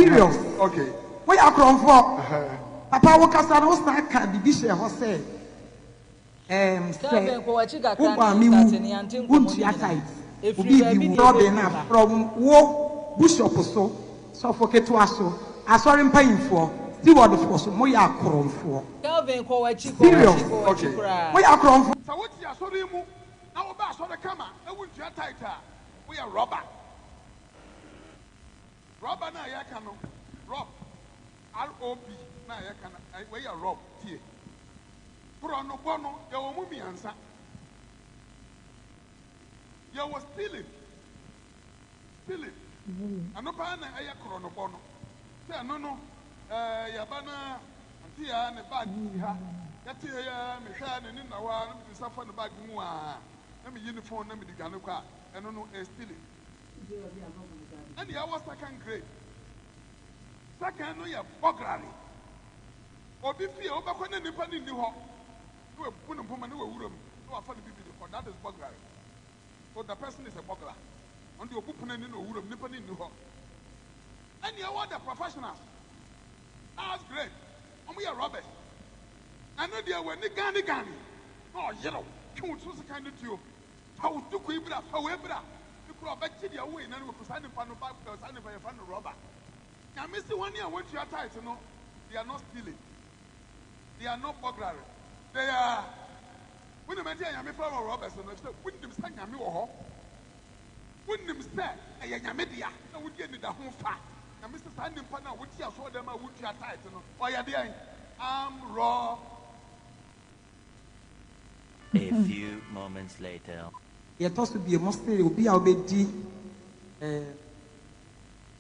Serious. Okay. Woyɛ akorɔmfoɔ. Papa, wo kasa no, wosan ka biribi hyɛ hɔ sɛ sɛ Kelvin, kɔ w'akyi kakra wobɔ na a mewu, yɛnstate no, yɛante nkɔmmɔ no wontua nyinaa. tithe. Ɛfiri Obi baabi bi na wu. Robin yɛbɛduru a ha. from wo bishop so, sɔfo ketewa so, asɔre mpanyimfoɔ, stewardfoɔ so, moyɛ akorɔmfoɔ. Kelvin, kɔ w'akyi, kɔ w'akyi, Serious. kɔ w'akyi koraa. Moyɛ akorɔmfoɔ. Sɛ wote asɔre mu na woba asɔre kama na wontua tithe a, woyɛ robber. Robber no a yɛka no, rob, rob na yɛka no, wɔyɛ rob. Tie, korɔ no bɔ no, yɛwɔ mu mmiɛnsa. Yɛwɔ stealing. Stealing ɛno paa na ɛyɛ korɔ no bɔ no, sɛ ɛno no yɛba na ante yɛ ne bag si ha, yɛte yɛ mehwɛ ne ne na hɔ a, na mede nsa fa ne bag mu a, na meyi ne phone na mede dwane kɔ a, ɛno no ɛyɛ stealing. Ɛne yɛwɔ second grade. Second no yɛ burglary. Obi fie wobɛkɔ ne nipa ne nni hɔ na wabu ne mpoma na wawura mu na wafa ne bibi de kɔ. That is burglary. So the person is a burglar. Ɔno deɛ, obu pono ani na owura mu, nipa ne nni hɔ. Ɛne ɛwɔ the professionals, last grade. Wɔn yɛ robbers. Ɛno deɛ, w'ani gane gane na ɔyerew twe wo so sekan ne tuo, fa wo duku yi bra, fa wo ebra ne kura, ɔbɛgye deɛ ɔwɔ nyinaa no wɔ saa nipa no ba. Saa nipa yɛfa no robber. Nyame si wɔn a wɔntua tithe no, they are not stealing, they are not burglary, they are, wonim ɛnti a Nyame fɛ wɔ robbers no, sɛ wonim sɛ Nyame wɔ hɔ, wonim sɛ ɛyɛ Nyame dea na wodi anida ho fa. Nyame sɛ saa nipa no a wote asɔre dɛm a wontua tithe no, ɔyɛ deɛn? Armed rob. A few moments later. Yɛtɔ so bie, mo se obi a wobɛdi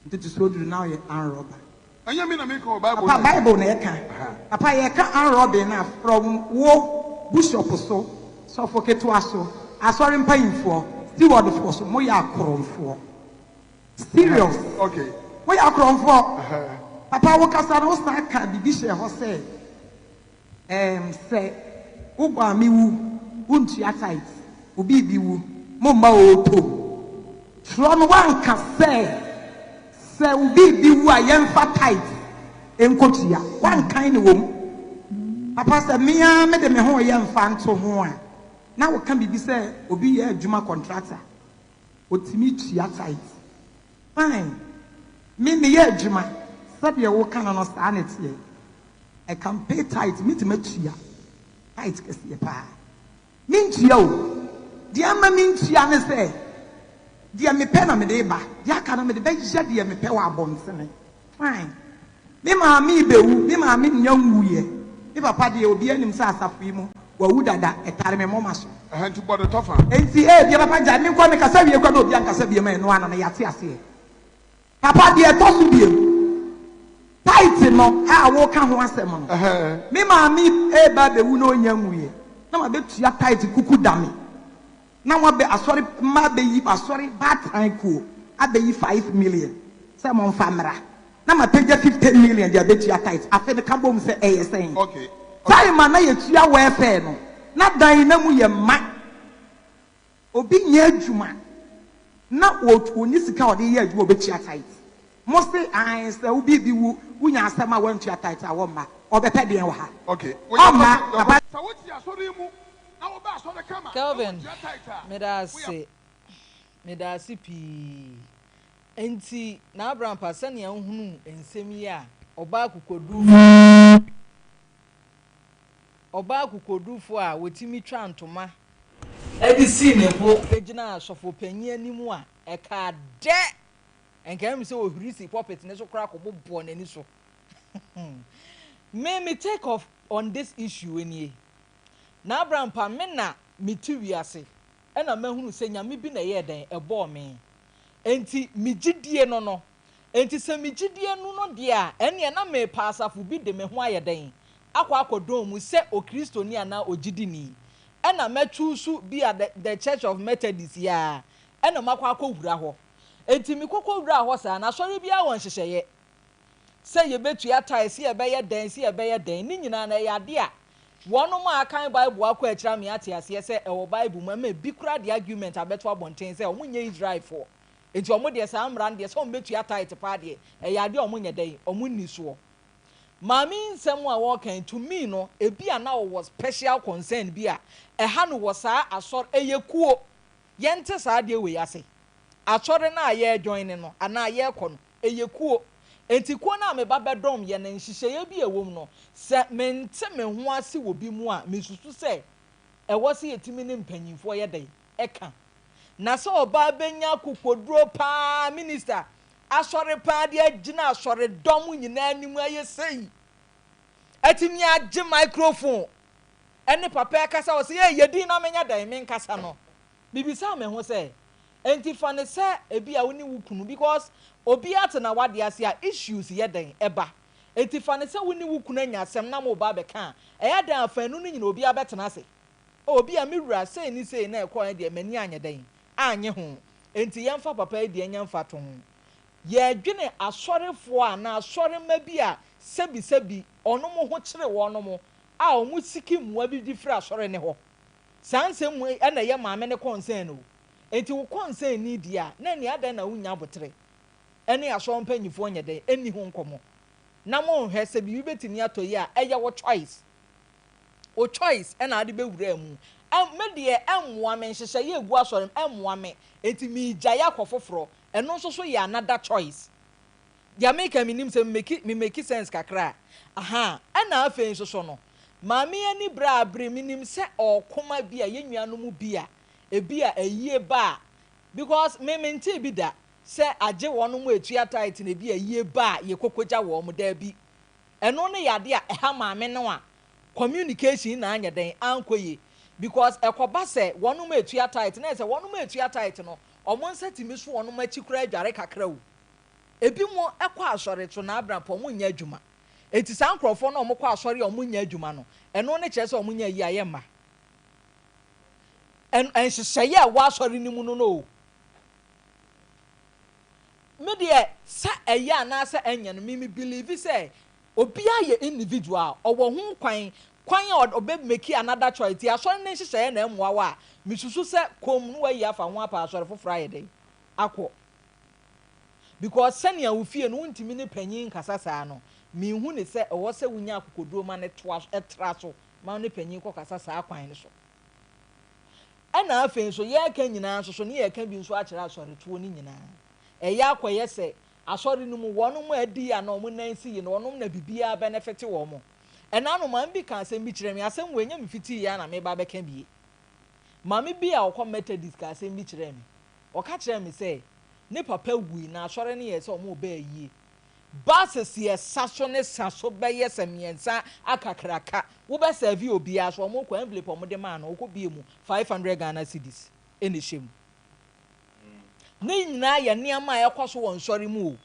ntotosoɔ 10 na ɔyɛ armed robber. Ɛnyɛ me na meka wɔ Bible. Papa, na Bible na ɛka. Papa, yɛka armed robbery na from wo bishop so, sɔfo ketewa so, asɔre mpanyimfoɔ, stewardfoɔ so, moyɛ akorɔmfoɔ. Serious. Woyɛ akorɔmfoɔ. Papa, wo kasa no, wosan ka biribi hyɛ hɔ sɛ sɛ wobɔ a mewu, wontua tithe. Obi bi wu, momma ɔɔtɔ mu. Twerɛ no wanka sɛ obi bi wu a yɛmfa tithe nkɔtua. Wankan ne wɔ mu. Papa, sɛ mea mede me ho yɛ mfa nto ho a, na woka biribi sɛ obi yɛ adwuma, contractor, otumi tua tithe. Fine, me meyɛ adwuma sɛdeɛ woka no, saa ne teɛ. I can pay tithe. Metumi atua tithe kɛseɛ paa. Mentua o, deɛ ama mentua ne sɛ deɛ mepɛ na mede ba, deɛ aka no mede bɛyɛ deɛ mepɛ wɔ abɔntene. Fine, me maame bɛwu, me maame nya nwuyɛ, me papa deɛ, obi anim sɛ asafo yi mu wawu dada, ɛtare me mɔma so. Ɛhɛ, nti bɔde tɔfa. Nti deɛ papa gya me nkɔ, mekasa wie kɔ na obi ankasa bie ma ɛno ano no, yɛate aseɛ. Papa, deɛ ɛtɔ so biem, tithe no a woka ho asɛm no, me maame eba bɛwu na onya nwuyɛ na ma bɛtua tithe kuku dame na wabɛ asɔre mma bɛyi asɔre baatan kuo abɛyi 5 million sɛ mo nfa mmra na ma pagya 50 million de abɛtua tithe. Afei no ka bom sɛ ɛyɛ sɛn? Time a na yɛtua welfare no, na dan na mu yɛ mma obi nyɛ adwuma na wɔni sika a ɔde yɛ adwuma a ɔbɛtua tithe. Mo se an sɛ wobi bi wu, wonya asɛm a wɔntua tithe a, wɔmma ɔbɛpɛ deɛn wɔ ha? Ɔmma, papa. Sɛ wote asɔre mu na woba asɔre kama na Kelvin, wontua tithe a, meda ase, meda ase pii. Nti na Abrampa, sɛnea wohunu nsɛm yi a, ɔbaa akokodufo a wɔtumi twa ntoma ɛde sii ne bo gyina asɔfopanyin anim a ɛka dɛ nka mi sɛ ohuri si pulpit ne so koraa kɔbɔbɔ n'ani so. Me take off on this issue nie. Na Abrampa, me na me ti wiase ɛna mahunu sɛ Nyame bi na ɛyɛ dɛn ɛbɔɔ me, nti me gyidie no, nti sɛ me gyidie no deɛ a, ɛneɛ na mepa asafo bi de me ho ayɛ dɛn akɔ akɔdɔn mu sɛ Okristoni anaa ogyidini, ɛna mɛtwu so bi a the Church of Methodist yi a, ɛna makɔ akɔwura hɔ. Nti mekɔkɔ wura hɔ saa na asɔre biara wɔ nhyehyɛeɛ sɛ yɛbɛtua tithe, sɛ yɛbɛyɛ dɛn, sɛ yɛbɛyɛ dɛn. Ne nyinaa na ɛyɛ ade a wɔnom a akan Bible akɔ akyire ame ate aseɛ sɛ ɛwɔ Bible mu. Ɛma ebi kora de argument abɛto abɔnten sɛ wɔn nyɛ Israelfoɔ. Enti wɔn deɛ saa mmara no deɛ sɛ wɔn bɛtua tithe paa deɛ, ɛyɛ adeɛ a wɔn nyɛ dɛn? Wɔn nni soɔ. Maame yi nsɛm a ɔreka yi, to me no, ebi a na ɔwɔ special concern bi a ɛha no wɔ saa asɔre, ɛyɛ kuo, yɛnte saa adeɛ wei ase. Asɔre no a yɛrejoine no anaa yɛrekɔ no, ɛyɛ kuo. Enti kuo no a meba bɛdɔm yɛ no, nhyehyɛeɛ bi a ɛwɔ mu no, sɛ mente me ho ase wɔ bi mu a, mesusu sɛ ɛwɔ sɛ yɛtumi ne mpanyinfoɔ yɛ dɛn? Ɛka. Na sɛ ɔbaa bɛnya akokoduro paa minister asɔre paa de agyina asɔredɔm nyinaa anim ayɛ sei atumi agye microphone ɛne papa ɛkasa wɔ sɛ yɛ yɛ din na menyɛ dɛn menkasa no, mebisa me ho sɛ, enti fa ne sɛ ebi a wo ne wo kunu, because obiara te na wade ase a issues yɛ dɛn ɛba, enti fa ne sɛ wo ne wo kunu anya asɛm na mo ba bɛka a, ɛyɛ dɛn afanu no nyina obiara bɛtena ase, obi a me wura sei ne sei na ɛkɔɔ deɛ m'ani anyɛ dɛn anye ho, enti yɛmfa papa yi deɛ nyɛ mfa to ho. Yɛdwene asɔrefoɔ a na asɔremma bi a sɛbisɛbi ɔno mo ho kyerɛ wɔn mo a ɔmo siki mmoa bi de firi asɔre ne hɔ, saa nsɛm mu ɛna ɛyɛ maame ne concern o. Enti wo concern ni deɛ a na nea adan na wonya abotere ɛne asɔre mpanyinfoɔ nyɛ dɛn ɛni ho nkɔmɔ na mo nhwɛ sɛ biribi bɛtumi atɔ yi a, ɛyɛ wo choice, wo choice ɛna ade bɛwura mu. Me deɛ, ɛmmoa me nhyehyɛeɛ egu asɔre mu, ɛmmoa me, enti miigyae akɔ foforɔ. Ɛno nso so yɛ another choice. Deɛ meka, menim sɛ me make sense kakra aha. Ɛna afei nso so no, maame ani bere abere, menim sɛ ɔkoma bi a yɛn nuanom bi a ebi a ayie ba a, because me mente bi da sɛ agye wɔn mo etua tithe na ebi ayie ba a yɛkɔkɔgya wɔn mo daabi. Ɛno ne yɛ adeɛ a ɛha maame no a communication na anyɛ dɛn ankɔ yie, because ɛkɔba sɛ wɔn mo etua tithe na ɛsɛ wɔn mo etua tithe no, wɔn nsa tumi so wɔn akyi koraa adware kakra o. Ebi mo ɛkɔ asɔre so na abrapɔ wɔn nyɛ adwuma, eti saa nkurɔfoɔ no a wɔn kɔ asɔre a wɔn nyɛ adwuma no, ɛno ne kyerɛ sɛ wɔn nyɛ yie ayɛ mma nhyehyɛeɛ a ɛwɔ asɔre no mu no o. Me deɛ, sɛ ɛyɛ anaasɛ ɛnyɛ no, me believe sɛ obiara yɛ individual, ɔwɔ ho kwan a ɔbɛ make another choice. Ti asɔre ne nhyehyɛeɛ na ɛmmoa wa a, misusu sɛ kom no wayi afa ho apa asɔre foforɔ ayɛ dɛ akɔ, because sɛnea wofie no wontumi ne panyin nkasa saa no, mihu ne sɛ ɛwɔ sɛ wonya akokoduro ma ne toa ɛtra so ma ne panyin kɔ kasa saa kwan no so. Ɛna afei nso yɛreka nyinaa nso so ne yɛreka bi nso akyerɛ asɔretoɔ no nyinaa, ɛyɛ akɔyɛ sɛ asɔre no mu wɔn mu adi a na wɔn nan si yi na wɔn na biribiara benefit wɔn mo. Ɛna no maame bi ka asɛm bi kyerɛ me, asɛm wɔ enya me fiti yɛ na meba bɛka bie. Maame bi a ɔkɔ Methodist ka asɛm bi kyerɛ me. Ɔka kyerɛ me sɛ ne papa wui na asɔre no yɛ sɛ wɔn bɛɛ yie, buses yɛ sa so ne sa so bɛyɛ sɛ mmiɛnsa akakraka wobɛ serve obiara so. Wɔn kɔ envelope a wɔn de maa no, ɔkɔ bie mu, 500 Ghana cedis ɛna ɛhyɛ mu. Ne nyinaa yɛ nneɛma a ɛkɔ so wɔ nsɔre mu o.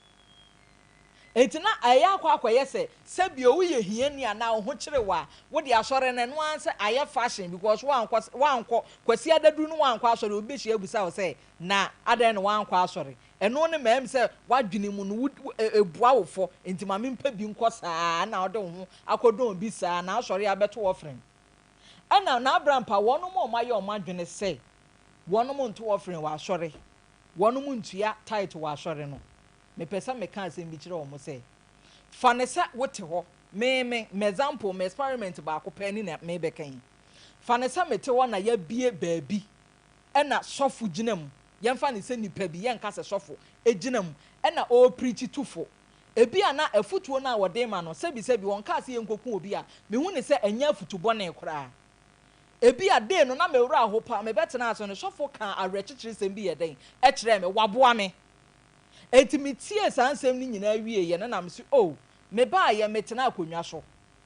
Eti na ɛyɛ akɔyɛ sɛ sɛbi owu yɛ hiani anaa wo ho kyerɛ wa wode asɔre no, ɛno ara sɛ ayɛ fashion, because wankɔ Kwasi adadu no, wankɔ asɔre, obi bɛhyia abusa wo sɛ na adan na wankɔ asɔre. Ɛno ne mɛm sɛ wadwene mu no wo ebua wo fɔ, nti maame mpɛ bi nkɔ saa na ɔde wo ho akɔdɔn bi saa na asɔre abɛto offering. Ɛna n'abrampa wɔn mo a wɔayɛ wɔn adwene sɛ wɔn mo nto offering wɔ asɔre, wɔn mo ntua tithe wɔ asɔre no, mepɛ sɛ meka asɛm bi kyerɛ wɔn sɛ fa ne sɛ wote hɔ, me example, me experiment baako pɛ ni na mebɛka yi. Fa ne sɛ mete hɔ na yɛabie baabi ɛna sɔfo gyina mu, yɛmfa ne sɛ nipa bi, yɛnka sɛ sɔfo gyina mu ɛna ɔrepreach tufo ebi a na afutuo no a wɔde ma no, sɛbisɛbi wɔn kaa sɛ yɛnkɔku obi a, mehu ne sɛ ɛnyɛ afutu bɔne koraa. Ebi a day no na mewura aho paa, mebɛtena ase no, sɔfo ka awerɛkyekyere sɛm bi yɛ dɛn ɛkyerɛ me, waboa me. Eti metie saa nsɛm no nyinaa wie yɛ no na mesi o, mebaayɛ metena akonnwa so,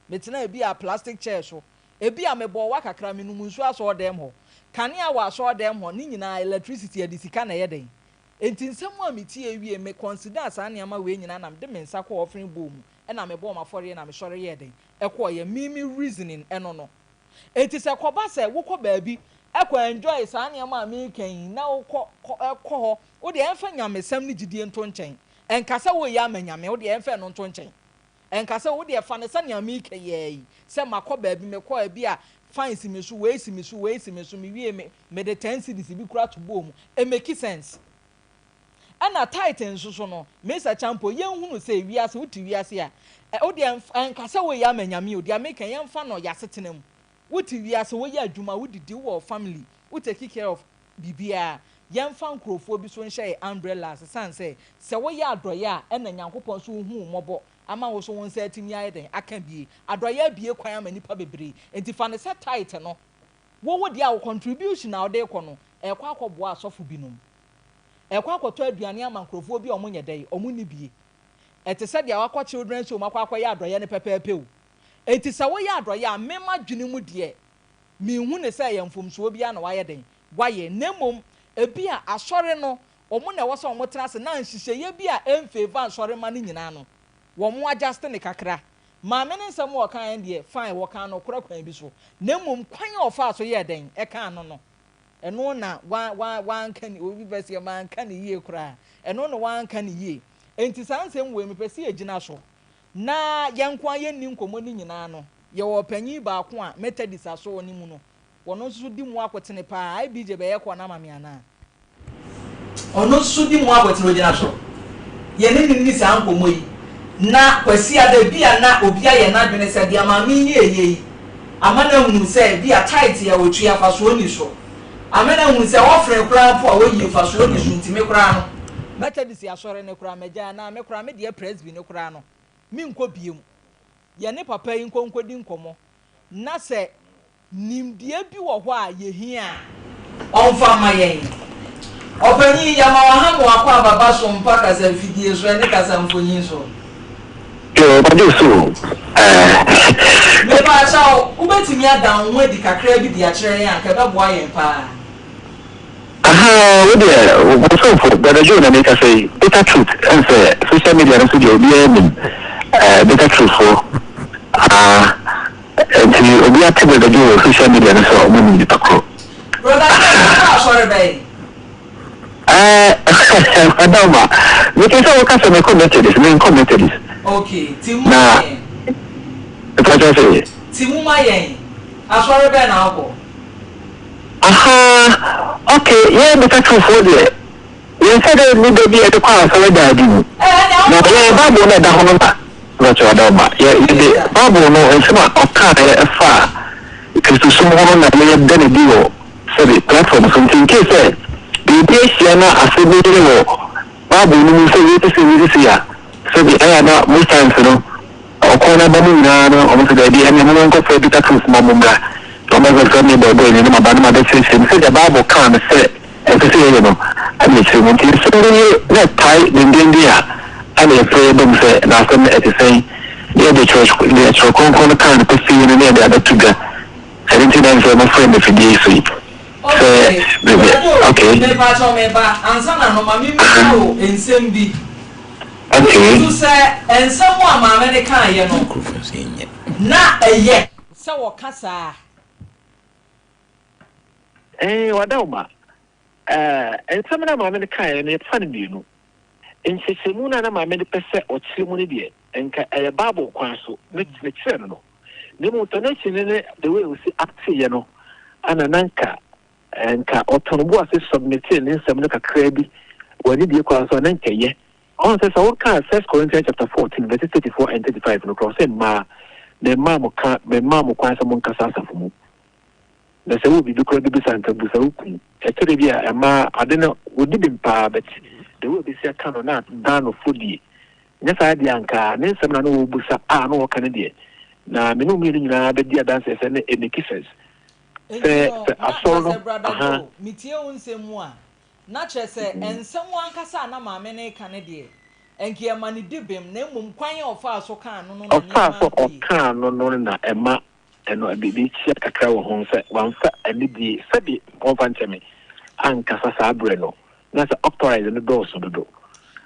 metena ebi a plastic chair so, ebi a mebɔ wa kakra, menum nsuo asɔɔ dɛm hɔ, kanea wɔ asɔɔ dɛm hɔ ne nyinaa, electricity yɛde sika na ɛyɛ dɛn. Eti nsɛm a metie wie, me consider saa nneɛma wei nyinaa na mede me nsa kɔ offering bowl mu ɛna mebɔ ɔmo afɔreɛ na mesɔre yɛ dɛn ɛkɔɔ yɛ me reasoning ɛno no. Eti sɛ kɔba sɛ wokɔ baabi ɛkɔ enjoy saa nneɛma a meka yi na wokɔ kɔ ɛkɔ hɔ, wode ɛmfa nyamesɛm ne gyidie nto nkyɛn, ɛnka sɛ woyɛ ama Nyame, wode ɛmfa ɛno nto nkyɛn, ɛnka sɛ wode ɛfa ne sɛ nea meka yɛ yi sɛ makɔ baabi, mekɔ ebi a fine si me so, wei si me so, wei si me so, mewie me mede 10 cedis bi kura to bowl mu, it make sense. Ɛna tithe nso so no, Mesa Champo, yɛnhunu sɛ wiase, wote wiase a, ɛ, wodeɛ ɛnka sɛ woyɛ ama Nyame o, deɛ meka yɛmfa no yɛasetena mu. Wote wiase, woyɛ adwuma, wodidi, wowɔ family, wo take care of biribiara. Yɛmfa nkurɔfoɔ bi so nhyɛ yɛ umbrella ase sane sɛ, sɛ woyɛ adɔeɛ a, ɛna Nyankopɔn nso hu wo mmɔbɔ ama wo so wo nsa atumi ayɛ dɛn aka bie. Adɔeɛ abue kwan ama nnipa bebree. Enti fa no sɛ tithe no, wo wo deɛ a wo contribution a wode rekɔ no, ɛrekɔ akɔboa asɔfo binom. Ɛrekɔ akɔtɔ aduane ama nkurɔfoɔ bi a wɔnyɛ dɛn, wɔnni bie. Ɛte sɛ deɛ wakɔ children's home akɔ akɔyɛ adɔeɛ no pɛpɛɛpɛ o. Enti sɛ woyɛ adɔeɛ a, me m'adwene mu deɛ, menhu no sɛ ɛyɛ mfomsoɔ biara na wayɛ dɛn, wayɛ. Na mmom, ebia asɔre no, wɔn na ɛwɔ sɛ wɔtena ase na nhyehyɛeɛ bi a ɛmfavour nsɔremma no nyinaa no, wɔn adjust no kakra. Maame no nsɛm a ɔkaeɛ no deɛ, fine, wɔkaa nokorɛ kwan bi so. Na mmom, kwan a ɔfaa so yɛɛ dɛn, ɛkaa no no, ɛno na wa, wa, wanka ne, obi bɛ seɛ, manka no yie koraa. Ɛno na wanka no yie. Enti saa nsɛm wei, mepɛ sɛ yɛgyina so na yɛn nko ara yɛnni nkɔmmɔ no nyinaa no, yɛwɔ ɔpanyin baako a Methodist asɔre no mu no, ɔno nso so di mu akotene paa. IBJ bɛyɛ kɔɔ no ama me anaa? Ɔno nso so di mu akotene, ɔgyina so. Yɛne no nni saa nkɔmmɔ yi. Na Kwasiada bi a na obi ayɛ n'adwene sɛ deɛ maame yi reyɛ yi ama no ahunu sɛ bi a tithe a ɔtua mfasoɔ nni so. Ama no ahunu sɛ offering koraa mpo a ɔyi mfasoɔ nni so nti me koraa no, Methodist asɔre no koraa magyae anaa me koraa me deɛ Presby no koraa no menkɔ biom. Yɛne papa yi nkɔ nkɔdi nkɔmmɔ na sɛ nimdeɛ bi wɔ hɔ a yɛhia a, ɔmfa mma yɛn. Ɔpanyin, yɛma wo aha ma w'akwaaba ba so mpa kasamfidie so ɛne kasamfonin so. Yoo, Kwadwo so o, eh. Mepaakyɛw, wobɛtumi ada wo ho adi kakraa bi de akyerɛ yɛn a, anka ɛbɛboa yɛn paa. Ahaa, wo deɛ, wo somfo, Brother Joe na mekasa yi, bitter truth, ɛn sɛ social media no so deɛ obiara nim, eh, bitter truth foɔ, ah. Nti obi ate Brother Joe wɔ social media no so a ɔmo nim nipa koro. Brother Joe wokɔ asɔre bɛn? Ɛɛ Madam mete sɛ woka sɛ mekɔ Methodist, menkɔ Methodist. Okay, ti mu ma yɛn. Mepakyɛw sɛ? Ti mu ma yɛn, asɔre bɛn na wokɔ? Ahaa, okay, yɛn Bikatufoɔ deɛ. Yɛnhyɛ da nni da bi a yɛde kɔ asɔre daa bi mu. Na yɛn Bible no a ɛda hɔ no na Rachel Adaoma. Yɛ, yɛde Bible no nsɛm a ɔkaeɛ ɛfa Kristosom ho no na yɛda no adi wɔ sɛbe platform so. Nti in case sɛ biribi ahyia na asɛm bi yere wɔ Bible no mu sɛ wei te sei, wei te sei a, sɛbe ɛyɛ a na most times no Ɔko no aba mu nyinaa no, wɔn se, Dabi, ɛnneɛ momma nkɔfrɛ Peter Truss ma mommra, na wɔbɛfrɛ me bɔɔbɔɔni na maba na mabɛkyerɛkyerɛ mu sɛdeɛ Bible kaa no sɛ ɛsɛ sɛ yɛyɛ no, ɛna ɛkyerɛ mu. Nti nsɛm bi ye na ɛtae dendeenden a, ɛna yɛfrɛ yɛba mu sɛ, na asɛm no ɛte sɛn? Na yɛde kyerɛ, deɛ Twerɛ Kronkron no kaa no pefee no na yɛde abɛto dwa. Ɛno nti na ɛsɛ sɛ mofrɛ me afidie yi so yi, sɛ Okay, me, me, Brado, okay. mepakyɛw meba, ansa na no ma memmisa wo nsɛm bi. Okay. Wususu sɛ nsɛm a maame no kaeɛ no, na ɛyɛ sɛ wɔka saa? Ee, Wadaoma, eh, nsɛm no a maame no kaeɛ no, yɛfa no mmienu. Nkyerɛkyerɛmu no a na maame no pɛ sɛ ɔkyerɛ mu no deɛ, nka ɛyɛ Bible kwan so ne ne kyerɛ no no. Na mmom tonation no ne the way ɔsi acteeɛ no, ana na nka Nka ɔtɔ no bo ase submitee ne nsɛm no kakraa bi wɔ anidie kwan so a, na nka ɛyɛ. Ɔhu sɛ, sɛ wokaa First Corinthians chapter 14 verses 34 and 35 no koraa, ɔsɛ mmaa, memmaa mo ka, memmaa mo kwan sɛ monkasa asafo mu. Na sɛ wowɔ biribi koraa bɛbisa a, nka busa wo kunu. Ɛtɔ da bi a, mmaa, ade no, wɔdi bem paa, but the way ɔbɛsi aka no, na adan no fɔdie. Nyɛ saa deɛ a, nka ne nsɛm na na ɔrebisa a na ɔreka no deɛ, na me ne wo mmienu nyinaa bɛdi adanseɛ sɛ na ɛmeki sense. Enti Sɛ no, sɛ na asɔr kyerɛ no sɛ Brada aha. Joe, metie wo nsɛm mu a, na kyerɛ sɛ nsɛm ankasa a na maame no reka no deɛ, ɛnka ɛma no di bem, na mmom kwan a ɔfaa so kaa no no na Ɔfaa nneɛma so ankɔ yie. ɔkaa no no na ɛma ɛno biribi kyia kakra wɔ ho sɛ wamfa anidie, sɛbe wɔmfa nkyɛ me, ankasa saa berɛ no, na sɛ auctorize no dɔɔso dodo.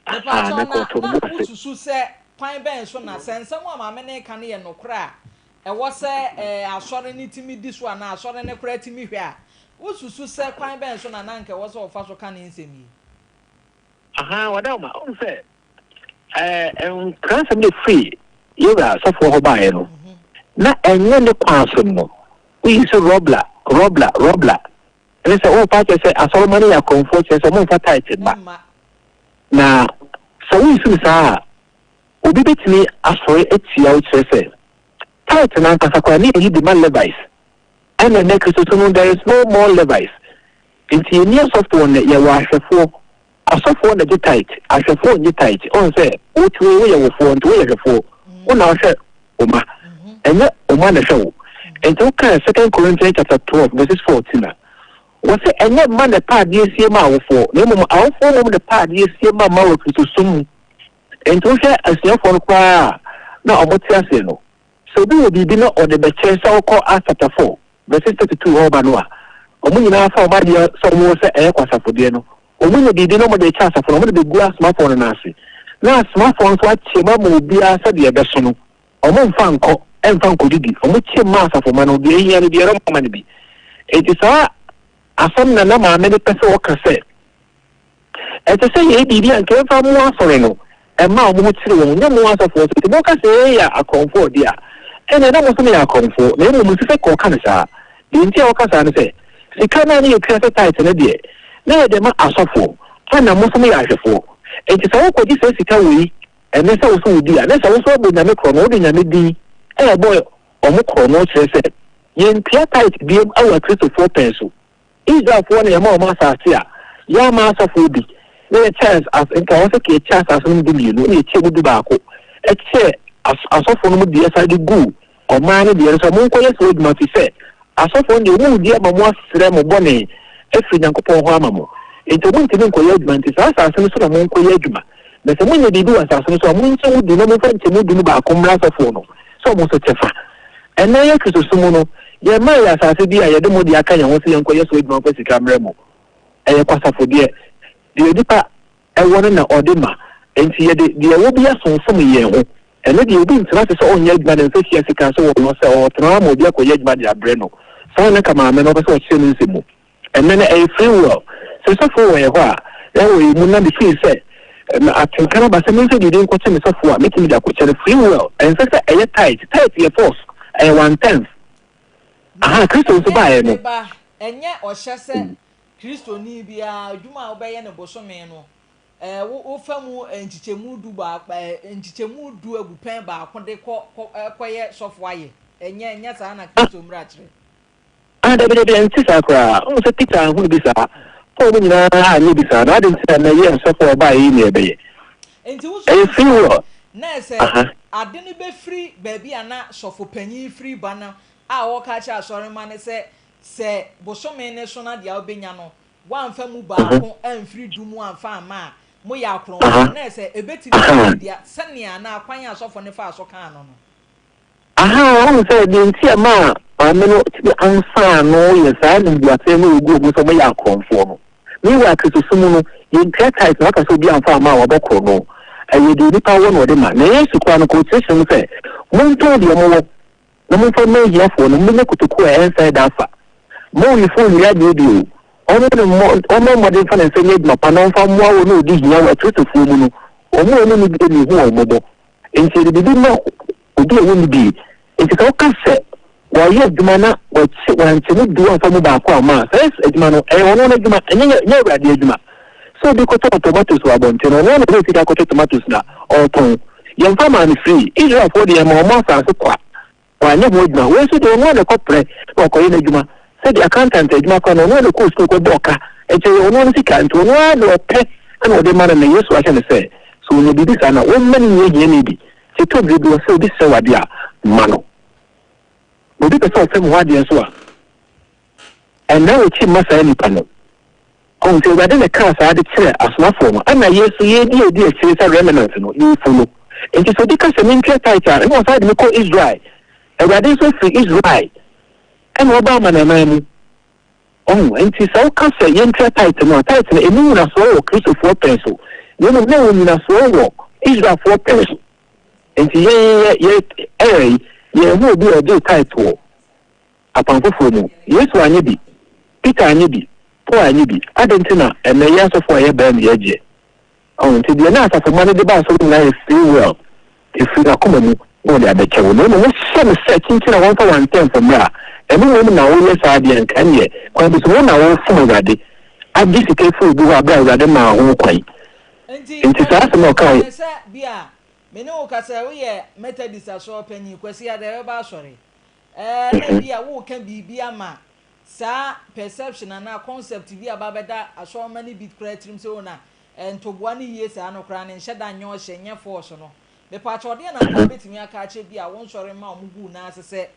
Ahaa, Mepaakyɛw, na na nka ɔtoo ne na bo ase. wosusu sɛ kwan bɛn so na sɛ nsɛm a maame no reka no yɛ nokorɛ a, ɛwɔ sɛ asɔre no tumi di so anaa asɔre no koraa tumi hwɛ a, wosusu sɛ kwan bɛn so na na anka ɛwɔ sɛ wɔfa so ka ne nsɛm yi? Ahaa, Wadaoma, wohu sɛ ɛɛ nkransɛm no firi yɛwura sɔfoɔ hɔ baeɛ no, na ɛnyɛ ne kwan so no, woyi so rɔbla, rɔbla, rɔbla. Ɛne sɛ worepa akyerɛ sɛ asɔremma no yɛ akorɔmfoɔ, kyerɛ sɛ wɔmfa tithe mma. Na sɛ woresu no saa a, obi betumi asɔre atia wo kyerɛ sɛ tithe no ankasa koraa ne yɛyi de ma Levites. Ɛna nnɛ Kristosom no there is no more Levites. Nti yɛnni asɔfoɔ nnɛ, yɛwɔ ahwɛfoɔ. Asɔfoɔ na gye tithe, ahwɛfoɔ nnye tithe. Wohu sɛ wote wei woyɛ wofoɔ nti woyɛ hwɛfoɔ. Wo na wohwɛ wo mma, ɛnyɛ wo mma na ɛhwɛ wo. Nti wokan Second Corinthians chapter 12 verses 14 a, Wɔse ɛnyɛ mma na ɛpɛ adeɛ sie ma awofoɔ, na mmom awofoɔ mmom na ɛpɛ adeɛ sie ma mma wɔ Kristosom mu. Enti wohwɛ asuafoɔ no koraa a na wɔte aseɛ no, sɛ obi wɔ biribi na ɔde bɛkyɛ sɛ wokɔ Acts chapter 4 verses 32 hɔ ba no a, wɔn nyinaa fa wɔn adeɛ sɛ wɔn wɔ sɛ ɛyɛ kwasafodeɛ no, wɔn nya biribi na wɔde rekyɛ asafo no, wɔde bɛgu asomafoɔ no nan ase, na asomafoɔ no nso akyɛ mu ama obiara sɛdeɛ ɛbɛso no. Wɔmfa nkɔ mfa nkɔdidi, wɔkyɛ ma asafomma no, deɛ ɛhia no biara wɔma no bi. Enti saa asɛm na na maame no pɛ sɛ ɔka sɛ, ɛsɛ sɛ yɛyɛ biribi a nka ɛmfa mmoa asɔre no, ɛma wɔn ho kyere wɔn, nyɛ mo asɔfoɔ nso. Nti moka sɛ yɛyɛ akorɔmfoɔ deɛ a, ɛnneɛ na mo nso moyɛ akorɔmfoɔ, na mmom ɛnsɛ sɛ ɔka no saa. Deɛ nti a ɔka saa ne sɛ, sika no a na yɛtua sɛ tithe no deɛ, na yɛde ma asɔfoɔ, ɛnna mo nso moyɛ ahwɛfoɔ. Enti sɛ wokɔgye saa sika wei Ɛnnɛ sɛ wo so wodi a, ne sɛ wo nso woabɔ Nyame korɔno, wode Nyame din ɛɛbɔ wɔn korɔno kyerɛ sɛ yɛntua tithe biom wɔ Akristofoɔ pɛn so. Israelfoɔ na yɛma wɔn asase a, yɛamma asɔfoɔ bi, na yɛkyɛ as, nka ɛwɔ sɛ ka yɛkyɛ asase no mu dumienu, na yɛkyɛɛ mu dubaako, kyɛɛ as, asɔfoɔ no mu deɛ san de guu Ɔman no deɛ no sɛ monkɔyɛ saa adwuma firi sɛ asɔfoɔ no deɛ wɔn redi ama mo asrɛ mo bɔne afiri Nyankopɔn hɔ ama mo, enti wɔn ntumi nkɔyɛ adwuma, nti saa asase no so na monkɔyɛ adwuma, na sɛ monya biribi wɔ asase no so a monkyɛ mu du na momfa nkyɛmu du no baako mmrɛ asɔfoɔ no sɛ wɔn nso kyɛfa. Ɛnnɛ yɛ Kristosom mu no, yɛmmaa yɛ asase bi a yɛde mo deɛ aka yɛn ho sɛ yɛnkɔyɛ so adwuma mfa sika mmrɛ mo. Ɛyɛ kwasafodeɛ. Deɛ onipa wɔ no na ɔde ma, enti yɛde deɛ ɛwɔ bi asonsom yɛn ho. Ɛno deɛ obi ntena ase sɛ ɔnyɛ adwuma ne nsa hyia sika so wɔ no sɛ ɔretena hɔ ama obi akɔyɛ adwuma de abrɛ no. Saa na nka maame no ɔpɛ sɛ ɔkyerɛ ne nsɛm mu. Ɛnnɛ no ɛyɛ free will. Sɛ sɔfoɔ wɔ yɛn hɔ a, na ɛwɔ yɛn mu na me feel sɛ atenka no aba sɛ memfa biribi nkɔkyɛ me sɔfoɔ a, mɛtumi de akɔkyɛ no. Free will. Ɛnsɛ sɛ ɛyɛ tithe. Tithe yɛ force. Ɛyɛ one tenth. Na Aha, Kristo nso ɛnyɛ baeɛ me no. ba, ɛnyɛ ɔhyɛ sɛ Kristoni biara adwuma a wobɛyɛ no bosome no, Ɛɛ, wo, wofa mu nkyekyɛmu du baako, ɛɛ, nkyekyɛmu du abupɛn baako de kɔ, kɔ, ɛɛ, kɔyɛ sɔfo ayɛ. Ɛnyɛ, ɛnyɛ saa na Kristo mmara kyerɛ. Ah, dabi, dabi, ɛnte saa koraa. Wohu sɛ Peter anhunu bi saa. Paul mu nyinaa anyɛ bi saa. Na adɛn nti na nnɛ yɛn sɔfo a ɔbaeɛ yi na yɛbɛyɛ? Enti Ɛyɛ wosusu free sɛ will. na ɛsɛ Aha. ade no bɛfiri baabi a na sɔfo panyin firi ba no a ɔreka akyerɛ asɔremma no sɛ, sɛ bosome no so na deɛ wobɛnya no, Woamfa mu baako amfiri du mu amfa amma a, moyɛ akorɔmfoɔ. Na ɛsɛ, ɛbɛtumi afiri deɛ, sɛnea anaa kwan a sɔfo no faa so kaa no no. Aha, woahu sɛ deɛ nti a ɛmaa maame no tumi ansa ano yɛ saa animguaseɛ no a ɔgu wɔn sɛ wɔyɛ akorɔmfoɔ no. Meanwhile, Kristosom mu no, yɛntua tithe na waka sɛ obi amfa amma a wabɔ korɔno. Ɛyɛ deɛ onipa wɔ na ɔde ma. Na Yesu koraa no, nka ɔkyerɛkyerɛ mu sɛ, Montɔn deɛ mowɔ na momfa mma ahiafoɔ no, mobɛnya kotokuo a ɛnsɛe da afa. Mma owifoɔ nnwia adeɛ bio. Ɔmmɔ ne mmɔ, ɔmmɔ mmɔden mfa ne nsa nyɛ adwuma pa na ɔmfa mmoa wɔn a wɔdi hia wɔ Akristofoɔ mu no, wɔn a wɔnni bi no, hu wɔn mmɔbɔ. Enti yɛde biribi ma obi a ɔnni bi. Enti sɛ woka sɛ wayɛ adwuma na wakye, wankyɛ mu du amfa mu baako amma a, saa adwuma no, ɛyɛ ɔno n'adwuma, ɛnyɛ ɛnyɛ Awurade adwuma. Sɛ obi kɔtɔn tomatoes wɔ abɔnten no, ɔno ara na ɔnya sika akɔtɔ tomatoes na ɔretɔn. Yɛmfa maa no free. Israelfoɔ deɛ, yɛmaa wɔn asase kwa. Wanyɛ ho adwuma. Wei nso deɛ, ɔno ara na ɛkɔprɛ na wakɔyɛ n'adwuma. Sɛdeɛ accountant adwuma koraa no, ɔno ara na ɛkɔɔ sukuu kɔbɔɔ ka. Enti ɛyɛ ɔno ara ne sika. Enti ɔno ara deɛ ɔpɛ na ɔde ma no. Na Yesu ahyɛ no sɛ, sɛ ɔnya biribi saa no a, ɔmma ne nua hiani bi. Sɛ ɛtɔ berɛ bi ɔsɛ obi srɛ wo adeɛ a, ma no. Na obi pɛ sɛ ɔfɛm ho adeɛ nso a, ɛnna w'akyi mma saa nipa no. Ɔhu sɛ Awurade na ɛkaa saa de kyerɛɛ asomafoɔ no, ɛna yɛn nso yɛredi adi akyire sɛ remnant no, yɛrefu no. Enti sɛ obi ka sɛ mentua tithe a, ɛna ɔsan de me kɔ Israel. Awurade nso firi Israel ɛna ɔba amanaman mu. Ɔhu, enti sɛ woka sɛ yɛntua tithe no a, tithe no, ɛnni nyinasoɔ wɔ Kristofoɔ pɛn so, na mmom na ɛwɔ nyinasoɔ wɔ Israelfoɔ pɛn so. Enti yɛn yɛ, yɛ, era yi, yɛnhu obi a ɔgyee tithe wɔ Apam Foforɔ mu. Yesu anyɛ bi, Peter anyɛ bi, Paul anyɛ bi. Adɛn nti na ɛnnɛ yɛn asɔfoɔ a yɛbae no yɛgyeɛ? Ɔho, nti deɛ na asafo mma no de ba asɔre nyinaa yɛ free will, ɛfiri n'akoma mu na ɔde abɛkyɛ wo. Na mmom wohyɛ no sɛ kyinkyin a wɔmfa wɔn ntɛmfo mmra a, ɛno mmom na woyɛ saa deɛ anka ɛnneɛ kwan bi so wo na worefom Awurade agye sika afiri obi hɔ a berɛ a Awurade maa ho kwan. Nti Nti saa asɛm a ɔkae. Ne sɛ bi a me ne wo kasa yi, woyɛ Methodist asɔre panyin, Kwasi Adda yɛbɛba asɔre. Ɛɛ na bi a woreka biribi ama saa perception anaa concept bi aba abɛda asɔremma no bi koraa tirim sɛ oh na ntoboa no yie saa no koraa no nhyɛ da nyɛ ɔhyɛ nyɛ force no. Mepaakyɛw deɛn na anka wobɛtumi aka akyerɛ bi a wo nsɔremma a wɔn gu wo nan ase sɛ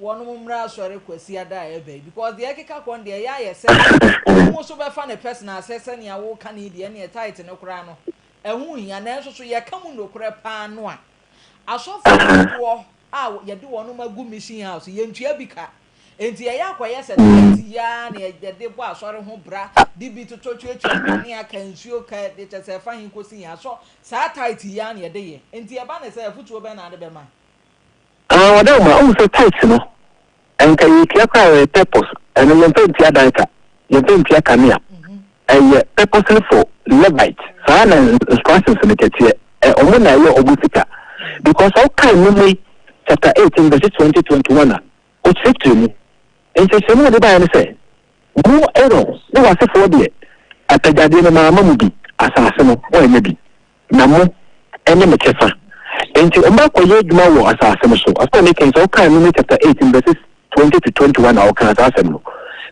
wɔnom mmra asɔre Kwasiada a ɛreba yi because deɛ ɛkeka kɔ no deɛ ɛyɛ ayɛ sɛ ebinom nso bɛfa no personal sɛ sɛnea woka no yi deɛ ɛneɛ tithe no koraa no ɛho nhia nanso so yɛka mu nokorɛ paa no a asɔfoɔ dodoɔ a yɛde wɔnom agu mission house yɛntua bi ka enti ɛyɛ akɔyɛ sɛ tithe yi ara na yɛde bɔ asɔre ho bra de bi totɔ tuatua nkanea ka nsuo ka de kyɛ sɛ ɛfa he kɔsi he asɔ saa tithe yi ara na yɛde yɛ enti ɛba ne sɛ afutuo bɛn na ade bɛma? Ah ɔdɛ ma wohu sɛ tithe no nka yɛtua koraa a ɛyɛ purpose ɛno yɛmfa ntua dan ka yɛmfa ntua kanea ɛyɛ purposely for Levite saa na instructions no kɛteɛ ɛ ɔmo na ɛyɛ ɔmo sika because sɛ wokae Numeri chapter 18 verses 20 21 a ɔkyerɛkyerɛ mu nkyerɛkyerɛmu a ɔde baeɛ ne sɛ mo Aaron ne w'asefoɔ deɛ apɛgyadeɛ no maama mo bi asase no moannya bi na mo ne me kyɛfa. Enti wɔbɛkɔyɛ adwuma wɔ asase no so. Asɛm a meka yi, sɛ wokan Numeri chapter 18 verses 20 to 21 a, ɔkaa saa asɛm no.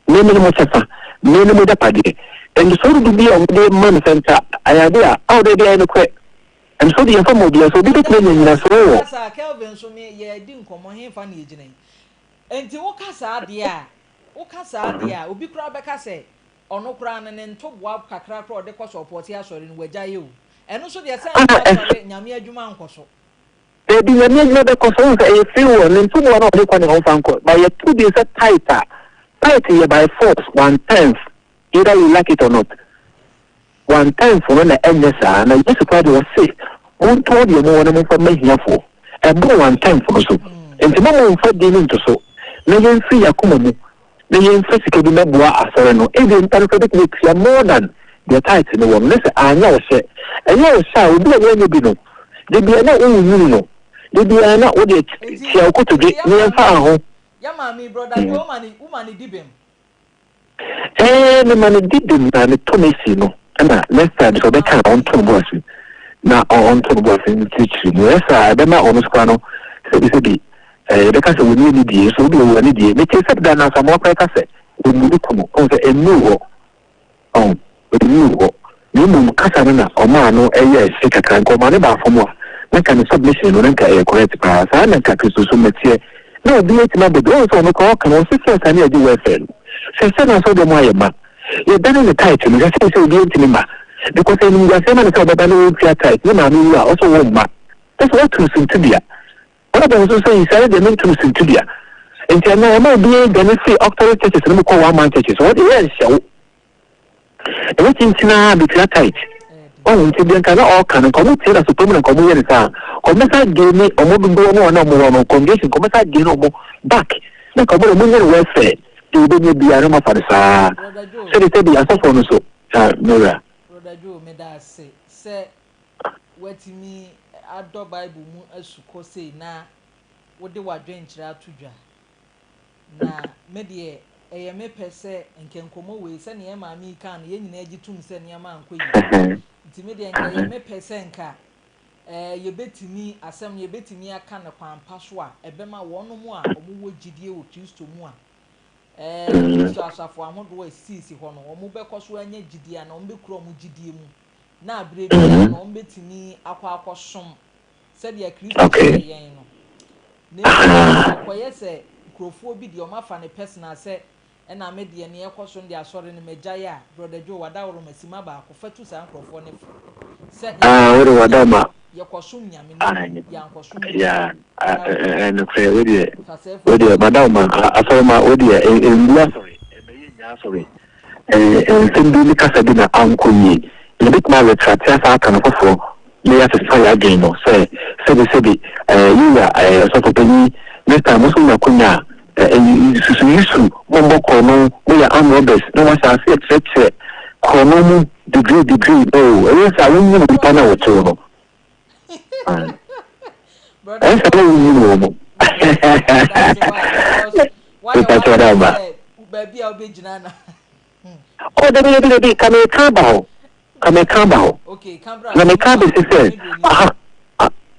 Me ne mo kyɛfa, me ne mo agyapadeɛ. Ntosoɔ dudu bi a wɔde ma no sɛ nka ayɛ ade a, ao dabi, ɛyɛ nokorɛ. Ntosoɔ du yɛmfa mma obiara, sɛ obi bɛtumi anya nnyinasoɔ wɔ. Saa Kelvin nso me yɛredi nkɔmmɔ hefa na yɛgyina yi? Enti woka saa deɛ a, woka saa deɛ a, obi koraa bɛka sɛ Ɔno koraa no ne ntoboa kakra koraa a ɔde kɔ sɔpɔte asɔre no wagyae o. Ɛno nso deɛ sɛ ɛmfa asɔre, Nyame adwuma nkɔ so. Dabi, Nyame adwuma bɛkɔ so. Wohu sɛ ɛyɛ free will, ne ntoboa no a ɔde kɔ no ɔmfa nkɔ. But yɛto din sɛ tithe a, tithe yɛ by force, one tenth, either you like it or not. One tenth no na ɛnyɛ saa. Na Yesu koraa deɛ ɔse, montɔn deɛ mowɔ na momfa mma ahiafoɔ. Ɛboro one tenth no so. Nti mma momfa din no nto so, na yɛmfiri yɛn akoma mu na yɛmfa sika bi mmɛboa asɔre no, ebia nipa no koraa bɛtumi atua more than deɛ tithe no wɔ no, ne sɛ anyɛ ɔhyɛ. Ɛyɛ ɔhyɛ a, obi a wannya bi no, da biara na wonhunu no, da biara na wodeɛ Nti, tia wo kotodwe nti yɛ na yɛmfa maame, ho. yɛ maame yi, brɔda Joe, woma ne, woma ne di bem? Ɛɛ, mema no di bem na metɔ no asi no, ɛna next time sɛ ɔbɛka a ɔnto ne bo ase na ɔnto ne bo ase nkyerɛkyerɛ mu. Ɛyɛ saa a, ɛbɛma ɔno nso koraa no, sɛbisɛbi, Ɛɛ, yɛbɛka sɛ wɔnni anidie, nso wodeɛ wɔwɔ anidie. Metee sɛ da no Asamoah koraa ka sɛ wɔmmu ne kunu. Ɔhu sɛ ɛnnuu hɔ. Ɔhu, ɛnnuu hɔ. Na mmom kasa no na ɔmaa no yɛɛ hye kakra. Nka ɔmaa no baa fam a, na nka ne submission no, na nka ɛyɛ correct paa. Saa na nka Kristosom no teɛ. Na obiara atumi abɔ bi. Woahu sɛ ɔno koraa ɔka no, ɔse sɛ sane agye welfare no. Hwɛ sɛ na asɔredan mu ayɛ ma. Yɛdane ne tithe no, hwɛ sɛ sɛ obiara ntumi mma. Because animguaseɛ ma no sɛ ɔbɛba na ɔntua tithe. Ne maame wu a, ɔse ɔwɔ mma. Kyerɛ sɛ woatu no suntidua. Bible nso sɛ Nhyira deɛ mentum suntidua. Nti ɛnɛ ɛma obiara dwane firi Orthodox churches no mu kɔ one man churches. Wɔn deɛ yɛnhyɛ wo. Ɛnyɛ kyinkyin ara betua tithe. Ɔho nti deɛ nka na ɔreka no nka ɔmo tie na sopɛ mu na nka ɔmo yɛ ne saa. Nka ɔmo bɛsa gaini ɔmo dodoɔ no a na ɔmo wɔ no congregation nka ɔmo bɛsa gaini ɔmo back na nka ɔmo deɛ ɔmo nyɛ no welfare deɛ ɔbɛnya biara na ɔmo afa no saa. Brother Joe. Sɛde sɛbi asɔfoɔ no so. Ah, me wura. Brother Joe, meda ase sɛ woatumi adɔ Bible mu asukɔ sei na wode w'adwenkyerɛ ato dwa. Na me deɛ, ɛyɛ me pɛ sɛ nka nkɔmmɔ wei, sɛnea yɛn maame yi kaa no, yɛn nyinaa gye tom sɛ nneɛma ankɔ yie. Nti me deɛ, nka ɛyɛ me pɛ sɛ nka eh, yɛbɛtumi, asɛm no yɛbɛtumi aka no kwan pa so a ɛbɛma wɔnom a wɔwɔ gyidie wɔ Kristo mu a, eh, Kristo asafo ahodoɔ a ɛsisiisi hɔ no, wɔbɛkɔ so anya gyidie anaa wɔbɛkura wɔn gyidie mu na berɛ biara no wɔbɛtumi akɔ akɔsom sɛdeɛ Kristo hyɛɛ yɛn no. Na mmom ɛkɔyɛ sɛ nkurɔfoɔ bi deɛ wɔafa no personal sɛ ɛna me deɛ neɛ ɛkɔ so no deɛ asɔre no magyae a, Brɔda Joe wadaworoma simma baako fa tu saa nkurɔfoɔ no fo sɛ yɛkɔsom Nyame, yɛkɔsom Nyame na mmom yɛankɔsom obi. Nokorɛ wodeɛ Fa saa wodeɛ afutuo no. madawoma asɔrema wodeɛ ɛngu asɔre ɛmɛyɛ nnya asɔre Nsɛm bi ne kasa bi na ankɔ yie. Yɛbɛtumi aretracte asan aka no foforɔ na yɛasesa yɛn adwene no sɛ sɛbesɛbe yɛwura Ɔsɔfopanyin, next time mo nso monya akwanya a, susu Yesu, mommɔ korɔno, moyɛ armed robbers na moahyɛ aseɛ kyerɛkyerɛ korɔno mu degree degree. No, ɛyɛ saa wonyi onipa no a ɔte wo no. Ɛnsa na wonyi no wɔ mu. Mepa kyɛw dɛ ɔba. Oh, dabi dabi dabi, ka meka aba hɔ. Ka meka aba hɔ. Na meka abɛsi sɛ, aha,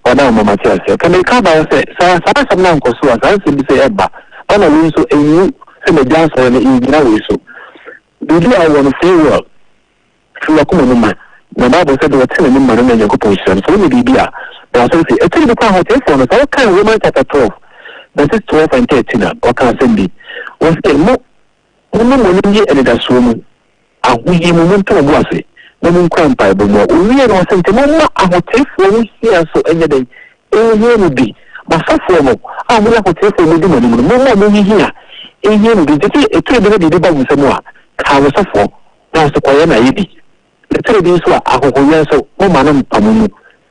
ɔda wo mama te aseɛ. Ka meka aba hɔ sɛ, saa saa asɛm no ankɔ so a, saa nsɛm bi sɛ ɛba, ɛna wei nso ɛnwu sɛ magya asɔre no, ɛngyina wei so. Biribi a wowɔ no, free will, firi w'akoma mu ma. Na Bible sɛ deɛ ɔte n'anim ma no na Nyankopɔn hyira no. Sɛ wonya biribi a, bra asɔre fie. Akyiri bi koraa ahoteefoɔ no, sɛ wokan Romans chapter 12 verses 12 and 13 a, ɔka asɛm bi. Ɔse, mo, momma mo ani nnye anidasoɔ mu. Ahohia mu, montɔ mo bo ase na monkura mpaebɔ mu. A Owiee no, ɔse, Nti momma ahoteefoɔ ho hia so nyɛ dɛn? Nhia mo bi. M'asɔfoɔ no a moyɛ ahoteefoɔ a modi mo anim no, momma mo ho hia nhia mo bi. Nti sɛ ɛtire bi na biribi ba wo nsa mu a, kaa wo sɔfoɔ na wo se, Kɔyɛ na yɛ bi. Ɛtire bi nso a, ahɔhoyɛ nso, momma no mpa mo mu.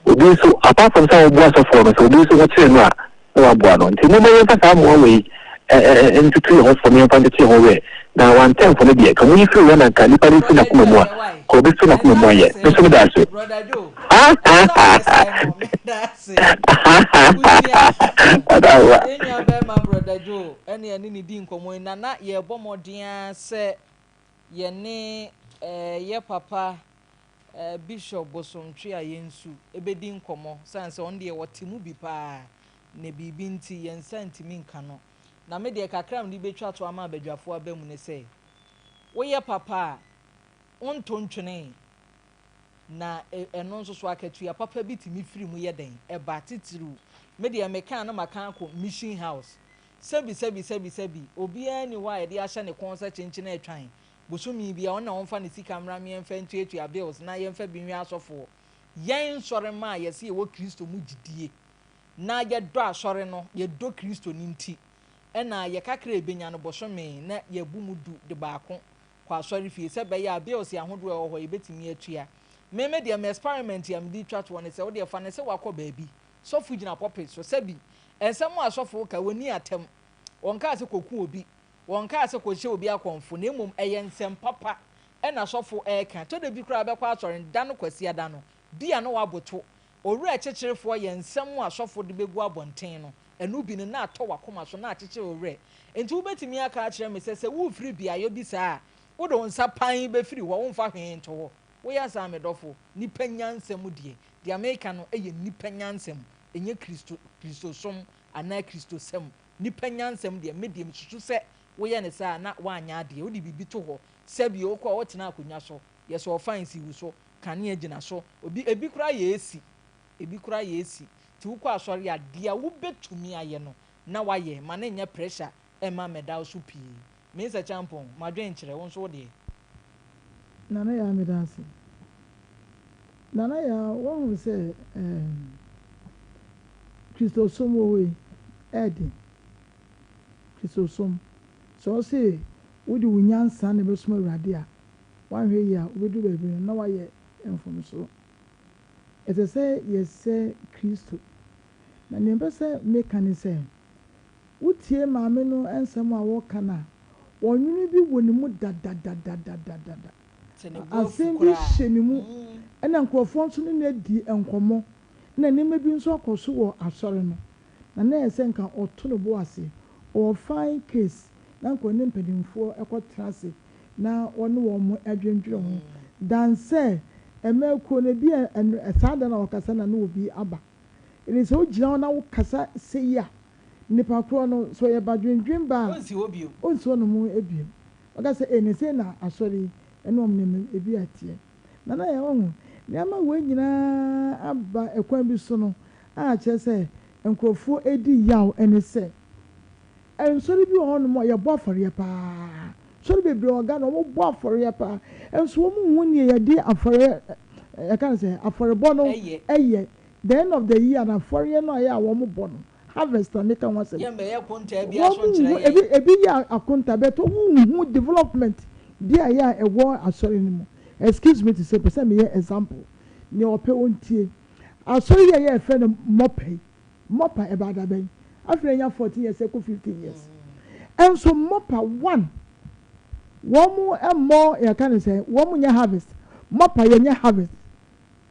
Obi nso, apart from sɛ woboa sɔfoɔ no, sɛ obi nso ho kyere no a, na waboa no. Nti momma yɛmfa saa mmoa wei ntutu yɛn ho fo na yɛmfa nkyekye yɛn ho werɛ. Na wantɛmfo no deɛ, ka monyi firi hɔ na nka nipa no mfiri n'akoma mu a, ka ɔbɛfiri n'akoma mu ayɛ. Me nso meda ase. Ɔdawoa. Yɛn nua bɛrima Brɔda Joe ɛne ɛne ne di nkɔmmɔ yi na na yɛrebɔ mmɔden ara sɛ yɛne yɛ papa Bishop Bosomtwe a yɛnsu bɛdi nkɔmmɔ sane sɛ ɔno deɛ ɔte mu bi paa na biribi nti yɛn nsa ntumi nka no. Na me deɛ kakra a mede bɛtwa to ama abadwafoɔ aba mu ne sɛ, woyɛ papa a, wonto ntwene na ɛno nso so akatua papa bi tumi firi mu yɛ dɛn? Ɛba titiriw. Me deɛ meka a na maka akɔ Mission House. Sɛbi sɛbi sɛbi sɛbi, obiara nni hɔ a yɛde ahyɛ ne kɔn sɛ kyenkyen atwan Bosome biara ɔno na ɔmfa ne sika mmra me yɛmfa ntuatua bills na yɛmfa bi nhwɛ asɔfoɔ. Yɛn nsɔremma a yɛse yɛwɔ Kristo mu gyidie na yɛdɔ asɔre no, yɛdɔ Kristo no nti na yɛ kakra a yɛbɛnya no bosome na yɛbu mu du de baako kɔ asɔre fie sɛ ɛbɛyɛ a bills ahodoɔ a ɛwɔ hɔ yɛbɛtumi atua. Me me deɛ me experiment a mede retwa toɔ ne sɛ wodeɛ fa no sɛ woakɔ baabi, sɔfo gyina pulpit so, sɛbi nsɛm a sɔfo reka wɔnni atɛm, wɔnkaa sɛ kɔku obi, Wɔnkaa sɛ kɔhyɛ obi akɔmfo, na mmom ɛyɛ nsɛm papa na sɔfo reka. Ɛtɔ da bi koraa a wobɛkɔ asɔre no, da no Kwasiada no, bi a na woaboto. Owura kyekyerefoɔ yɛ nsɛm a sɔfo de bɛgu abɔnten no, ɛno bi no, na atɔ w'akoma so, na akyekyere wo werɛ. Enti wobɛtumi aka akyerɛ me sɛ, sɛ worefiri beaeɛ bi saa a, wode wo nsa pan bɛfiri hɔ, womfa hwee nto hɔ? Woyɛ saa a, me dɔfo, nnipa nyansa mu deɛ, deɛ mereka no yɛ nnipa nyansa mu, ɛnyɛ Kristo, Kristosom anaa Kristosɛm. Nnipa nyansam deɛ, me deɛ mesusu sɛ woyɛ no saa a na woanyɛ adeɛ. Wode biribi to hɔ, sɛbi wokɔ a wotena akonnwa so, yɛsɔɔ fan si wo so, kanea gyina so, obi, ebi koraa yɛ AC, ebi koraa yɛ AC. Nti wokɔ asɔre a, deɛ wobɛtumi ayɛ no na woayɛ, ma no nyɛ pressure mma mmɛda wo so pii. Mensah Kyampong, m'adwene nkyerɛ, wo nso wo deɛ? Nana Yaa meda ase. Nana Yaa woahu sɛ ɛɛm. Kristosom wɔ hɔ yi, ɛyɛ den. Kristosom, sɛ ɔse wode wo nyansa na ɛbɛsom Awurade a, woanhwɛ yie a, wobɛduru baabi no na woayɛ mfomsoɔ. Ɛsɛ sɛ yɛsɛ Kristo. Na deɛ mepɛ sɛ meka ne sɛ, wotie maame no nsɛm a ɔreka no a, ɔnwono bi wɔ ne mu dadadadadadada. Sɛ ne bo afu Asɛm bi koraa. hyɛ ne mu, ɛna nkurɔfoɔ nso ne no adi nkɔmmɔ na nneɛma bi nso akɔ so wɔ asɔre no, na na ɛyɛ sɛ nka ɔto ne bo ase, ɔwɔ fine case na nka ɔne mpanimfoɔ kɔtena ase na ɔne wɔn dwendwene ho than sɛ mmaa kuo no ebi a saa da no a ɔkasa na na obi aba. Ɛnti sɛ wogyina hɔ na wokasa sei a, nipa korɔ no sɛ ɔyɛ badwendwen ba a, Ɔnsi hɔ bio. ɔnsi hɔ nom bio. Ɔka sɛ ei na sei na asɔre yi ɛne wɔn nneɛma ebi a ɛteɛ. Na na yɛahu nneɛma wei nyinaa aba ɛkwan bi so no a kyerɛ sɛ nkurɔfoɔ di yaw ne sɛ, nsɔre bi wɔ hɔnom a yɛbɔ afɔreɛ paa. Nsɔre bebree wɔ Ghana wɔbɔ afɔreɛ paa nso wɔn nhu deɛ yɛde afɔreɛ yɛka no sɛ afɔrebɔ no yɛ. The end of the year no afɔreɛ no a ɛyɛ a wɔbɔ no harvest na meka ho asɛm. Yɛmmɛyɛ akontaa biara so Wɔn nkyerɛ nhu yɛn. ebi ebi yɛ akontaa but wɔn nhu development bi a ɛyɛ a ɛwɔ asɔre no mu. Excuse me to say pɛ sɛ meyɛ example nea ɔpɛ ɔntie. Asɔre yi a ɛyɛ a yɛfrɛ no mɔpa yi mɔpa ɛbaa da bɛn? Afei na anya 14 years ɛkɔ 15 years. Ɛnso mɔpa one wɔn mmɔ yɛka no sɛ wɔn nyɛ harvest mɔpa yɛnyɛ harvest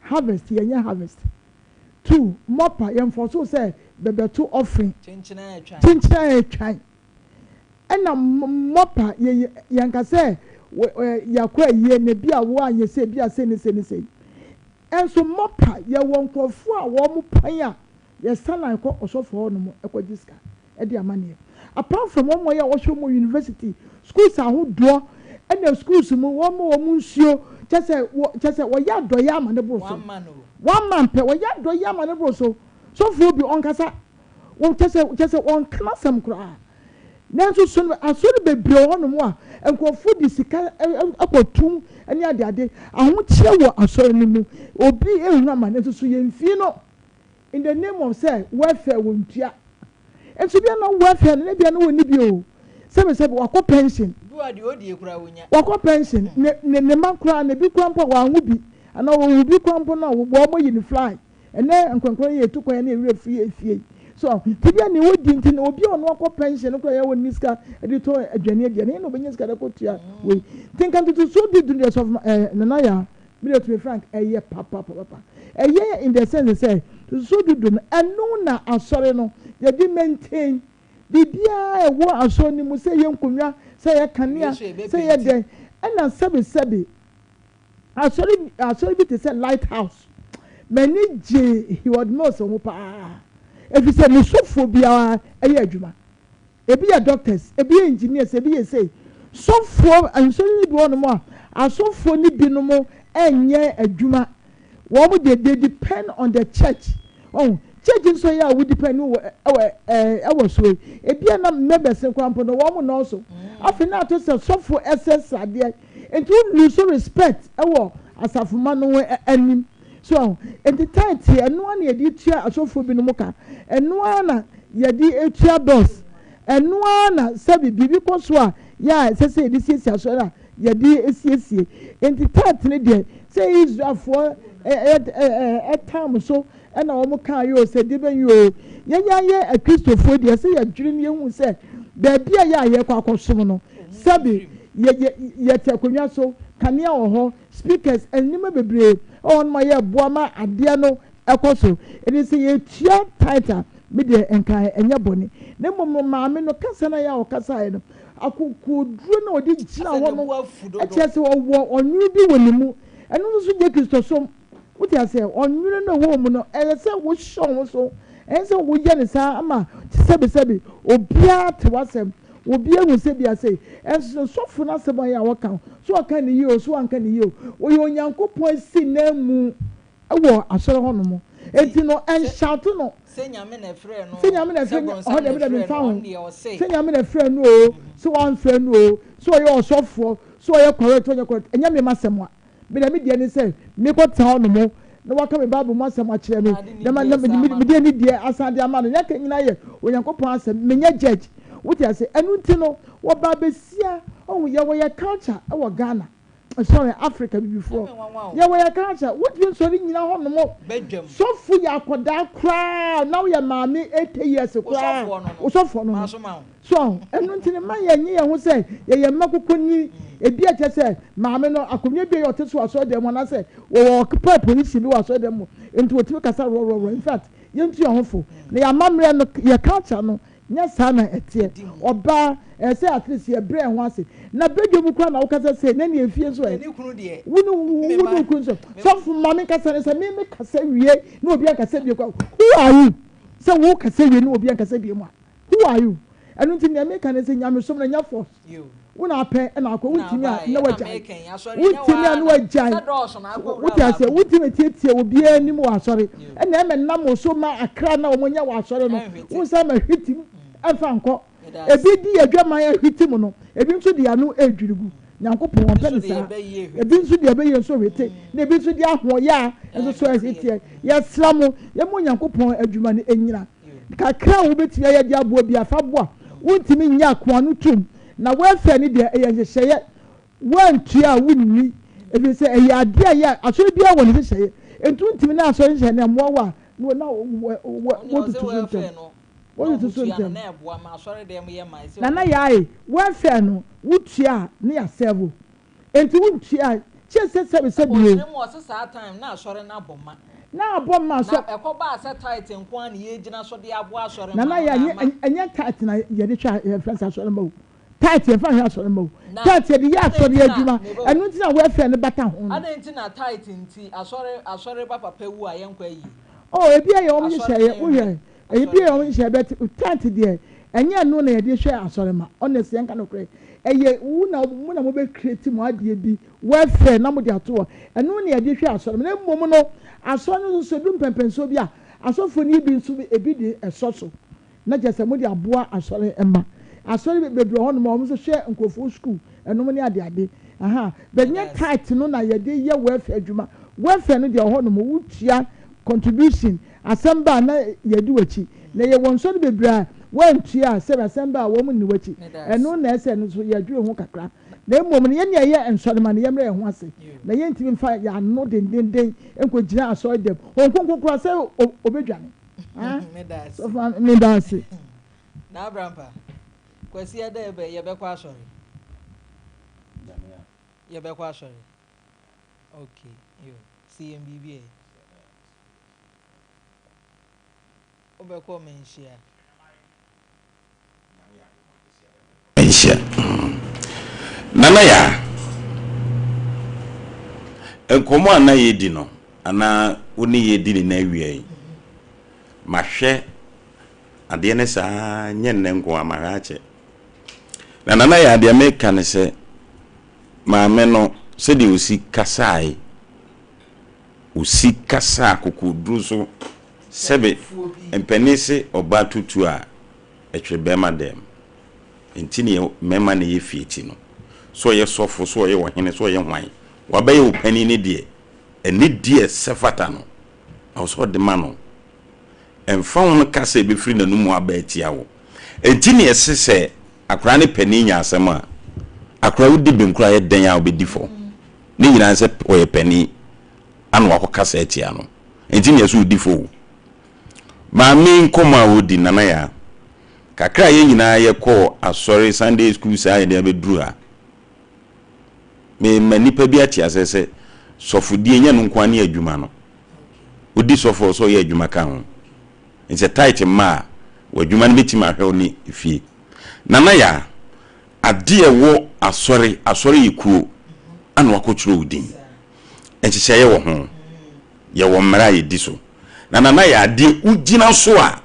harvest yɛnyɛ harvest. Tu mɔpa yɛnfɔso wo sɛ bɛbɛto offering kyenkyen a ɛtwan ɛna mɔpa yɛnka sɛ Wɔ ɛ yɛakɔ ayie na ebi a woanyɛ sei, ebi a sei ne sei ne sei. Nso mɔpa yɛwɔ nkurɔfoɔ a wɔn pan a yɛsan line kɔ ɔsɔfoɔ hɔ nom kɔgye sika de amaneɛ. Apart from wɔn a yɛ wɔhwɛ wɔn wɔ university, schools ahodoɔ ɛna schools mu wɔn ma wɔn nsuo kyɛ sɛ wɔ kyɛ sɛ wɔyɛ adɔeɛ ama no boro so. One man o. One man pɛ wɔyɛ adɔeɛ ama no boro so. Sɔfoɔ bi ɔnkasa wɔn kyɛ sɛ kyɛ sɛ ɔnka n'asɛm koraa. Nanso so no asɔre bebree wɔ hɔnom a nkurɔfo de sika kɔtom ne adeade. Ahokyerɛ wɔ asɔre no mu. Obi rehunu amane nanso so yɛmfii no in the name of sɛ welfare wɔntua. Nso bia na welfare no na bia na wɔnni bi o. Sɛbesɛbe wakɔ pension. Bi wɔ hɔ a deɛ ɔdie koraa ɔnya. Wakɔ pension. Ne ne ne mma koraa no ebi koraa mpo a wɔanwo bi anaa wɔwo bi koraa mpo no a wɔayi no fly. Ɛnnɛ nkwankwan yi etu kwan na ewura firi efie yi. So nti bia nea odi nti no obi a ɔno akɔ pension no koraa yɛ ɔnni sika de tɔ aduane adi a na na obenya sika de akɔtua wei. Nti nka ntotosoɔ du du deɛ sɔfo eh, Nana Yaa, me deɛ to be frank ɛyɛ papapapapa. Ɛyɛ in the sense sɛ ntotosoɔ du du no ɛno na asɔre no yɛde maintain biribiara a ɛwɔ asɔre no mu sɛ ɛyɛ nkonnwa, sɛ ɛyɛ kanea, sɛ ɛyɛ dɛn ɛna sɛbe sɛbe Asɔre asɔre bi te sɛ Lighthouse. M'ani gye Heward Mills ho paa efisɛ ne sɔfoɔ biara yɛ adwuma. Ebi yɛ doctors, ebi yɛ engineers, ebi yɛ sei. Sɔfoɔ nsɔre no bi wɔ hɔnom a asɔfoɔ no binom nyɛ adwuma. Wɔn deɛ they depend on the church. Ɔho church nso yɛ a wo depend wɔ ɛwɔ ɛɛ ɛwɔ so yi. Ebi a na members no koraa mpo no wɔn nnɔɔso. Afei na ato sɛ sɔfo ɛsrɛsrɛ adeɛ. Nti wo lose respect wɔ asafomma no anim. So ahu? Nti tithe ɛno ara na yɛde tua asɔfoɔ binom ka. Ɛno ara na yɛde tua bills. Ɛno ara na sɛbi biribi kɔ so a yɛ a ɛsɛ sɛ yɛde siesie asɔre a yɛde siesie. Nti tithe no deɛ sɛ Israelfoɔ ɛtam so na wɔn kaa yɛ o sɛ deɛ bɛn yɛ o, yɛn yɛn yɛ akristofoɔ deɛ ɛsɛ yɛdwene na yɛhu sɛ baabi a yɛ a yɛkɔ akɔsom no sɛbi yɛ yɛ yɛte akonnwa so, kanea wɔ hɔ, speakers, nneɛma bebree wɔ hɔ nom a yɛboa ma adeɛ no ɛkɔ so. Ɛnti sɛ yɛtua tithe a, me deɛ nka ɛnyɛ bɔne. Na mmom no maame no kasa no a yɛ a ɔkasaeɛ no, akokoɔduro no a ɔde gyina Asɛ hɔ ne no bo afu dodo. kyerɛ sɛ ɔwɔ ɔnwono bi wɔ ne mu. Ɛno nso so nyɛ Kristosom. Wote aseɛ? Ɔnwono no a ɛwɔ wo mu no, ɛsɛ sɛ wohyɛ wo ho so. Ɛnsɛ sɛ woyɛ no saa ama sɛbesɛbe obiara te w'asɛm. Obiara hu sɛ ebia sei. Ɛnso no, sɔfo no asɛm a ɛyɛ a ɔka, sɛ ɔka no yie o, sɛ wanka no yie o, ɔyɛ Onyankopɔn asi n'ananmu wɔ asɔre hɔnom. Nti Enti no, sɛ ɛnhyɛato no. sɛ Nyame na ɛfrɛɛ no Sɛ Nyame na sɛ ɛfrɛ no, bronsam ɔhɔ na deɛ me deɛ ɛfrɛɛ memfa no, ho. ɔno deɛ ɔse. Sɛ Nyame na ɛfrɛɛ no o, sɛ wamfrɛ no o, sɛ ɔyɛ ɔsɔfoɔ, sɛ ɔyɛ correct, ɔnyɛ correct, ɛnyɛ me m'asɛm a. Me deɛ me deɛ ne sɛ mekɔtena hɔ nom na waka me Bible mu asɛm akyerɛ me na ma na mede anidie asan de ama no. Nea aka nyinaa yɛ Onyankopɔn asɛm. Menyɛ judge. Wote ase? Ɛno nti no, wɔbaa bɛsia. Ɔhu, yɛwɔ yɛ culture wɔ Ghana. Sorry, Africa bibifoɔ. Yɛwɔ yɛ culture. Wotumi nsɔre nyina hɔ nom. Sɔfo yɛ akɔdaa koraa na woyɛ maame 80 years koraa. Wosɔfoɔ no no. So ahu? Ɛno nti no, mma yɛnnye yɛn ho sɛ yɛyɛ mma kukuni. Ebia kyerɛ sɛ maame no, akonnwa bi a ɔte so wɔ asɔredan mu anaasɛ wɔwɔ occupy position bi wɔ asɔredan mu nti wɔtumi kasa rɔrɔrɔ. In fact, yɛntu yɛn ho fo. Na yɛn amammerɛ no, yɛn culture no, nyɛ saa na ɛteɛ. Ɔbaa, ɛsɛ sɛ at least yɛbrɛ yɛn ho ase. Na badwa mu koraa na wokasa sei, na nea efie nso ɛ? Wo ne wo ne wo kunu nso. Sɔfo, ma menkasa no sɛ me mekasa wie na obi ankasa bio koraa. Who are you? Sɛ wokasa wie na obi ankasa bio mu a. Who are you? Ɛno nti nea meka ne sɛ nyamesom no ɛnyɛ force. Wo na apɛ na akɔ, wontumi a na wagyae. Wontumi a na wagyae. Wote aseɛ? Wontumi tietie obiara anim wɔ asɔre. Ɛna ɛmɛ nam wo so ma akra na wɔn anya wɔ asɔre no. Wo nsa ma hwitim ɛmfa nkɔ. Ebi di adwaman ahwiti mu no, ebi nso de ano redwiri gu. Nyankopɔn ɔmpɛ no saa. Ebi nso deɛ ɛbɛyɛ nso hwete, na ebi nso de ahoɔyaa nso so ɛhweteɛ. Yɛsrɛ mo, yɛma Onyankopɔn adwuma no nnyina. Kakra a wobɛtumi ayɛ de aboa biara, fa boa. Wontumi nyɛ akoa no tom. Na welfare no deɛ, ɛyɛ nhyehyɛeɛ. Woantua a, wonni. Ɛfiri sɛ ɛyɛ adeɛ a ɛyɛ a, asɔre biara wɔ ne nhyehyɛeɛ. Enti wontumi ne asɔre nhyehyɛeɛ no mmoa wo a, na wotutu so ntɛm. Wotutu so ntɛm. Nana Yae, welfare no, wotua a, na yɛasɛɛve wo. Enti wontua a, kyerɛ sɛ sɛbe sɛbe o. Ɔkyerɛ mu ɔse saa time na asɔre no abɔ ma. Na abɔ ma so. Na ɛkɔbaa sɛ tithe nko ara na yɛgyina so de aboa asɔre mma Nana no Yae, na ama. ɛnyɛ tithe na yɛde hwɛ yɛfrɛ no sɛ asɔre mma o. Tithe yɛmfa nhwɛ asɔre mma o. Na Tithe yɛde yɛ adɛn asɔre nti na adwuma. meba o. Ɛno nti na welfare no bata ho no. Adɛn nti na tithe nti asɔre asɔre ba papa wu a yɛnkɔ ayie? Oh ebi yɛ wɔn Asɔre nhyehyɛeɛ ne wohwɛ nhwɛ ebi asɔre yɛ wɔn ne. nhyehyɛeɛ but tithe deɛ ɛnyɛ ɛno na yɛde hwɛ asɔre mma honestly yɛnka nokorɛ ɛyɛ wo na mo na mobɛ create mo adeɛ bi welfare na mode ato hɔ ɛno na yɛde hwɛ asɔre mma na mmom no asɔre no nso so ɛdu mpɛmpɛnsoɔ bi a asɔfoɔ no bi nso ebi de ɛsɔ so na kyerɛ sɛ mode aboa asɔre mma. Asɔre bebree wɔ hɔnom a wɔn nso hwɛ nkurɔfoɔ sukuu ɛnom ne adeade. Ahaa, but nyɛ tithe no na yɛde yɛ welfare adwuma. Welfare no deɛ wɔ hɔnom, wotua contribution, asɛm ba a na yɛdi w'akyi. Na yɛwɔ nsɔre bebree a woantua a sɛbi asɛm ba a wɔn nni w'akyi. Ɛno na ɛsɛ ɛno nso yɛdwene ho kakra. Na mmom no yɛn a yɛyɛ nsɔremma no yɛmmrɛ yɛn ho ase na yɛntumi mfa yɛn ano dendenden nkɔgyina asɔre dɛm. Honhom Kronkron koraa sɛ ɔbɛdwane. Ah, sɔfo maame, meda ase. Na Abrampa, Kwasi ɛdɛ yɛbɛ yɛbɛkɔ asɔre. Yɛbɛkɔ asɔre. Okay, yo, si yɛn biribi ɛ. Wobɛkɔ manhyia. Nhyia. Nana Yaa, nkɔmmɔ a na yɛredi no anaa wo ne yɛredi ne na awia yi, mahwɛ adeɛ no saa nyɛ nnɛ nko ara, mahwɛ akyɛ. Na Nana Yaa, deɛ meka ne sɛ, maame no sɛdeɛ ɔsi kasae, ɔsi kasa akokoɔduro so, sɛbe mpanin se ɔbaa tutu a, ɛtwere bɛrima dɛm. Nti ne yɛ mmarima na ɛyɛ fie ti no. Sɛ ɔyɛ sɔfo, sɛ ɔyɛ ɔhene, sɛ ɔyɛ hwan, wabɛyɛ wo panin no deɛ, anidie a ɛsɛ fata no, ɛwɔ sɛ ɔde ma no. Ɛmfa ho no kasa a ɛbɛfiri n'anomu aba atia wo. Nti ne ɛse sɛ akwadaa ne panin nya asɛm a, akwadaa wodi bem koraa yɛ dɛn a wobɛdi fɔ. Ne nyinaa ne sɛ ɔyɛ panin ana wakɔkasa atia no. Nti ne ɛse ɔdi fɔ o. Maame yi nkɔmmɔ a ɔredi, Nana Yaa, kakra a yɛn nyinaa yɛkɔɔ asɔre, Sunday school saa yɛde abɛduru ha. Mema nnipa bi ate aseɛ sɛ sɔfodie nyɛ no nko ara ne adwuma no. Wodi sɔfo a ɔsɛ ɔyɛ adwuma ka ho. Nti sɛ tight mma a, w'adwuma no bɛtumi ahwɛ wo ne fie. Nana Yaa, adeɛ a ɛwɔ asɔre, asɔre yɛ kuo, ana wakɔtwerɛ wo din. Nhyehyɛeɛ wɔ ho. Yɛwɔ mmara a yɛdi so. Na nana yɛ adeɛ wogyina so a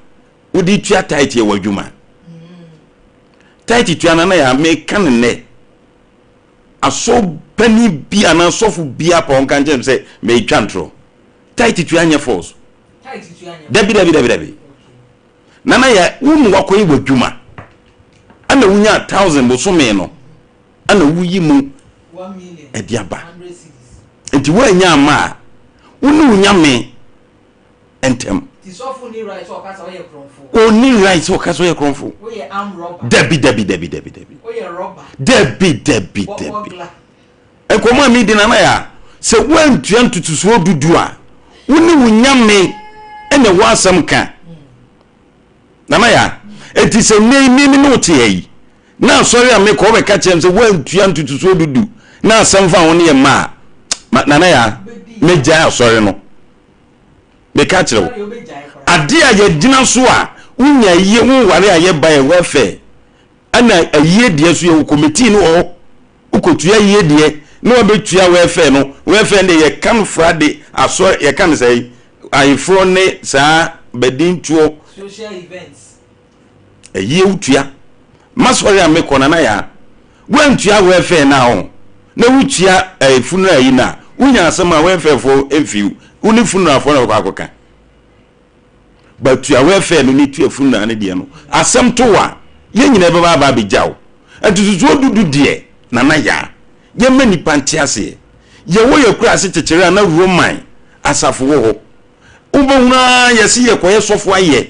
wode tua tight yɛ w'adwuma. Tight tua nana yɛ a meka no nnɛ. Asɔ panin bi anaa sɔfo bi apa ɔnka nkyɛn me sɛ meretwa ntorɔ. Tight tua nyɛ false. Dabi dabi dabi dabi. Nana yɛ wo na wakɔyɛ w'adwuma. Ɛna wonya thousand bosome no. Ɛna woyi mu ɛde aba. Nti woannya amma a, wo ne wo Nyame ntɛm. Ɔnni right sɛ ɔka sɛ ɔyɛ korɔmfo. Dabi dabi dabi dabi dabi. Dabi dabi dabi. Nkɔmɔ a medi nana yɛ a, sɛ woantua ntotosoɔ dudu a, wo ne wo Nyame ɛna ɛwɔ asɛm ka. Nana yɛ a, enti sɛ nnɛ yi me ne wo te ha yi, Na asɔre a mekɔ wɔbɛka kyerɛ me sɛ woantua ntotosoɔ dudu na asɛm fa ho no yɛ mma a, ma Nana Yaa, mɛgyae asɔre no. Meka kyerɛ wo, adeɛ a yɛgyina so a wonya ayie woware a yɛba yɛ welfare ɛna ayie deɛ so yɛwɔ committee no wɔ hɔ wokɔtua ayie deɛ na wabɛtua welfare no welfare no deɛ yɛka no fra de asɔre yɛka no sɛ ayeforɔ ne saa badintoɔ Social events. Ayie wotua. M'asɔre a mekɔ Nana Yaa, woantua welfare no a o, na wotua eh, funeral yi no a, wonya asɛm a welfare foɔ mfi wo, wo ne funeral foɔ na wɔkɔ akɔka. But tua welfare no ne tua funeral no deɛ no, asɛm to wo a, yɛn nyinaa bɛba aba abɛgya wo. Ntotosoɔ dudu deɛ, Nana Yaa, yɛmma nnipa nte aseɛ. Yɛwɔ yɛn kuraase kyekyere a na Roman asafo wɔ hɔ. Wobɛhunu ara yɛse yɛkɔyɛ sɔfo ayɛ.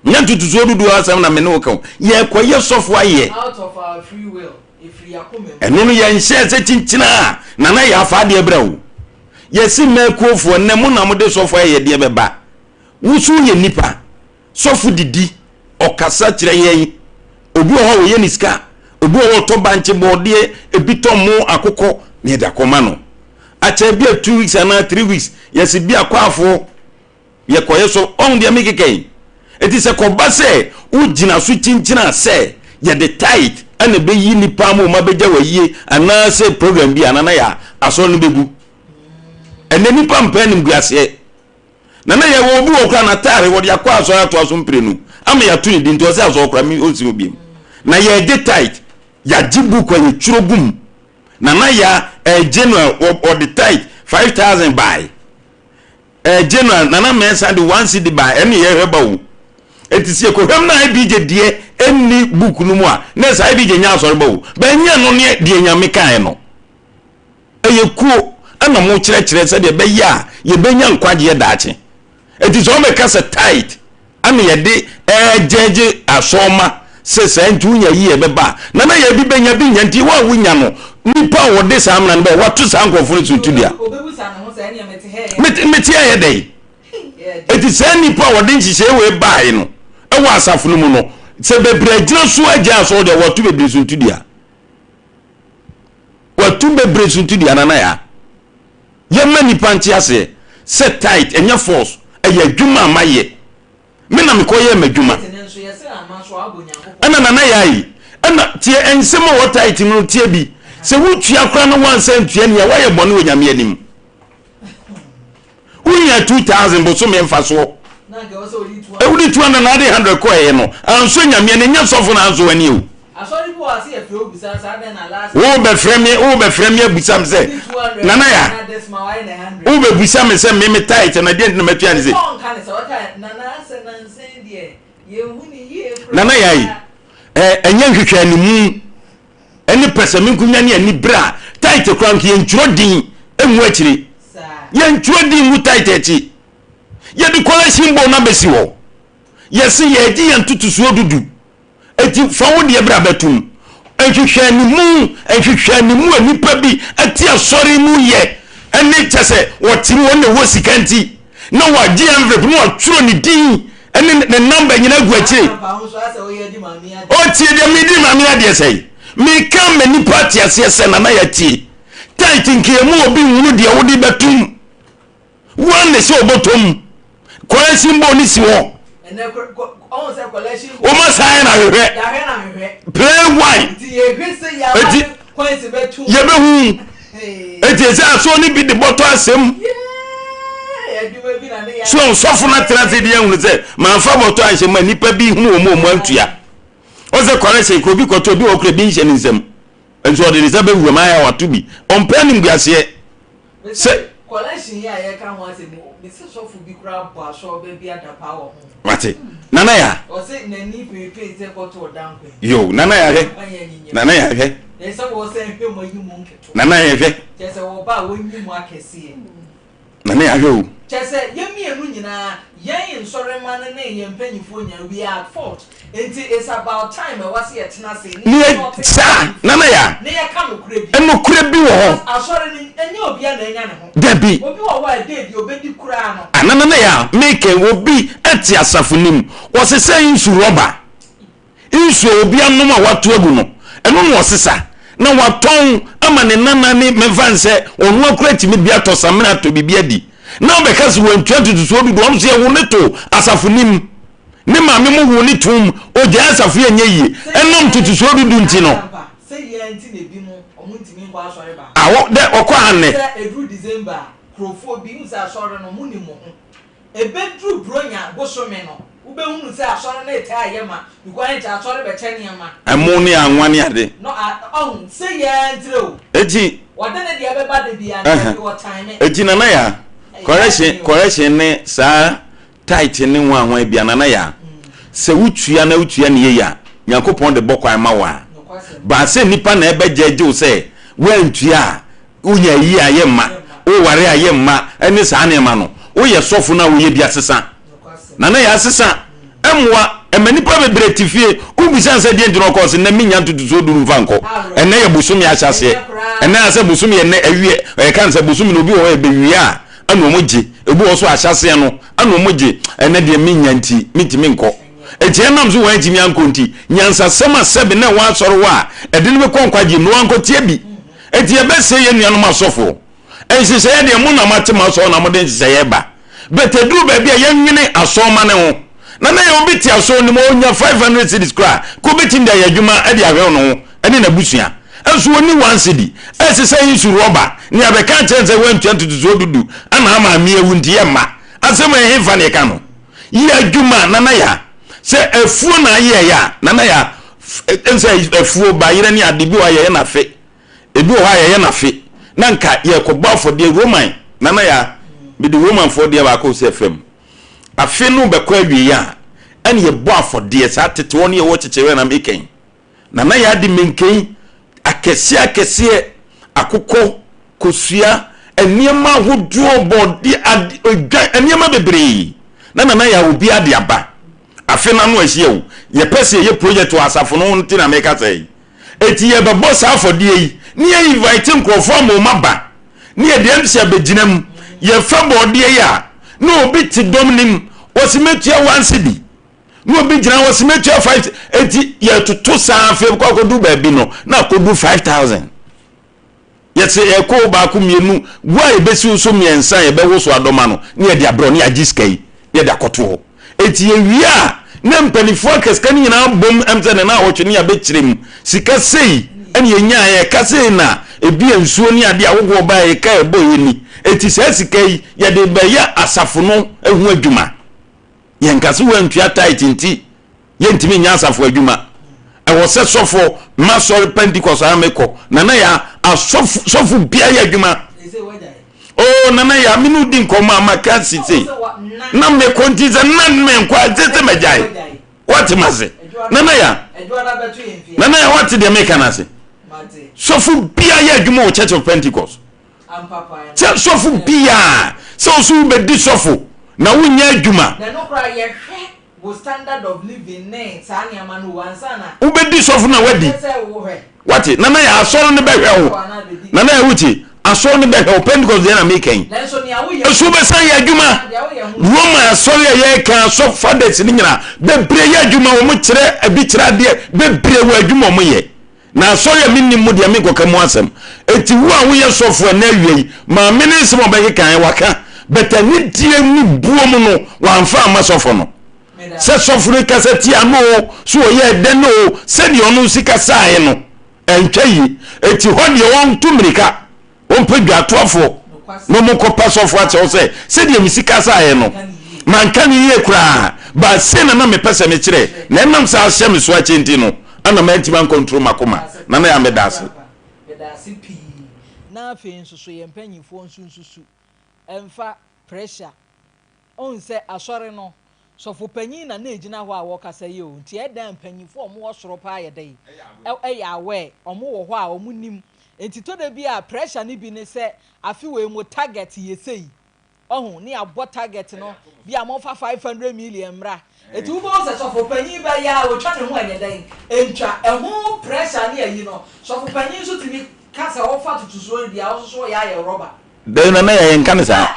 Nyɛ ntotosoɔ dudu asɛm na me ne wo ka o. Yɛrekɔyɛ sɔfo ayɛ. Ɛno no yɛnhyɛɛ sɛ kyinkyina a Nana yɛ afa adeɛ brɛ o. Yɛse mmakuofoɔ nnɛ mo na mode sɔfo ayɛ deɛ bɛba. Wo so woyɛ nipa. Sɔfo didi, ɔkasa kyerɛ yɛn. Obi wɔ hɔ a wɔyɛ ne sika. Obi wɔ hɔ a ɔtɔ bankye, bɔɔdeɛ, ebi tɔ mo, akokɔ na yɛde akɔma no. Akyɛ bi a 2 weeks anaa 3 weeks yɛse bi akwafoɔ Yɛkɔyɛ so, ɔhu deɛ mekeka yi? Enti sɛ kɔba sɛ wogyina so kyinkyina sɛ yɛde tithe ɛna ɛbɛyi nnipa ama wɔn abɛgya wɔ ayie anaasɛ program bi a nana yɛ asɔre no bɛgu. Ɛnɛ nnipa mpɛ animguaseɛ. Nana yɛ wɔ obi wɔ kora n'ataare wɔde akɔ asɔre atoa so mprenu ama yɛato ne din nti ɔsɛ asɔre kora me ɔnsi mu biem. Na yɛgye tithe, yɛagye book a yɛtwerɛ gu mu. Nana ya ɛgye no a ɔde tithe 5000 bae. Ɛgye no a Nana Mensah de one cedi bae ɛne yɛhwɛ ba o. Enti sɛ yɛkɔhwɛm na IBJ deɛ ɛnni book no mu a na ɛsɛ IBJ nyɛ asɔre ba o. Bɛ ɛnyɛ no ne deɛ Nyame kaeɛ no. Ɛyɛ kuo ɛna mo kyerɛkyerɛ sɛdeɛ ɛbɛyɛ a yɛbɛnya nkwagyeɛ daakye. Enti sɛ wɔbɛka sɛ tithe ɛna yɛde ɛɛgyɛgye asɔrma sɛ saa nti wonya yie ɛbɛba a, Nana yɛ bi bɛnya bi nya nti wo a wonya no nipa a wɔde saa mmara no bɛyɛ wato saa nkurɔfoɔ no suntidua. Mete mete ayɛ dɛn? Enti saa nipa a wɔde nhyehyɛe wei baeɛ no ɛwɔ asafo no mu no sɛ bebree agyina so agya asɔre deɛ wɔato bebree suntidua. Wɔato bebree suntidua Nana yaa. Yɛmma nnipa nte aseɛ sɛ tithe ɛnyɛ force, ɛyɛ adwuma a mayɛ. Me na mekɔyɛɛ m'adwuma. Ɛna Nana Yayi, ɛna tie nsɛm a ɛwɔ tithe mu no tie bi. Sɛ wotua koraa na woansa antua ni a, woayɛ bɔne wɔ Nyame anim. Wonya 2000 bosome mfasoɔ. Wode 200 na ade 100 kɔɛɛ no, ansɔ Nyame ani, ɛnyɛ sɔfo na ansɔ w'ani o. Wobɛfrɛ me, wobɛfrɛ me abusa me sɛ, Nana ya, wobɛbusa me sɛ me me tithe na deɛ nti na matua ne se. Nana ya yi, ɛnyɛ nhwehwɛ animu ɛne pɛsɛmenkonya ne anibere a tithe koraa nka yɛntwerɛ din ngu akyire. Yɛntwerɛ din ngu tithe akyi. Yɛde collection bowl no abɛsi hɔ. Yɛse yɛregye yɛn ntotosoɔ dudu. Enti fa wo deɛ bra bɛtom. Nhwehwɛanimu, nhwehwɛanimu a nnipa bi te asɔre mu yɛ ne kyɛ sɛ wɔte mu wɔn na ɛwɔ sika nti na wɔagye envelope na wɔatwerɛ ne din ne ne namba nyinaa agu akyire. Ɔtie deɛ medi maame adeɛ sɛe. Meka ma nnipa ate aseɛ sɛ nana yɛatie. Tight nkeemu obi nhunu deɛ wode bɛtom. Woa ne sɛ ɔbɔtɔ mu. Collection bowl ne si hɔ. Woma saa yɛ na ahwehwɛ. Plain white. Eti yɛbɛhu. Eti ɛsɛ asoɔ ne bi de bɔtɔ asɛm. So ɔsɔfo no atena ase de ahunu sɛ manfa bɔtɔ anhyɛ ma nnipa bi hunu wɔn a wɔn antua. Ɔsɛ collection kuro bi kɔtɔ bi wɔ kura bi nhyɛ ne nsam. Nso ɔde ne nsa bɛwura mu ayɛ wato bi. Ɔmpɛ animguaseɛ. Mese collection yi a yɛka ho asɛm yi, mese sɔfo bi koraa bɔ asɔrba bi adapaa wɔ ho. Wate. Nana ya. Ɔse n'ani peepee sɛ kɔtɔ ɔda nkwa yi. Yo, Nana ya hwɛ. Nana ya hwɛ. Na ɛsɛ wɔsɛn hwɛ mu ayi mu nketewa. Nana ya hwɛ. Kyerɛ sɛ wɔba a wɔnyi mu akɛseɛ. Nana yɛ ahwɛ o. Kyerɛ sɛ yɛn mmienu nyinaa, yɛn nsɔremma no ne yɛn mpanyinfoɔ nyinaa, we are at fault. Nti it's about time ɛwɔ sɛ yɛtena ase ne Ne yɛ yɛ sort saa, out Nana yɛ. ne yɛka nokorɛ bi. Nokorɛ bi wɔ hɔ. Because asɔre no, ɛnyɛ obiara na anya ne ho. Dabi. Obi wɔ hɔ a ɛda adi ɔbɛdi koraa no. Ah, Nana yɛ a, meka yi, obi te asafo no mu, ɔsesa nsu rɔba. Nsu a obi anom a wato agu no, ɛno na ɔsesa na watɔn ama ne nana ne mɛmfa nsɛ ɔno akora tumi bi atɔ samina atɔ biribi adi na ɔbɛka sɛ wantua ntotosoɔ dudu ɔno nso yɛwo ne to asafo nim ne maame mo wo ne tom ogyae asafo yɛ nyɛ yie ɛnam ntotosoɔ dudu nti no awɔ dɛ ɔkɔ anɛ. Sɛ ɛduru December a, kurofoɔ bi, wohu sɛ asɔre no, monim mo ho. Ɛbɛduru Buronya bosome no, wobɛhunu sɛ asɔre no retaa yɛ ma, because ɛnkyɛ asɔre bɛkyɛ nneɛma. Ɛmo ne anwa ne ade. No, a, ɔhu, sei ara ntire o. Eti. Wɔde ne deɛ bɛba da biara, na dabi ɔtan me. Eti Nana Yaa, correction, correction ne saa tithe ne hwan hwan bia, Nana Yaa, sɛ wotua na wotua ne yie a, Nyankopɔn de bɔ kwan ma wo a, but sɛ nnipa na ɛbɛgyɛgye wo sɛ woantua a, Wonya ayi a yɛmma, woware a yɛmma ne saa nneɛma no. Woyɛ sɔfo no a woyɛ bi asesa. Nana yɛ asesa. Ɛmmoa. Ɛma nnipa bebree te fie. Wobisa no sɛ deɛ nti na ɔkɔ ɔse nnɛ mennya ntotosoɔ du no mfa nkɔ. Ɛnnɛ yɛ bosome ahyɛaseɛ. Ɛnnɛ asɛ bosome yɛ nnɛ awie. Ɛka no sɛ bosome no obi wɔ hɔ a ɛbɛwie a ɛna wɔn gye. Ebi wɔ hɔ so ahyɛaseɛ no ɛna wɔn gye. Ɛnnɛ deɛ mennya nti mentumi nkɔ. Enti ɛnam so wɔantumi ankɔ nti, nyansasɛm a sɛbe na ɛwɔ asɔre hɔ a ɛde no bɛkɔ nkwagyeɛ mu no wɔankɔtie bi. Enti yɛbɛsɛe yɛn nuanom asɔfoɔ. Nhyehyɛeɛ deɛ mo na moate mo asɔre na mode nhyehyɛeɛ ba. But ɛduru baabi a yɛnwene asɔrma no ho. Na na yɛ obi te asɔre no mu ɔnya 500 cedis koraa ka obɛtumi de ayɛ adwuma de ahwɛ ne ho ne n'abusua. Nso ɔnni one cedi. Ɛsɛ sɛ nsu rɔba ne abɛka akyerɛ no sɛ woantua ntotosoɔ dudu ana ama ame awu nti yɛmma. Asɛm a ɛhefa na yɛka no? Yɛ adwuma Nana Yaa. Sɛ afuo na ayɛeɛ a Nana Yaa, ɛnsɛ afuo, bayerɛ ne ade bi wɔ hɔ a yɛyɛ no afe. Ebi wɔ hɔ a yɛyɛ no afe na nka yɛrekɔbɔ afɔdeɛ Roman Nana Yaa, mede Romanfoɔ deɛ baako sɛ fam. Afe no rebɛkɔ awieɛ a, ɛna yɛbɔ afɔdeɛ, saa tete hɔ no yɛwɔ kyekyerɛ na meka yi. Na na yɛade menkei akɛseɛ akɛseɛ, akokɔ, kosua, nneɛma ahodoɔ, bɔɔdeɛ, ade, odwan, nneɛma bebree. Na nana yɛ obiara de aba. Afe no ano ahyia o, yɛpɛ sɛ yɛyɛ project wɔ asafo no ho nti na meka sɛ yi. Eti yɛbɛbɔ saa afɔdeɛ yi, ne yɛ invite nkurɔfoɔ ama wɔn aba, ne yɛde MC abɛgyina mu. Yɛfa bɔɔdeɛ yi a, na obi te dɔm no mu, ɔse mɛtua one cedi, na obi gyina hɔ ɔse mɛtua five, eti yɛtoto saa afei kɔ akɔdu baabi no, na akɔdu 5,000. Yɛse yɛkɔ baako mmienu, wo a yɛbɛsi wo so mmiɛnsa a yɛbɛwo so adɔma no, ne yɛde abrɛ wo, ne yɛagye sika yi, ne yɛde akɔto hɔ. Enti yɛwie a, na mpanimfoɔ aka sika no nyinaa abom, ɛm sɛ ne naawɔtwe ne yɛabɛkyerɛ mu. Sika sei ɛne yɛnyaeɛ, ɛka sei na ebi a nsuo ne adeɛ ahodoɔ baeɛ, ɛka a ɛbɔeɛ ni. Enti saa sika yi, yɛde rebɛyɛ asafo no ho adwuma. Yɛnka sɛ woantua tithe nti yɛntumi nyɛ asafo adwuma. Ɛwɔ sɛ sɔfo ma sɔre Pentecost a mekɔ. Nana ya asɔfo sɔfo bia yɛ adwuma. Oh nana ya me no di nkɔmɔ a maka si se. Na mekɔ nti sɛ na menkɔ a sɛ sɛ magyae. Wate ma se. Nana ya. Nana ya wate deɛ meka no ase. Sɔfo bia yɛ adwuma wɔ Church of Pentecost. Sɛ sɔfo bia sɛ ɔso wobɛdi sɔfo na wonyɛ adwuma. Wo standard of living ne saa nneɛma no o ansa na. Wobɛdi sɔfo na wadi. Ɛsɛ sɛ wo hwɛ. Wate, Nana yɛ asɔre no bɛhwɛ wo. Nana yɛ wotie, asɔre no bɛhwɛ wo, Pentecost deɛ na meka yi. Nanso nea woyɛ. Nso wobɛsan yɛ adwuma. Roma asɔre a yɛreka asɔ fathers no nyinaa, bebree yɛ adwuma, wɔn kyerɛ, ebi kyerɛ adeɛ, bebree wɔ adwuma wɔn yɛ. Na asɔre a mennim mu deɛ menkɔka mu asɛm. Enti wo a woyɛ sɔfo ɛnnɛ awia yi, maame no nsɛm a ɔbɛkekaeɛ waka, but anidie ne buo mu no wamfa amma sɔfo no. Sɛ sɔfo no kasa tia no o, so ɔyɛɛ dɛn o, sɛdeɛ ɔno nsi kasaeɛ no, ɛntwa yie. Enti hɔ deɛ ɔntu mmirika. Wɔmpɛ dwatoafoɔ na wɔnkɔpa sɔfoɔ akyɛw sɛ, sɛdeɛ me sika saeɛ no, manka no yie koraa, but sei na na mepɛ sɛ mekyerɛ, na ɛnam sɛ ahyɛ me so akyɛ nti no, ɛna mantumi ankɔntro m'akoma. Nana Yaa, meda ase. Meda ase pii. Na afei nso so yɛn mpanyinfoɔ nso nsusu mfa pressure. Wohu sɛ asɔre no, sɔfopanyin na na egyina hɔ a wɔkasa yi o, nti ɛdan a mpanyinfoɔ a wɔwɔ soro paa yɛ dɛn? Ɛyɛ aware, wɔn wɔ hɔ a wɔn nim. Nti tɔ da bi a pressure no bi ne sɛ afe wei mo target yɛ sei, ɔho, ne yɛabɔ target no, bi a momfa 500 million mmra. Nti wobɛhu sɛ sɔfopanyin ba yi ara otwa ne ho ɛnyɛ dɛn? Ɛntwa. Ɛho pressure ne ayi no, sɔfopanyin nso tumi ka sɛ ɔfa totosoɔ no bi a, ɔso so ɔyɛ ayɛ rɔba. Dabi nana ya yɛn nka no saa.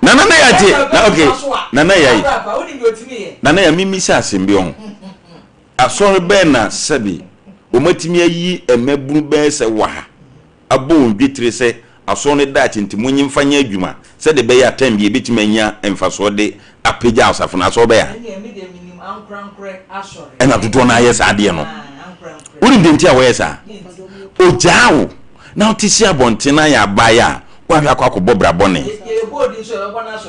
Nana na ya te na okay nana ya yi nana ya mimi sɛ asɛm bi ɔho asɔre bɛn na sɛbi wɔn atumi ayi mmabunu bɛyɛ sɛ waha abɔ wɔn dwetire sɛ asɔre no daakye nti mo nye nfa nyɛ adwuma sɛde bɛyɛ atɛn bi ebetumi anya mfasoɔ de apagya asafo no asɔre bɛyɛ a ɛna dodoɔ no ayɛ saa adeɛ no wonim deɛ nti a wɔyɛ saa ogyaa wo na wote si abɔnten na ayɛ abaeɛ a, woahwɛ akɔ akɔbɔ bra bɔne.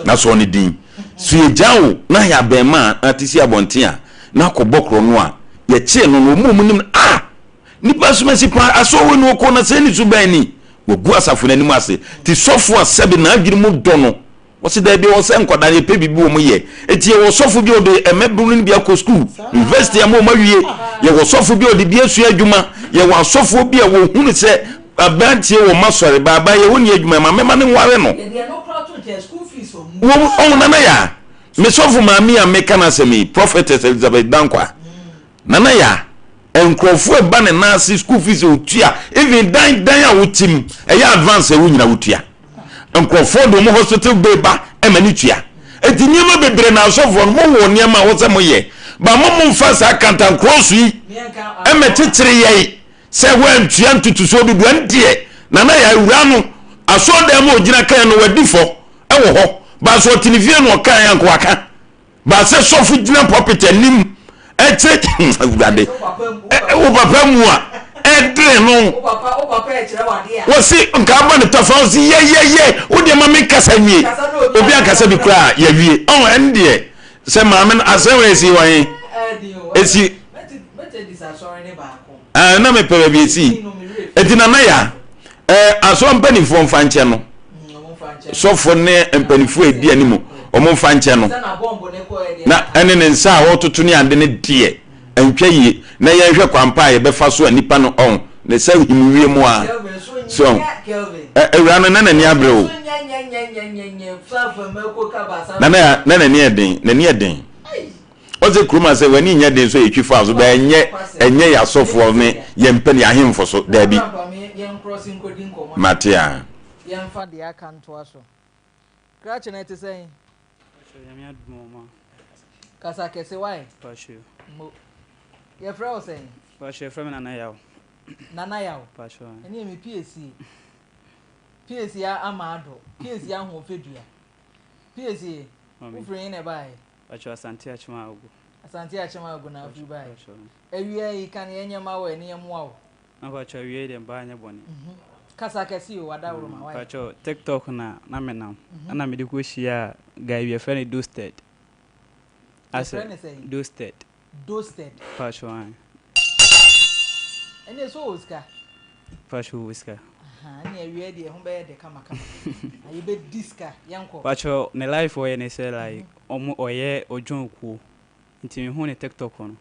Na sɔɔ ne din. So yɛgya wo na ayɛ abɛɛmaa na te si abɔnten a, na akɔbɔ korɔ no a, yɛkyee no no, wɔn a wɔnim no, ah! Nipa asomasi paa, asɔɔ wei na ɔkɔ na sɛɛ ne suban ni. Wagu asafo no anim ase. Te sɔfo a sɛbe n'adwene mu dɔ no, Wɔse daabi ɛwɔ sɛ nkwadaa no yɛpɛ biribi wɔn yɛ. Enti yɛwɔ sɔfo bi a ɔde mmabunu no bi akɔ sukuu, university ama wɔn awie. Yɛwɔ sɔfo bi a ɔde bi asua adwuma. Yɛwɔ asɔfoɔ bi a wɔhunu sɛ aberanteɛ wɔ ma sɔre ba aba yɛ ɔnni adwuma ma mɛma no nware no. Wɔn ɔho nana yaa me sɔfo maame a meka n'asɛm yi Prophetess Elizabeth Dankwa. Nana Yaa, nkurɔfoɔ ɛba ne nan ase school fees a ɔtua, even dan dan a wote mu, ɛyɛ advance a wo nyina wotua. Nkurɔfoɔ de wɔn hospital bill ba ɛma ne tua. Eti nneɛma bebree na asɔfoɔ no mowɔ nneɛma a wɔsɛ moyɛ, ba mo momfa saa kantankorɔ so yi ɛmɛkyekyere yɛn sɛ woantua ntotosoɔ dudu ɛndeɛ Nana Yaa awura no asɔɔdan mu a ɔgyina kan no wadi fɔ ɛwɔ hɔ, ba so ɔte ne fie na ɔkaeɛ anka waka. Ba sɛ sɔfo gyina pulpit anim ɛkyerɛ awurade wo papa mu a ɛdere no wɔsi nka abɔ ne tɔfa wɔsi yɛyɛyɛ wo deɛ ma me kasa nwie obi ankasa bi koraa yɛwie ɔn ɛn deɛ sɛ maame no asɛm wɔ esi wɔ he esi ɛɛ na mepɛ baabi esi eti nana ya ɛɛ asɔ mpanimfoɔ mfa nkyɛn no. Sɔfo ne mpanyinfoɔ a ɛdi anim wɔn mfa nkyɛ no na ɛne ne nsa a ɔretoto ne ade no deɛ ɛntwa yie na yɛnhwɛ kwan pa a yɛbɛfa so a nipa no ɔn ne sɛ him wie mu a so awura no na n'ani abere o na na na n'ani ɛden n'ani ɛden ɔsɛ kurom asɛ w'ani nyɛ den so yɛtwi fa so bɛ ɛnyɛ ɛnyɛ yɛ asɔfoɔ ne yɛn mpɛ ne ahemfo so daabi mate a. Yɛmfa deɛ aka ntoa so. Krakye no ɛte sɛn? Pacho, Nyame adom o ma. Kasa kɛse wai? Pacho. Mo. Yɛfrɛ wo sɛn? Pacho, yɛfrɛ me Nana Yaw. Nana Yaw? Pacho. Ɛne me piesie. Piesie ama ado. Piesie ahoɔfɛ dua. Piesie, wofiri he na ɛbaeɛ? Pacho, Asante Akyem Agogo. Asante Akyem Agogo na wofiri baeɛ. Pacho. Awia yi, ka ne yɛnyɛ ma wo ɛ, ne yɛmmoa wo. Na pacho awiei deɛ mbaa nyɛ bɔne. Kasa kɛse o wadaworo ma wayɛ. Pacho tiktok na na me nam ɛna mede kɔ hyiaa guy bi yɛfrɛ no Dosted. Yɛfrɛ no sɛn? Dosted. Dosted. Pacho ae. Ɛneɛ so ɔwɔ sika? Pacho ɔwɔ sika. Ahaa ɛneɛ awiei deɛ ɛho bɛyɛ dɛ kama kama. Na yɛbɛdi sika yɛnkɔ. Pacho ne life ɔyɛ ne sɛ like ɔmo ɔyɛ ɔjoin kuo nti me huu ne tiktok no.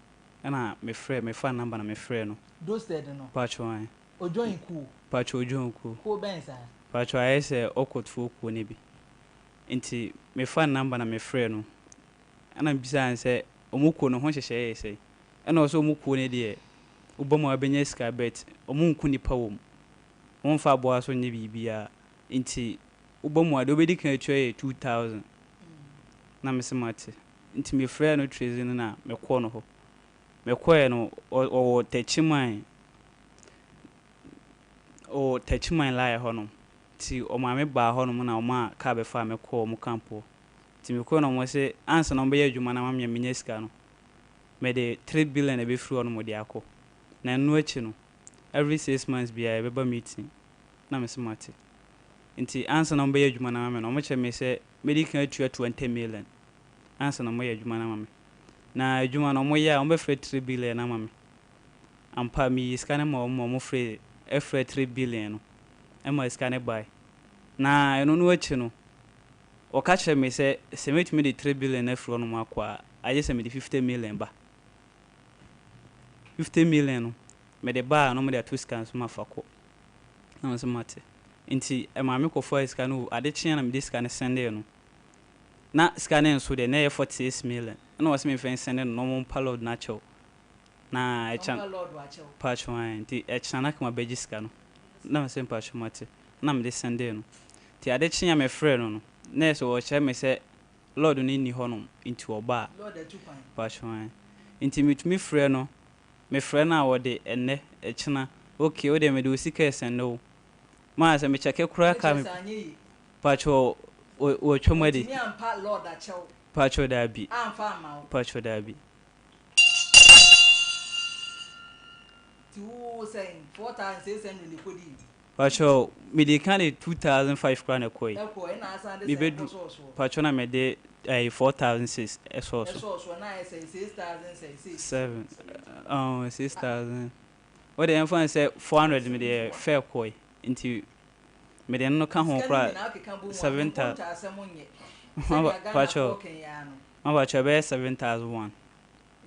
Ɛna me frɛ me faa number na me frɛɛ no. Dosted no. Paatwoo ae. O join kuo. Paatwoo o join kuo. Kuo bɛn saa? Paatwoo ayɛ sɛ awkward foɔ kuo no bi. Nti me faa ne number na me frɛɛ no. Ɛna me bisaa no sɛ ɔmo kuo no ho nhyehyɛeɛ yɛ sɛn? Ɛna ɔse ɔmo kuo no deɛ wo ba mu a wobɛnya sika but ɔmo nku nipa wɔ mu. Ɔmo nfa aboa nso nyɛ biribiara. Nti wo ba mu a deɛ wobɛdi kan atua yɛ 2000. Na me se mate. Nti mefrɛɛ no Tracy no na mekɔɔ no hɔ. Mekɔeɛ no, ɔwɔ Techiman, ɔwɔ Techiman line hɔnom. Nti ɔmaa me baa hɔnom na ɔmaa kaa bɛfaa me kɔɔ wɔn camp hɔ. Nti mekɔeɛ no wɔse ansa na wɔbɛyɛ adwuma no ama me a menya sika no, mede 3 billion na ɛbɛfiri hɔnom de akɔ. Na ɛno akyi no, every 6 months biara yɛbɛba meeting. Na mese mate. Nti ansa na wɔbɛyɛ adwuma no ama me no, wɔkyerɛ me sɛ mɛdi kan atua 20 million. ansa na wɔayɛ adwuma no ama me. Na adwuma no wɔyɛ a wɔbɛfrɛ 3 billion ama me. Ampa meyii sika no maa wɔn ma wɔfrɛɛ frɛɛ 3 billion no ma sika no bae. Na ɛno no akyi no, wɔka kyerɛɛ me sɛ sɛ mɛtumi de 3 billion no afiri hɔnom akɔ a, agye sɛ mede 50 million ba. 50 million no, mede ba a na wɔde ato sika no so mafa kɔ. Na me nso mate. Nti ɛmaa mekɔfaa sika no, ade kyeeɛ na mede sika no sɛndee no. Na sika no nso deɛ na ɛyɛ 46 million ɛna ɔse menfa nsɛnde no na ɔmo mpa load no akyɛw na ɛkyɛ mpakyɛw ae nti ɛkyena na kama bɛgye sika no na mese mpakyɛw mate na mede sɛndee no nti ade kyee a mefrɛɛ no no na ɛsɛ ɔkyerɛ me sɛ load no nni hɔ nom nti ɔba a mpakyɛw ae nti metumi frɛ no mefrɛ no a ɔde ɛnɛ ɛkyena okay wodeɛ mede wo sika ɛsɛnde wo maa sɛ mekyɛke koraa ka me Pacho watwa mu adi. Wantumi ampa Lord akyɛw. Pacho daabi. Amfa amma wo. Pacho daabi. Ti wo sɛn 4600 na ɛkɔdii? Pacho mede ka de 2005 koraa na ɛkɔe. Ɛkɔe ɛna asan de sɛn kɔsɔɔ soɔ? Pacho na mede ɛyi 4006 ɛsɔɔ so. Ɛsɔɔ soɔ na ayɛ sɛn 6000 sɛn 6? 7 oh 6000 wode ɛmfa no sɛ 400 mede yɛ fare kɔe nti Mede ɛno no ka ho Sika no koraa nyinaa wokeka bɔ mu a, 7,000. nkontaasɛm nyɛ. Sɛnea Mpakyɛw, Ghanafoɔ ka yi ara no. mpakyɛw ɛbɛyɛ 7,001.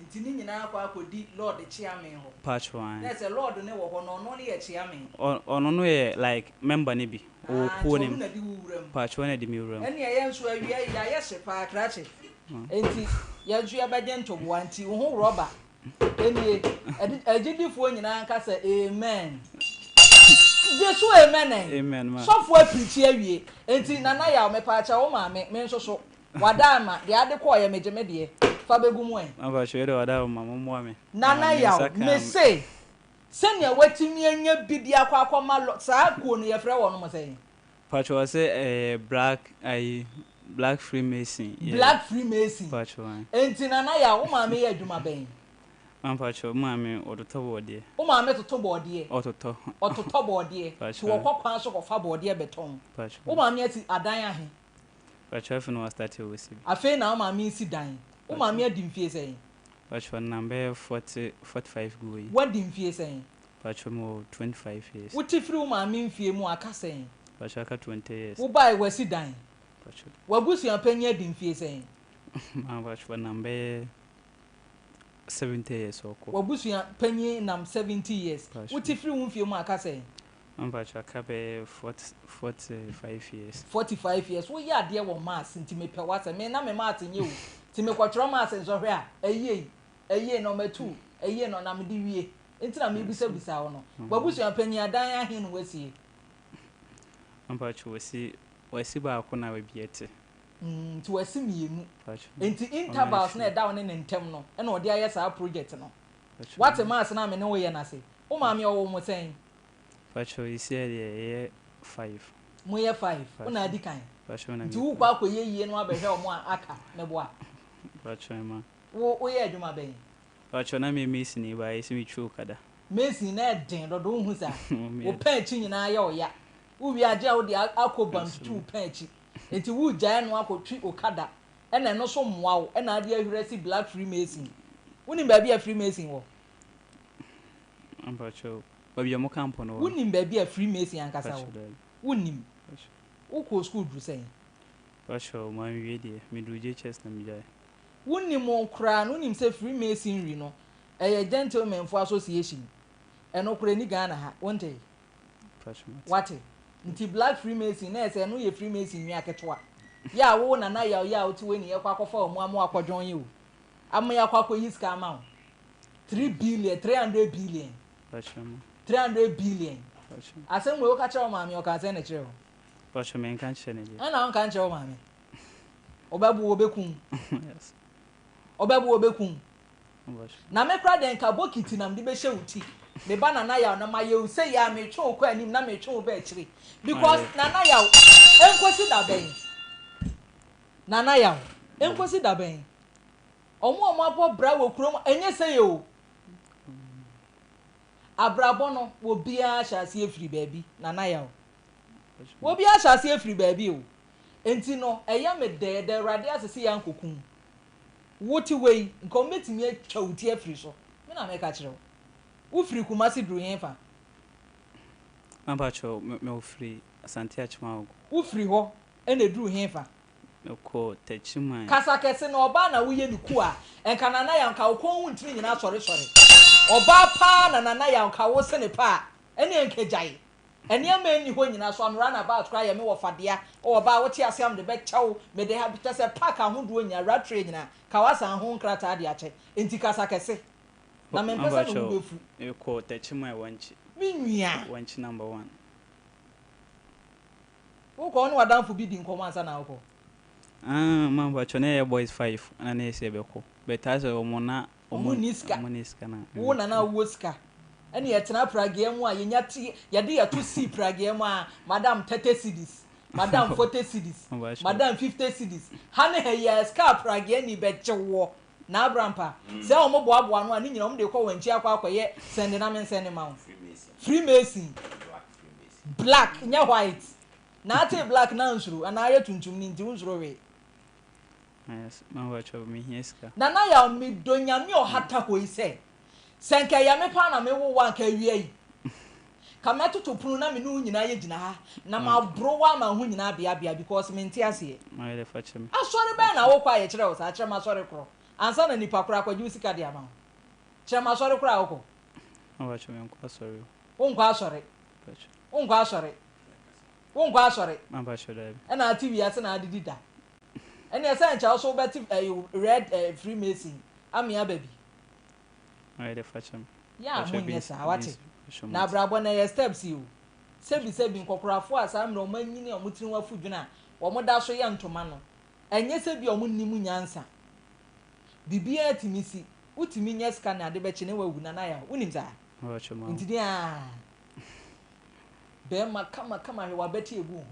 Nti ne nyinaa akɔ akɔdi Lord Kyeame hɔ. Mpakyɛw ae. Na ɛsɛ Lord no wɔ hɔ no, ɔno no yɛ Kyeame. Ɔ, ɔno no yɛ like member no bi. Ɔwɔ Ah, nti kuo no ɔno mu. na de wo wura mu. Mpakyɛw ɔno na ɛde me wura mu. Ɛnneɛ yɛn nso awia yi, yɛayɛ hye paa, krakye. Enti yɛn nso yɛbɛgye ntoboa. Nti wo ho rɔba Nie, agyidifoɔ nyinaa nka sɛ amen. Gye so amen ɛ. Amen ma. Sɔfo apirikyi awie. Enti Nana Yaw mepaakyɛw wo maame me nso so wada ama deɛ ade kɔɔyɛ megye me deɛ fa bɛgu mu ɛ. Mampakyɛw wei deɛ wada ama mo mmoa me. Na Nana me Yaw nsa kaa mese sɛnea watumi anya bi de akɔ akɔma lɔ saa kuo no yɛfrɛ wɔnom sɛn? Pakyɛw ɔse ɛyɛ black ayi. Black Freemason yeah. Black Freemason. Mpakyɛw ae. Enti Nana Yaw, wo maame yɛ adwuma bɛn? Ma mpakyɛw, me maame ɔtotɔ bɔɔdeɛ. Wo maame toto bɔɔdeɛ? Ɔtotɔ. Ɔtotɔ bɔɔdeɛ. Mpakyɛw Nti wɔkɔ kwan so kɔfa bɔɔdeɛ bɛtɔn. Mpakyɛw. Wo maame asi adan ahe? Mpakyɛw afei na wastarte ɔsi bi. Afei na wo maame resi dan. Wo maame adi mfie sɛn? Mpakyɛw nam bɛyɛ 40, 45 go yi. Woadi mfie sɛn? Mpakyɛw mewɔ 25 years. Wote firi wo maame mfie mu a, aka sɛn? Mpakyɛw aka 20 years. Wobae wasi dan. Mpakyɛw. W'abusua panyin adi mfie sɛn? Maa mpakyɛw nam bɛyɛ 70 years ɔkɔ. W'abusua panyin nam 70 years. Mpakyɛw. Wote firi wo mfie mu a, aka sɛn? Maa mpakyɛw aka bɛyɛ 40, 45 years. 45 years. Woyɛ adeɛ wɔ maths nti mepɛ w'asɛm. Me na me maths nyɛ o. Nti mekɔtwerɛ maths nsɔhwɛ a, ɛyie, ɛyie, number 2, ɛyie no na mede wie. Nti na mebisabisa wo no. W'abusua panyin adan ahe na wasie? Mpakyɛw wasi wasi baako na baabi ɛte. Mm, nti wasi mienu. Mpakyɛw. Nti intervals na ɛda wo ne ne ntɛm no ɛna ɔde ayɛ saa project no. Wate maths no a me ne wo yɛ no ase? Wo maame ɔwoo mo sɛn? Mpakyɛw seisei deɛ yɛyɛ five. Moyɛ five, wo na adi kan? Mpakyɛw na Nti medi wokɔ kan. akɔyɛ yie na wabɛhwɛ wɔn a aka, meboa? Mpakyɛw ɛma. Wo woyɛ adwuma bɛn? Mpakyɛw na meyɛ mason ni but ayɛ sɛ metwi okada. Mason na ɛden dodo wonhu saa? Wo pɛn akyi nyinaa yɛ ɔya. Wowie a gye a wode akɔ bantutu wo pɛn akyi. Nti woregyae ɛno akɔtwi okada ɛna ɛno nso mmoa wo ɛna ade ahuri asi black freemason. Wonim baabi a freemason wɔ? Mpakyɛw baabi a wɔka mpɔ no wɔ no. Wonim baabi a freemason ankasa wɔ? Mpakyɛw daabi. Wonnim? Wokɔɔ sukuu duru sɛn? Mpakyɛw manwie deɛ, meduru JHS na megyae. Wonnim wɔn koraa no, wonim sɛ Freemasonry no, ɛyɛ gentlemen foɔ association. Ɛno koraa ɛnni Ghana ha, wontee? Wate? Nti black Freemason, na ɛyɛ sɛ ɛno yɛ Freemason nua ketewa. Yɛ a wo Nana Yaw yi a wote wei ne yɛkɔ akɔfa wɔn ama wakɔ join o. Ama yɛakɔ akɔyi sika ama wo. 3 billion, 300 billion. 300 billion. Asɛm wei woka kyerɛ wo maame, ɔkaa sɛn na ɛkyerɛ wo? Pacho, menka nkyerɛ no deɛ. Ɛna wonka nkyerɛ wo maame? Ɔbɛbo wo, ɔbɛku wo. Yes. Ɔbɛbo wo, ɔbɛku wo. Pacho. Na me koraa deɛ nka bokiti na mede bɛhyɛ wo ti. Me ba Nana Yaw na mayɛ wo sei a metwe wo kɔ anim na metwe wo ba akyire. Because Nana Yaw, ɛnkɔsi da bɛn? Nana Yaw, ɛnkɔsi da bɛn? Wɔn a wɔabɔ bra wɔ kurom, ɛnyɛ sei o. Abrabɔ no, obiara hyɛ aseɛ firi baabi, Nana Yaw. Obiara hyɛ aseɛ firi baabi o. Enti no, ɛyɛ me dɛ, yɛda Awurade ase sɛ yɛankɔku wo. Wote hɔ yi, nka wɔbɛtumi atwa wo ti afiri so. Me na meka kyerɛ wo. Wofiri Kumasi duru hefa? Mapa kyɛw, me me firi Asante Akyem Agogo. Wofiri hɔ na ɛduru hefa? Mekɔɔ Techiman. Kasa kɛse na ɔbaa na woyɛ ne ku a, nka Nana Yaw nka wo kɔn ho ntini nyinaa sɔresɔre. Ɔbaa paa na Nana Yaw nka wo sene paa, ɛneɛ nka gyae. Nneɛma a ɛnni hɔ nyinaa so I'm run about koraa yɛ me wɔfa dea oh ɔbaa wote aseɛ a mede bɛkyɛ wo mede ha kyɛ sɛ park ahodoɔ nyinaa ratray nyinaa ka woasan ho nkrataa de akyɛ enti kasa kɛse na mempɛ sɛ me ho bɛfu. Mekɔ Techiman Wankyi. Me nua. Wankyi number one. Wokɔ wo ne w'adamfo bi di nkɔmmɔ ansa na wokɔ? Ah ma mpakyɛw na yɛyɛ boys five na na yɛsɛ yɛbɛkɔ but ayɛ sɛ wɔn na Ɔmo nni sika. Ɔmo nni sika na. Wo na na wowɔ sika. Ɛne yɛtena pragea mu a yɛnya ti yɛde yɛto sii pragea mu a madam 30 cedis, madam 40 cedis, madam 50 cedis. Ha ne ha yi a sika a pragea ni bɛgye woɔ. Na abrampa sɛ ɔmo boaboa ano a ne nyina ɔmo de kɔ wɔn akyi akɔ akɔyɛ sɛnde na mensɛnde ma wo. Freemason. Black nyɛ white. Na atee black na ansuro anaa ayɛ tuntum no nti wonsuro hwee. Nana Yaw medɔ Nyame ɔhata hɔ yi sɛ, sɛ nka ɛyɛ me paa na me wo wo a nka awia yi ka mɛtoto pono na me ne wo nyinaa yɛ gyina ha na maboro wo ama ho nyinaa abeabea because mente aseɛ. Asɔre bɛn na wokɔ a yɛkyerɛ wo saa? Kyerɛ me asɔre korɔ ansa na nipa korɔ akɔgye wo sika de ama wo. Kyerɛ me asɔre korɔ a wokɔ. Wonkɔ asɔre. Wonkɔ asɔre. Wonkɔ asɔre. Ɛna ate wiase na adedi da. Ɛneɛ sɛ nkyɛ wo so wobɛte ɛyi red ɛɛ freemason ame aba bi. Ɔyɛ dɛ fakyɛ me. Yɛ a monyɛ saa wate. Na abrabɔ no ɛyɛ steps o. Sɛbi sɛbi nkɔkorafoɔ a saa mmerɛ wɔn anyini a wɔn tiri ho afu dwene a wɔn da so yɛ ntoma no ɛnyɛ sɛ bi a wɔn nnim nyansa. Biribiara tumi si. Wotumi nya sika na ade bɛkye ne wawu Nana Yaw wonim saa? Nti deɛ aa. Bɛɛma kama kama hwɛ wabɛte egu wo ho.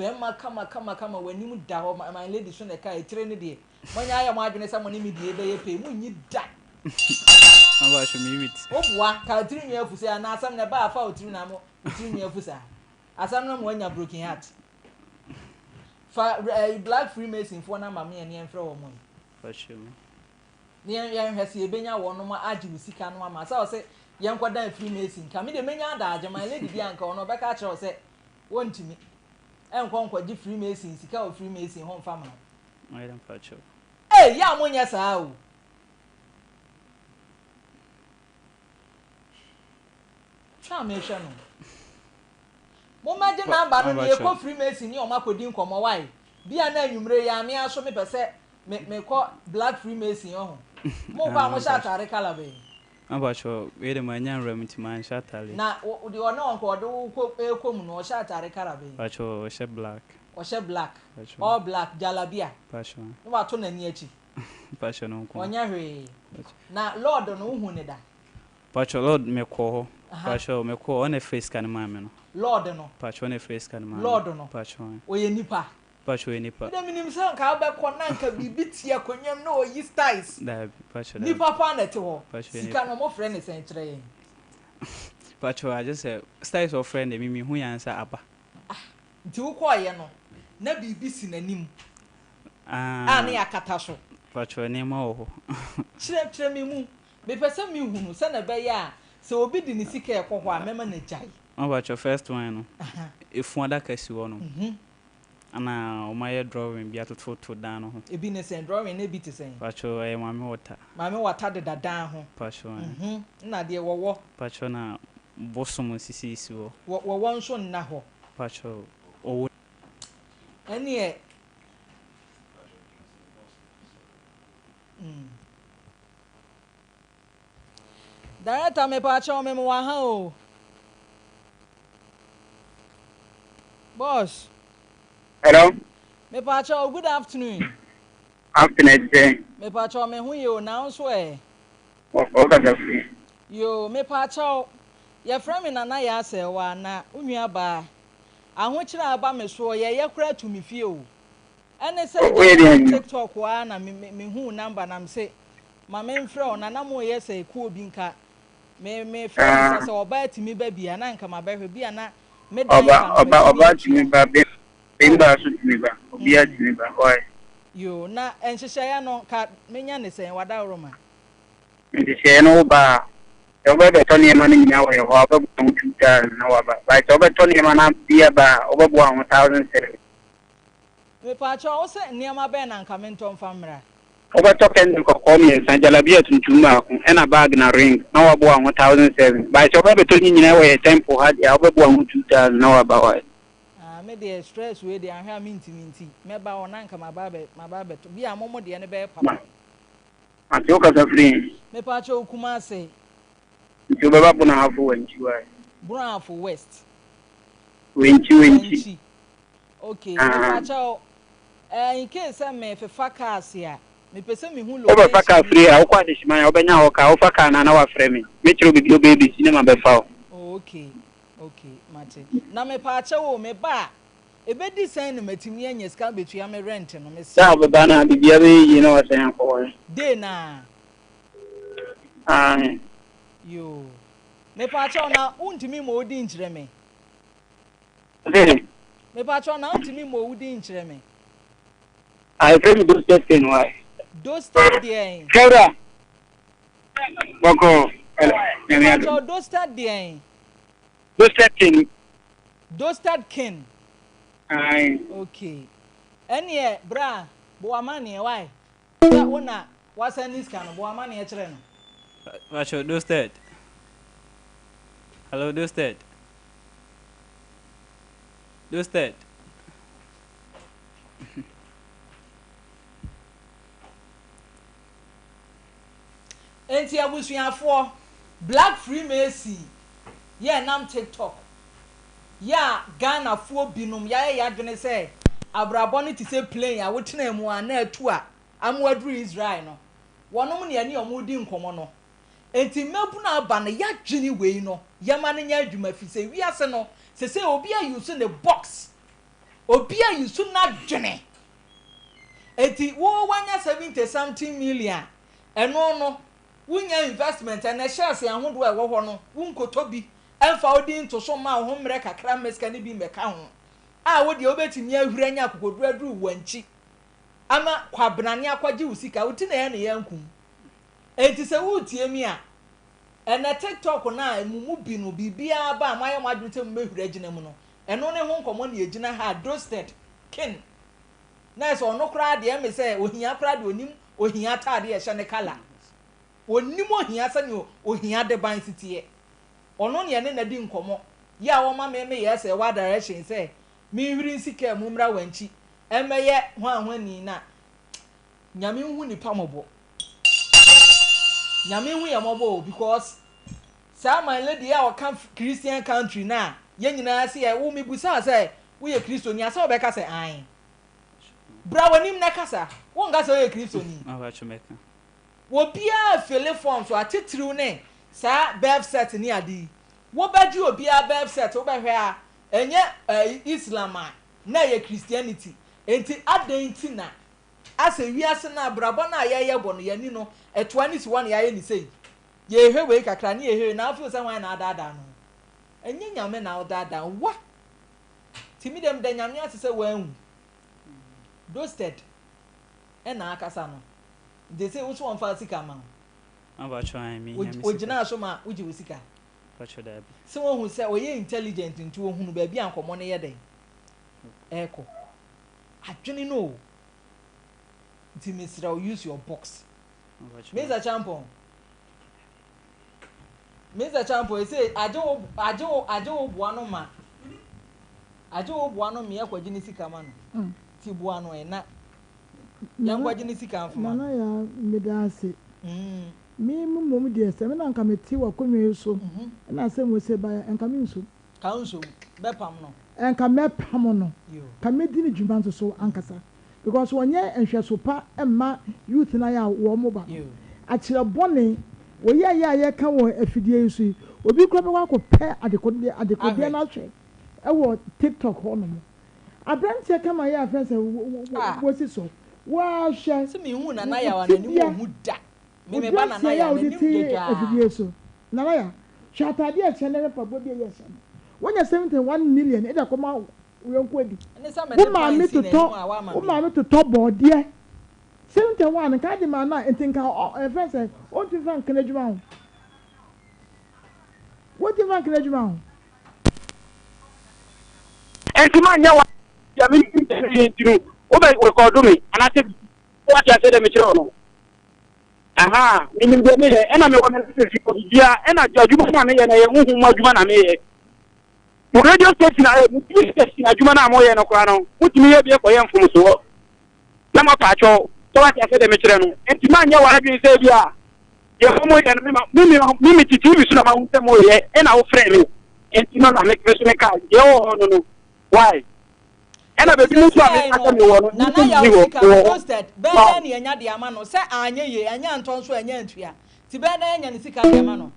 Bɛɛma kama kama kama w'anim da hɔ my lady so na ɛka etire no deɛ moanya ayɛ mo adwene sɛ mo ne me deɛ bɛyɛ pɛ mo nyi da. Maba so me with. Wo boa ka tiri nwi afu sɛ anaa asɛm na ɛba afa wo tiri na mo tiri nwi afu saa asɛm no mo anya broken heart fa eh, black freemason foɔ na ma me ɛne ɛmfrɛ wɔn yi. Fahyɛ mu. Ne yɛn yɛnhwɛ sɛ yɛbɛnya wɔnom agye wo sika no ama sɛ ɔsɛ yɛnkɔ dan freemason ka me deɛ mɛnya adaagye my lady bi anka ɔno ɔbɛka akyerɛ wo sɛ Wontumi nkɔ nkɔgye Freemason sika wɔ Freemason hɔ mfa ma wo. Ɔyere mpakyɛw. Ei yɛ a monyɛ saa o. Hwɛ a mehwɛ no. Mommɛgye number no na yɛkɔ Freemason ne wɔn akɔdi nkɔmmɔ wai. Bi a na anwummere yi a me ara so mepɛ sɛ me mekɔ Black Freemason ɔho. Mokɔ a mohyɛ ataare colour bɛn? Mpakyɛw wei de mannya nwura mu nti manhyɛ atare. Na wo deɛ ɔne ɔnka ɔde wo kɔ ɛkɔ mu no ɔhyɛ atare colour bɛn? Mpakyɛw ɔhyɛ black. Ɔhyɛ black. Mpakyɛw. All black jalabia. Mpakyɛw. Na wato n'ani akyi. Mpakyɛw no nko. Ɔnyɛ hwee. Mpakyɛw. Na lord no wo hu no da? Mpakyɛw lord me kɔ hɔ. Aha. Mpakyɛw me kɔ hɔ ɔna ɛfrɛ sika no maa me no. Lord no. Mpakyɛw ɔna ɛfrɛ sika no maa me. Lord no. Mpakyɛw. Ɔyɛ nipa. Mpakyɛw ɔyɛ nipa. Me deɛ menim sɛ nka wobɛkɔ na nka biribi te akonnwa mu na ɔyi styles. Daabi, mpakyɛw daabi. Nipa paa na ɛte hɔ. Mpakyɛw ɔyɛ Sika nipa. no wɔfrɛ no sɛn kyerɛ yɛn. Mpakyɛw agye sɛ styles a ɔfrɛ no deɛ me mehu yɛ ansa aba. Ah, nti wokɔɔyɛ no na biribi si n'anim Ah. a na yɛakata so. Mpakyɛw nneɛma wɔ hɔ. Kyerɛ kyerɛ me mu. Mepɛ sɛ mehunu sɛnea ɛbɛyɛ a sɛ obi de ne sika rekɔ hɔ a mɛma no agyae. Mpakyɛw first one no, efunu adaka si hɔ nom. Ana ɔmo ayɛ drawing bi atototo dan no ho. Ebi ne sɛn? Drawing no bi te sɛn? Pakyɛw ɛyɛ Maame Wata. Maame Wata deda dan ho. Pakyɛw ɛɛ. Mhm, nna deɛ wɔwɔ. Pakyɛw na bosom sisisi hɔ. Wɔ wɔwɔ nso nna hɔ. Pakyɛw ɔwɔ. Ɛneɛ. Mm. Director mepaakyɛw me mewɔ ha o. Boss. Hello. Mepaakyɛw good afternoon. Afternoon ɛte sɛn? Mepaakyɛw me ho yɛ o na wo nso ɛ? Wɔ kasa firi. Yoo mepaakyɛw yɛfrɛ me Nana Yaa Sɛɛwa na wo nua baa ahokyere a aba me soɔ yɛyɛ koraa tu me fie o. Ɛne sɛ Woyɛ gya deɛn me adwuma? tiktok aa na me me hu wo number na mese ma me nfrɛ wo na na mo yɛ sɛ kuo bi nka me me frɛ bisa Ah, sɛ ɔbaa tumi ba bi a na nka ma bɛhwɛ bi a na me dan ɔba ka no ɔba matumi ɔba tumi atua ba bɛ oh bɛmba so tumi ba obiara mm tumi ba why? yoo na nhyehyɛeɛ no ka menya ne sɛn wadaworoma. Nhyehyɛeɛ no wo ba a sɛ wobɛbɛtɔ nneɛma no nyinaa wɔ yɛ hɔ a wobɛboa ho 2000 na waba but sɛ wobɛtɔ nneɛma no bi aba a wobɛboa ho 1700. Mepaakyɛw, wo se nneɛma bɛn na anka mentɔ mfa mmra? Wobɛtɔ candle kɔkɔɔ miensa, jalabia tuntum baako, ɛna bag na ring na waboa ho 1007. By sɛ wobɛbɛtɔ ne nyinaa wɔ yɛ temple ha deɛ a wobɛboa ho 2000 na waba wai. Ah me deɛ stress wei deɛ anhwɛ a mentumi nti mɛba hɔ na anka maba abɛ maba abɛtɔ bi a mo mo deɛ no bɛyɛ Ma papa. mate wo kasa firi he? Mepaakyɛw Kumase. Nti wobɛba Bono Ahafo Wankyi wai? Bono Ahafo West. Wenchi Wenchi. Wenchi. Ok Ahaa. mepakyɛw eh incase sɛ me fefa cars a mepɛ sɛ mehu Wobɛfa car location firi ha, wokɔ Adehyeman a wobɛnya hɔ car, wofa car no a na wafrɛ me, mɛkyerɛ wo baabi a wobɛyɛ bɛsi na mabɛfa wo. Oh ok ok mate na mepaakyɛw o meba a ɛbɛdi sɛn na matumi anya sika abɛtua me rent no Da mesrɛ a wo. wobɛba no a biribiara bɛyɛ yie na wasan akɔ hɔ. Day no a? Aane. Yoo mepaakyɛw na wontumi mmɔ wo din nkyerɛ me? Ɔse. Mepakyɛw na wontumi mmɔ wo din nkyerɛ me. Ah yɛfrɛ me Dosted Ken why? Dosted deɛn? Kɛwura bɔkɔɔ ɛla nyame adom. Mepakyɛw Dosted deɛn? Dosted Ken. Dosted Ken. Ae. Okay ɛneɛ bra bɔ w'amaneɛ why? Sɛ wo na wasan ne sika no bɔ w'amaneɛ kyerɛ no. Pacho Dosted. Hello Dosted. Dosted. Enti abusuafoɔ, Black Freemason yɛ nam TikTok yɛ a Ghanafoɔ binom yɛayɛ yɛadwene sɛ abrabɔ no te sɛ plane a wotena mu a na atu a ama waduru Israel no, wɔnom ne yɛne wɔn redi nkɔmmɔ no. Enti mmabunu aba no yɛadwene wei no yɛma no nyɛ adwuma firi sɛ wiase no sesei obi a use ne box. Obi ayi so n'adwene. Enti wo wanya 70 something million a, ɛno no wonya investment ɛnɛ shares ahodoɔ a ɛwɔ hɔ no wonkɔtɔ bi ɛmfa wo din nto so mma wo ho mmerɛ kakra mma sika no bi mmɛka ho a wo deɛ wobɛtumi ahuri anya akokoduro aduru wankyi ama kwabenane akɔgye wo sika wo ti na ɛyɛ ne yɛnkum. Enti sɛ woretie mi a, ɛnɛ TikTok no a mo mu bi no biribiara ba a moayɛ mo adwene sɛ mobɛhuri agyina mu no, ɛno ne ho nkɔmmɔ na yɛgyina ha a Dosted King na ɛsɛ ɔno koraa deɛ ɛme sɛ ohia koraa deɛ onim ohia ataade a ɛhyɛ ne kala. Onim ohia sɛnea ohia de ban si teɛ. Ɔno ne ɛne no adi nkɔmmɔ yɛ a ɔma me meyɛɛ sɛ ɛwɔ direction sɛ menhuri nsi kaa mu mmra wankyi mmɛyɛ hwanhwani na Nyame nhu nipa mmɔbɔ. Nyame nhu yɛn mmɔbɔ o because saa my lady a ɔka Christian country no a yɛn nyinaa se yɛ wo mebusaa sɛ woyɛ Kristoni a sɛ wobɛka sɛ ae. Bra w'anim na kasa. Wonka sɛ woyɛ Kristoni. Obiara fele form so atitiriw ne saa birth cert ne ade yi. Wobɛgye obiara birth cert wobɛhwɛ a ɛnyɛ Islam a na ɛyɛ Christianity. Enti adɛn nti na asɛ wiase no abrabɔ no a yɛyɛ bɔ no yɛn ani no ɛtoa ne si hɔ na yɛayɛ ne sei. Yɛhwɛ wei kakra ne yɛhwɛ wei na afeel sɛ hwan na adaadaa no. Ɛnyɛ Nyame na ɔdaadaa wo. Wa! Nti me deɛ meda Nyame ase sɛ wanwu. Dosted ɛna akasa no. Nti sɛ wo so wɔmfa sika ma wo. Ogyinaa so ma wogye wo sika. Sɛ wohu sɛ ɔyɛ intelligent nti ohunu baabi a nkɔmmɔ no yɛ dɛn ɛrekɔ. Adwene no o. Nti mesrɛ wo use your box. Mr. Champon. Mr. Champon ese agye wo agye wo agye wo boa no ma agye wo boa no mmea kɔgye ne sika ma no. Ti boa no ɛ na yɛn kɔgye ne sika mfoma no. Nana ya meda ase. Me mmom deɛ sɛ me na nka mete w'akonnwa yi so na asɛm wei sɛ baeɛ a nka mensom. Ka wonsom, bɛpam no. Nka mɛpam no. Ka mɛdi ne dwuma nso so ankasa because ɔnyɛ nhwɛso pa mma youth no a wɔn ba no. Akyerɛ bɔne, wei a yɛ a yɛka wɔ afidie yi so yi, obi koraa bɛkɔ akɔpɛ adekodeɛ adekodeɛ no ahwɛ wɔ TikTok hɔ nom. Aberanteɛ kama yɛ a fɛn sɛ wosi so, woahwɛ Sɛ menhuu Nana Yaw wo a n'anim tebea. wɔ hu da. Me Wo me ba Nana dressing Yaw a wode n'anim te dwedwaa. afidie so. Nana Yaw, hwɛ ataadeɛ a ɛhyɛ ne mpaboa bi a ɛyɛ hyɛ no. Woanya 71 million de akɔma wo yɔnko adi. Ɛne sɛ Wo mede pan maame si n'anim totɔ a wama wo me. maame totɔ bɔɔdeɛ 71 nka ade maa no a nti nka ɔ ɛfrɛ no sɛ ɔntumi mfa nka n'adwuma ho. Wontumi mfa nka n'adwuma ho. Enti manyɛ w'adwene deɛ menim sɛ meyɛ nti no, wobɛ rekɔdo me anaasɛ biribi. So wate aseɛ deɛ mekyerɛ wo no? Ahaa, menim deɛ meyɛ, ɛna mewɔ me license wɔ biribiara, ɛna adwuma no a meyɛ no ɛyɛ honhom mu adwuma na meyɛ. Mo radio station a, mo TV station adwuma no a moyɛ no koraa no, motumi yɛ bi kɔyɛ mfomsoɔ na moapa akyɛw. So wate aseɛ deɛ mekyerɛ no? Enti manyɛ w'adwene sɛ bi a deɛ mo moyɛ no, me ma, me me me mete TV so na mahu sɛ moyɛ, ɛna wofrɛ me. Enti no na me me so mekaa deɛ ɛwɔ hɔ no no. Why? Ɛna baabi mu nso a meka sɛ mewɔ no, Nana nso Yaw nni hɔ, sika mewɔ no hɔ. posted bɛyɛ Why? dɛn na yɛanya de ama no sɛ anyɛ yie ɛnyɛ antɔ nso ɛnyɛ antua nti bɛyɛ dɛn anya ne sika de ama no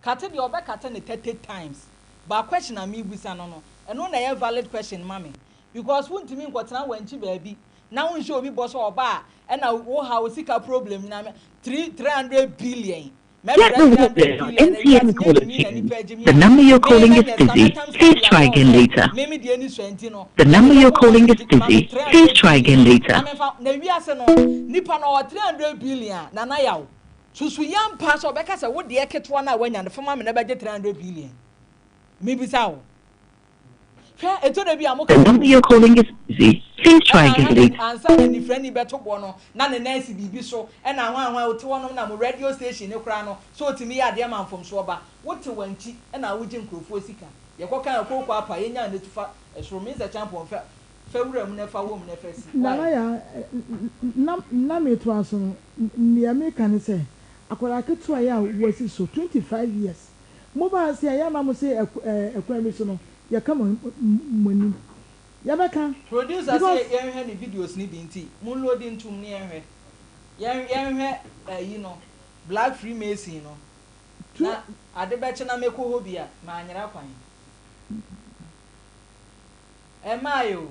kate deɛ ɔbɛkate no 30 times but question a mebusa no no ɛno na ɛyɛ valid question ma me because wontumi nkɔtena wankyi baabi na wonhyɛ obi bɔ sɛ ɔba a ɛna wo ha wo sika problem nyinaa me 3 300 billion Get rewarded on MTN caller tune. The number you're calling is busy. Please try again later. The number you're calling is busy. Please try again later. Na wiase no nipa no ɔwɔ 300 billion nana yaw susu yampa sɛ ɔbɛka sɛ wo deɛ ketewa no a wanya no fama me na bɛgye 300 billion mebisa wo hwɛ ɛtɔ da bi a moka The number you're calling is busy. Please try again later. Ansa na nifrani bɛto boɔ no na ne nan si biribi so ɛna hwan hwan wote hɔnom na mo radio station no koraa no sɛ ɔtumi yɛ adeɛ ma mfomsoɔ ba wote wankyi ɛna wogye nkurɔfoɔ sika yɛkɔ kan kooko apa yɛnya ne tu fa ɛsoro Mensah Champon fa fa wura mu na fa wɔ mu na fa si Nana why. Yaa, na na metoa so no, nea meka ne sɛ, akwadaa ketewa yi a wasi so, 25 years, Mobaa ase a, yɛ a na mo se ɛkwan bi so no, yɛka mo mo anim. Yɛbɛka. Producer Because. se yɛnhwɛ ne videos no bi nti mo loadi ntom ne yɛnhwɛ. Yɛn yɛnhwɛ ayi no black freemason no To. Na ade bɛkye na mɛkɔ hɔ bi a manyera kwan. Ɛmaae o.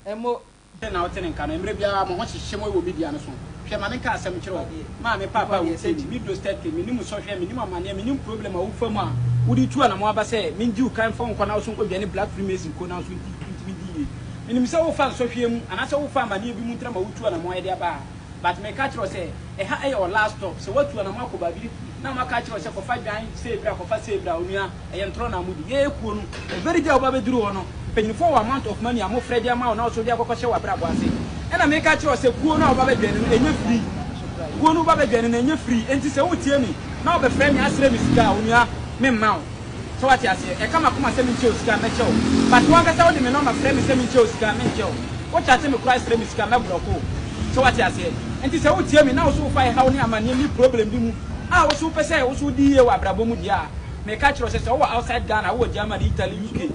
Ɛmo. Sɛ na wote ne nka no, mmerɛ biara mo ho hyehye mo wɔ media no so. Hwɛ, ma menka asɛm nkyerɛ wo. Maame, paapa a wotie me, me Dosterte, menim sɔhwɛ, menim amaneɛ, menim problem a wofa mu a wode tu anamɔn aba sɛ mengye wo kan mfa wo nkɔ na wo so nkɔdwane Black Freemason kuo na wo so ntumi ndi yie. Menim sɛ wofa nsɔhwɛ mu anaasɛ wofa amaneɛ bi mu nti na ma wotu anamɔn de aba ha. But meka kyerɛ wo sɛ ɛha yɛ wo last stop. Sɛ woatu anamɔn akɔ baabi na wɔaka akyerɛ wo sɛ kɔfa dwan sei bra, kɔfa sei bra, onua, ɛyɛ ntorɔ na modi. Yɛyɛ kuo no, the very day a woba bɛduru hɔ no, mpanyinfoɔ wɔ amount of money a mofrɛ de ama wo na wo nso wode akɔkɔhyɛ w'abrabɔ ase. Ɛna meka kyerɛ wo sɛ kuo no a woba bɛdwane no, ɛnyɛ free. Kuo no woba bɛdwane no, ɛnyɛ free. Enti sɛ wotie me na wobɛfrɛ me asrɛ me sika a, onua, memma wo. So wate aseɛ? Ɛka m'akoma sɛ menkyɛ wo sika a, mɛkyɛ wo. But wo ankasa wode me nɔma frɛ me sɛ menkyɛ wo sika a, menkyɛ wo. Wo chate me koraa srɛ me sika a, mɛblɔko wo. So wate aseɛ? Nti sɛ wotie me na wo so wofa ɛhaw ne amaneɛ ne problem bi mu a wo so wopɛ sɛ wo so wodi yie wɔ abrabɔ mu deɛ a, meka kyerɛ wo sɛ sɛ wowɔ outside Ghana, wowɔ Germany, Italy, UK,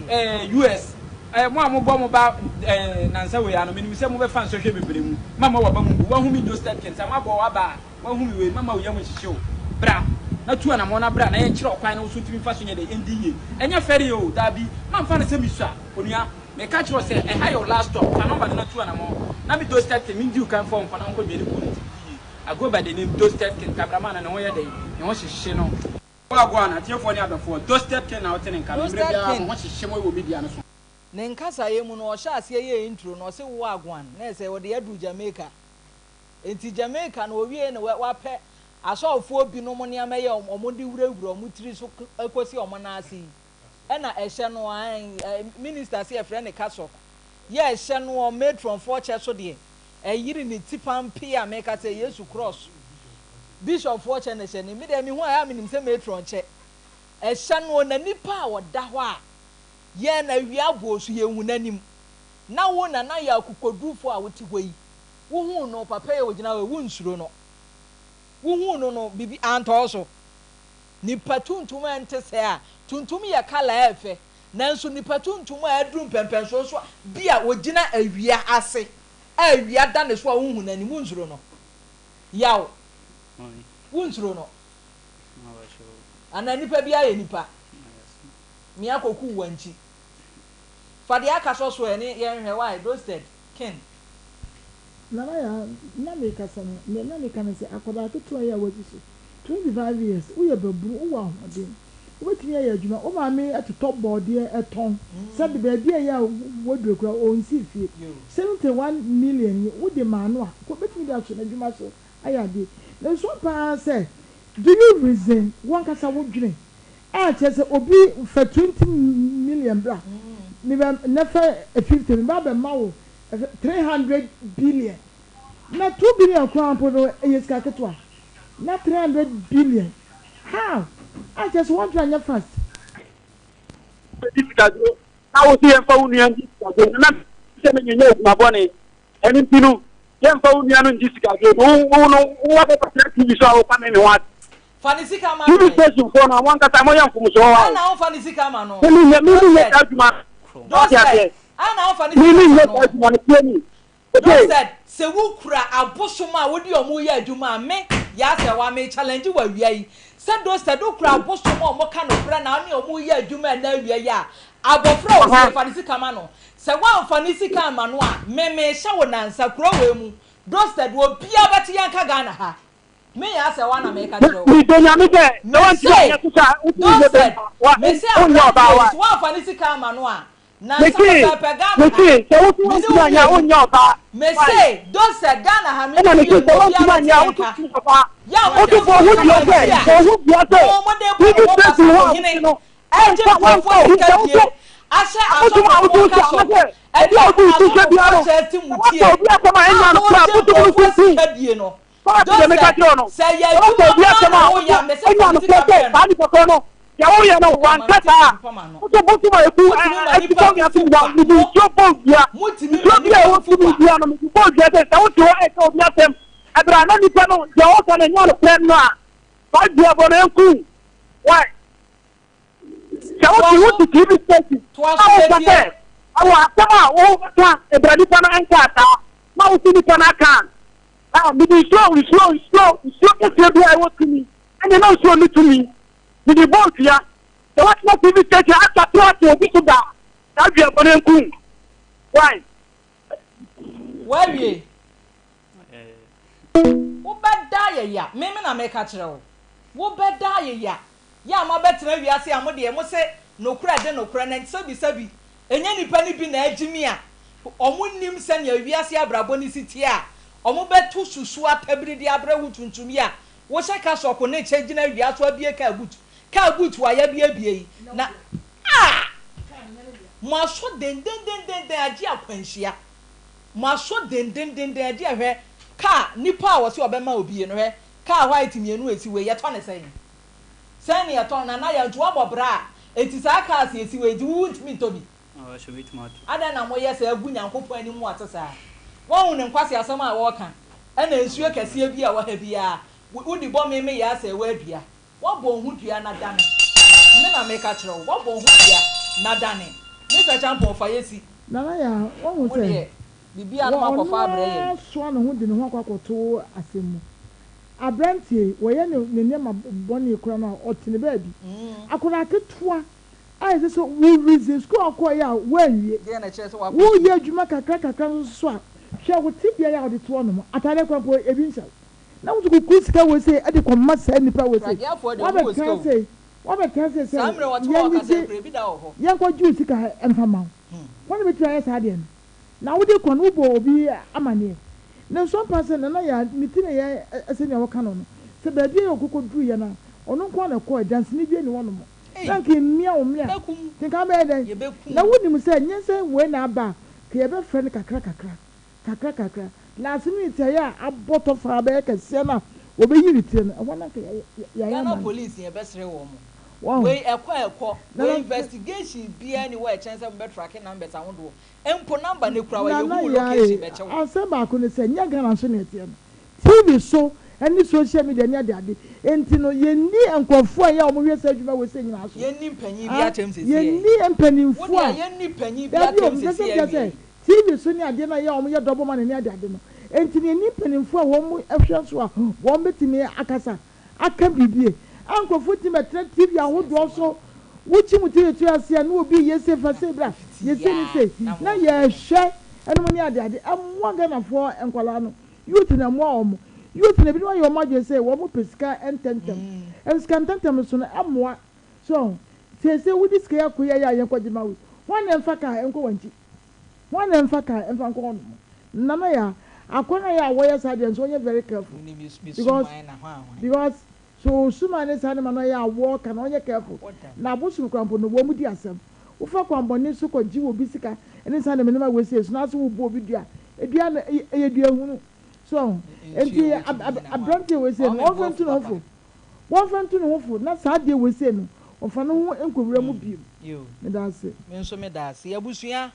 eh, US, eh, mo a mobɔ mo ba eh, nansa wei ano, menim sɛ mobɛfa nsɔhwɛ bebree mu. Mamma w'aba mu mbu. Woahu me Dosted Ken, sɛ moabɔ w'aba a, Woahu me wei, mɛma wo yam nhyehye wo. Bra, na tu anammɔn na bra na yɛnkyerɛ wo kwan na wo so ntumi mfa so nyɛ dɛn ndi yie. Ɛnyɛ fɛreɛ o, daabi, mamfa no sɛ mesua, onua. Meka kyerɛ wo sɛ, ɛha yɛ wo last stop, fa nɔmba no na tu anammɔn. Na me Dosted King, mendi wo kan mfa wo nkɔ na wonkɔ dwane kuo no nti di yie. I go by the name Dosted King, cameraman no ne ho yɛ dɛn? Ne ho hyehye no. Boaboa no, atiefoɔ ne adɔfoɔ, Dosted King na wote ne nka no, mmerɛ Dosted biara King. mo ho hyehye mo wɔ media no so. Ne nkasaeɛ mu no, ɔhyɛɛ aseɛ yɛɛ intro no, ɔse Wagwan, na ɛsɛ ɔde aduru Jamaica. Enti Jamaica no wɔwiee no wɔapɛ asɔfoɔ binom nneɛma yi a wɔde wurawura wɔn tiri so kɔsi wɔn nan ase yi ɛna ɛhyɛ no ae minister se yɛfrɛ no cassock yɛ ɛhyɛ no wɔ matronfoɔ kyɛ so deɛ ɛyere ne ti pampee a meka sɛ Yesu cross bishopfoɔ kyɛ na ɛhyɛ no me deɛ mehu a ɛyɛ a menim sɛ matron kyɛ ɛhyɛ no na nipa a ɔda hɔ a yɛn awia abɔɔ so yɛnhu n'anim na wo nana yɛ akokodurufoɔ a wote hɔ yi Wohuu no, papa yi a ogyina hɔ yi, wonsuro no. Wohuu no no, biribi antɔ wo so. Nipa tuntum a ɛnte sɛɛ a, tuntum yɛ colour a ɛyɛ fɛ, nanso nipa tuntum a aduru mpɛnpɛnsoɔ so bi a ogyina awia ase a awia da ne so a wonhu n'anim, wonsuro no. Yaw, wonsuro no. Anaa nipa biara yɛ nipa. Mia kɔkuu wankyi. Fa deɛ aka sɔ so ɛ ne yɛnhwɛ, why, dosted, ken. Nana Yaa, na mekasa no, nea na meka ne sɛ, akwadaa ketewa yi a wadi so 25 years, woyɛ babunu, wowɔ ahoɔden, wobɛtumi ayɛ adwuma, wo maame totɔ bɔɔdeɛ tɔn, sɛbe baabi a ɛyɛ a waduru koraa ɔnsii fie, 71 million yi wode maa no a, nka ɔbɛtumi de ahyɛ n'adwuma so ayɛ adeɛ. Nanso ampa ara sɛ, do you reason, wo ankasa wodwene a kyerɛ sɛ obi fa 20 million bra, mebɛ, nnɛ fa 50, meba abɛma wo 300 billion na 2 billion koraa mpo no ɛyɛ sika ketewa na 300 billion how a kyerɛ sɛ wɔntumi anyɛ fast. Di sikaduro na wo se yɛmfa wo nua ngye sikaduro no na sɛ me nyɛ adwuma bɔne ɛno nti no yɛmfa wo nua no ngye sikaduro no wo no wo akɔkɔtena TV so a woka me me ho ase Fa ne sika ma no TV ɛ. station foɔ no mo ankasa moyɛ mfomsoɔ hɔ Ana a womfa ne sika ma no? me menyɛ me menyɛ Dosted saa adwuma no wate Dosted aseɛ Ana womfa ne me sika ma menyɛ no? saa adwuma no tie me okay Dosted sɛ wo kura abosom a wode ɔmo yɛ adwuma a me Yasewa me challenge wo awia yi sɛ Dosted wo kura abosom a ɔmo ka nokorɛ na wone ɔmo yɛ adwuma ɛnɛ awia yi a abɔfra a aha ɔsie fa ne sika ma no sɛ woamfa ne sika amma no a me mehyɛ wo nansa kuro wei mu Dosted obiara bɛte yɛn nka Ghana ha Me yɛ asɛ wa na meka kyerɛ wo. Medɔ Nyame sɛ sɛ woantumi Mese, anyɛ so saa a wotumi nyɛ Dosted, bɛrima wa mese wonyɛ aberanteɛ ɔbaa yi wa sɛ woamfa ne sika amma no a, nansa mese pɛpɛɛpɛ Ghana ha, mese sɛ woso me ne woantumi wo anyɛ a mmienu. wonyɛ ɔbaa Mese, why Dosted, Ghana ha, me ne ɛna wo mese mmienu, sɛ obiara woantumi bɛte anyɛ a yɛn woso nka. wonyɛ ɔbaa Yɛ a woso mode bɔ ho nkurɔfoɔ dua sɛ nti a, bɔ ho dua sɛ mo mode bɔ TV mo ho station hɔ a basafohene, wote no ɛgye wɔmfa wɔmfa nkurɔfoɔ obi sika sɛ die, woso ahyɛ abosom a woso asɔfofoɔ nhyɛ kasɔ, anasɛ ɛde obi a wode wo ti hyɛ asɔfofoɔ biara no kyɛ te sɛ mo woaka tie, obi asɛm a a ɛnyɛ anokorɛ a mogye bosom no nkurɔfoɔ so nti sika die no. Paul deɛ meka Joseph, kyerɛ wo no, sɛ ɛyɛ sɛ woka adwuma obi paa asɛm na a, woyɛ a, mese wonya fa ne nokorɛ sika sɛ brɛ no. saa nipa korɔ no, deɛ woyɛ no, Woma wanka no saa a, tete mpam ano. woso bosom a ɛku Motumi ma ɛtu nnipa fam fufu ase nyinaa, kwa. mede Mo, nsuo bɔ dua. motumi Nsuo ma bi a nnipa ɛwɔ fufu tumi kwa. biara no, mede bɔ dua sɛ, sɛ wote hɔ ɛka obi asɛm, ɛberɛ a na nipa no, deɛ ɔka no ɛnyɛ nokorɛ no a, saa duabɔ no ɛnku wo. Why? Sɛ Toa wote so, wote TV station toa na so woka yɛtie sɛ wo. ɛwɔ asɛm a woka ɛbrɛ nipa no nkaa saa na wosi nipa no aka a, a mede nsuo nsuo nsuo nsuo kɛseɛ bi a ɛwɔ tumi ɛne na nsuo no tumi mede bɔ dua. Sɛ woatena TV station aka to ate obi so da. Saa dua bɔne nku wo. Why? Woawie? Wobɛda ayɛ ya. Me me na meka kyerɛ wo. Wobɛda ayɛ ya. Yɛ a moabɛtena wiase a mo deɛ mose nokorɛ de nokorɛ na sɛbisɛbi ɛnyɛ nnipa no bi na agyimi a wɔn nnim sɛnea wiase abrabɔ no si teɛ a wɔbɛto susu atabiri de abrɛ wo tuntum yi a wohyɛ kasɔko ne kyɛ gyina awia so abue kaa boot kaa boot a yɛabuebue yi na Ah! Mo aso dendendenden agye akwanhyia. Mo aso dendendenden agye hwɛ car nipa a wɔse ɔbɛma obie no hwɛ car white mienu esi wei yɛtɔ ne sɛn? Sɛn ne yɛtɔ no Nana Yaa nti wabɔ bra a enti saa cars esi wei nti wo wontumi ntɔ bi? Adɛn na moyɛ saa gu Nyankopɔn anim ase saa? Woahu ne nkwaseasɛm a wɔka ɛna nsuo kɛseɛ bi a ɛwɔ ha biara wodi bɔ me meyɛ asɛe woadua Woabɔ wo ho dua na dane. Me na meka kyerɛ wo, woabɔ wo ho dua na dane. Mister Champon, fa yɛ si. Nana Yaa, woahu Mo sɛ deɛ, biribiara wɔ no ɔno moakɔfa abrɛ yɛn. ara soa ne ho de ne ho akɔ akɔto asɛm mu. Aberanteɛ yi, wɔyɛ no ne nneɛma bɔne koraa no a, ɔte ne baabi. Akwadaa ketewa a ɛsɛ sɛ wo reason, sukuu a wokɔeɛ a woanwie, Deɛn na ɛkyerɛ sɛ woakɔ woreyɛ sukuu? adwuma kakra kakra nso so a, hwɛ wo tebea yi a wode te hɔnom, ataadeɛ koraa mpo ebi nhyɛ wo. Na wo nso kɔkuru sika wei sei de kɔma saa nnipa wei sei. Prageafoɔ deɛ wɔn wɔ sika Woabɛtena o. sei, woabɛtena sei sɛ Saa mmerɛ wɔte hɔ ɔkasa yɛngyegye, kura ebi da wɔ hɔ. yɛnkɔgye wo sika mfa mma wo. Hwan na bɛtumi ayɛ saa adeɛ no? Na wode kɔ no wobɔ obi amaneɛ. Na nso ampa sɛ Nana Yaa ne ti na ɛyɛ sɛnea wɔka no no, sɛ baabi a ɔkɔkɔduruiɛ no a, ɔno nko ara na ɛkɔɔɛ, danseni biara nni hɔnom. Ei! Na anka ɛmmia wo mene a, Yɛbɛkum. nka wobɛyɛ dɛn? Yɛbɛkum. Na wonim sɛ nyɛ sɛ wei na aba a, nka yɛbɛfrɛ no kakra kakra. Kakrakakra, na ase ne tiaeɛ a abɔ tɔ faa bɛyɛ kɛseɛ no a wɔbɛyi ne tire no, ɛhɔ no anka yɛayɛ Ghana ama no. police yɛbɛsrɛ wɔn. Wahu? Wei ɛkɔ a ɛkɔ. Na Wei na investigation biara nni hɔ a ɛkyɛn sɛ mobɛ tracke numbers ahodoɔ. Mpo number no kura wo a Nana yɛhu wo Yaa location ee, bɛkyɛ wo. asɛm baako ne sɛ, nyɛ Ghana nso na ɛteɛ no. TV so ne social media ne adeade nti no, yɛnni nkurɔfoɔ a ɛyɛ a wɔhwɛ saa adwuma wei sɛ nyinaa so. Yɛnni mpanyin bi Ah, atɛm seesei. yɛnni Wo mpanimfoɔ deɛ a, yɛnni panyin bi dabi o, atɛm mepɛ sɛ seesei mekyerɛ awie sɛ, yi. TV so ne adeɛ no a ɛyɛ a wɔyɛ double money ne adeade no nti no, yɛnni mpanimfoɔ a wɔhwɛ so a wɔbɛtumi akasa aka biribi a nkurɔfoɔ tumi bɛtena TV ahodoɔ so, wokyi mo TV to ase a na obi reyɛ sei fa sei bra, yɛ sei ne sei, na yɛhwɛ ɛnom ne adeade. Ɛmmoa Ghanafoɔ nkwadaa no, youth no ɛmmoa wɔn. Youth no ebinom ayɛ wɔn adwene sɛ wɔpɛ sika ntɛntɛm, ɛnso sika ntɛntɛm nso no ɛmmoa. So ahu? Seesei wode sika yi akɔ yi a yɛnkɔgye ma wo yi, hwan na ɛmfa kaa nkɔ w'ankyi? Hwan na ɛmfa kaa ɛmfa nkɔ hɔ nom? Nana Yaa, akɔnɔ yɛ a wɔyɛ saa deɛ nso wɔnyɛ very careful because because so osuman ne saa nneɛma no yɛ a wɔka no ɔnyɛ careful na abosom koraa mpo no wɔn di asɛm. Wofa kwanbɔne so kɔ gye obi sika ne saa nneɛma nneɛma wei sei so na ase wo bɔ obi dua dua no ɛyɛ dua hunu so ahu? Nti abranteɛ wei sei no wɔmfa ntu ne ho fo. Wɔmfa ntu ne ho fo na saa adeɛ wei sei no ɔmfa ne ho nkɔwura mu bio. Meda ase. Me nso meda ase. Abusua,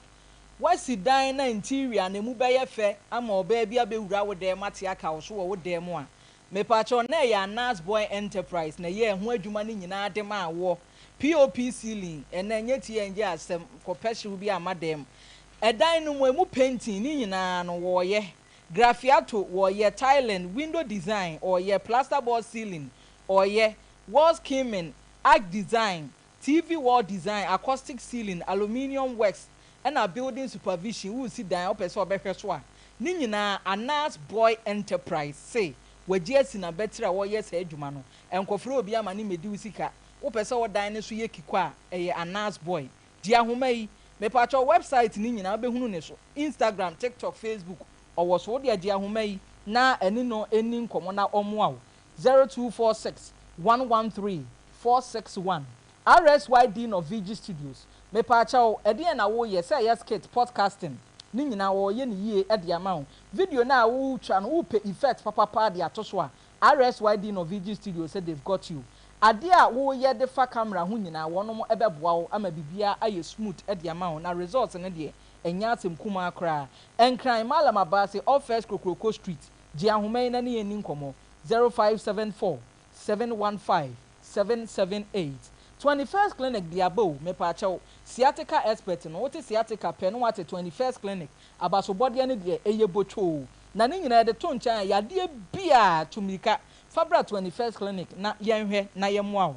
woasi dan na interior no emu bɛyɛ fɛ ama ɔbaa bi abɛwura wo dan mu ate aka wo so wɔ wo dan mu a, mepakyɛw na ɛyɛ Anas Boy Enterprise na ɛyɛɛ ho adwuma no nyinaa de maa woɔ. POP ceiling, ɛnnɛ ɛnyɛ TNG asɛm, kɔpɛ hyew bi amma dan mu. Ɛdan no mu, emu painting ne nyinaa no wɔɔyɛ. Graffiato, wɔyɛ, Tiling, window design, ɔyɛ, plasterboard ceiling, ɔyɛ, wall skimming, arch design, TV wall design, acoustic ceiling, aluminium works, ɛna building supervision, woresi dan a wopɛ sɛ ɔbɛhwɛ so a, ne nyinaa Anas Boy Enterprise se wagye asi n'abatiri a wɔyɛ saa adwuma no. Nkɔfrɛ obi ama no mmɛdi wo sika. Wopɛ sɛ wo dan no so yɛ kikɔ a, ɛyɛ Anas Boy. Gye ahoma yi. Mepakyɛw website no nyinaa wobɛhunu ne so, Instagram, TikTok, Facebook, ɔwɔ so. Wodeɛ gye ahoma yi na ɛne no nni nkɔmmɔ na ɔmmoa wo. 0246 113 461 RSY Dean of VG Studios Mepakyɛw, ɛdeɛn na woreyɛ, sɛ ɛyɛ skit, podcasting, ne nyinaa wɔreyɛ no yie de ama wo. Video no a woretwa no wopɛ effect papapa de ato so a, RSY Dean of VG Studios sɛ they've got you. Adeɛ a woyɛ de fa camera ho nyinaa wɔnom bɛboa wo ama biribiara ayɛ smooth de ama wo na results no deɛ ɛnyɛ asɛm kumaa koraa. Nkran, Mallam Abaase, off First Krokroko Street, gye ahoma yi na ne yɛn nni nkɔmmɔ, 0574 715 778. 21st Clinic de aba o, mepaakyɛw, Sciatica expert no, wote sciatica pɛ na woate 21st Clinic, abasobɔdeɛ no deɛ ɛyɛ botwoo, na ne nyinaa yɛde to nkyɛn a yadeɛ biara tu mmirika Fa bra 21st Clinic na yɛnhwɛ na yɛmmoa wo.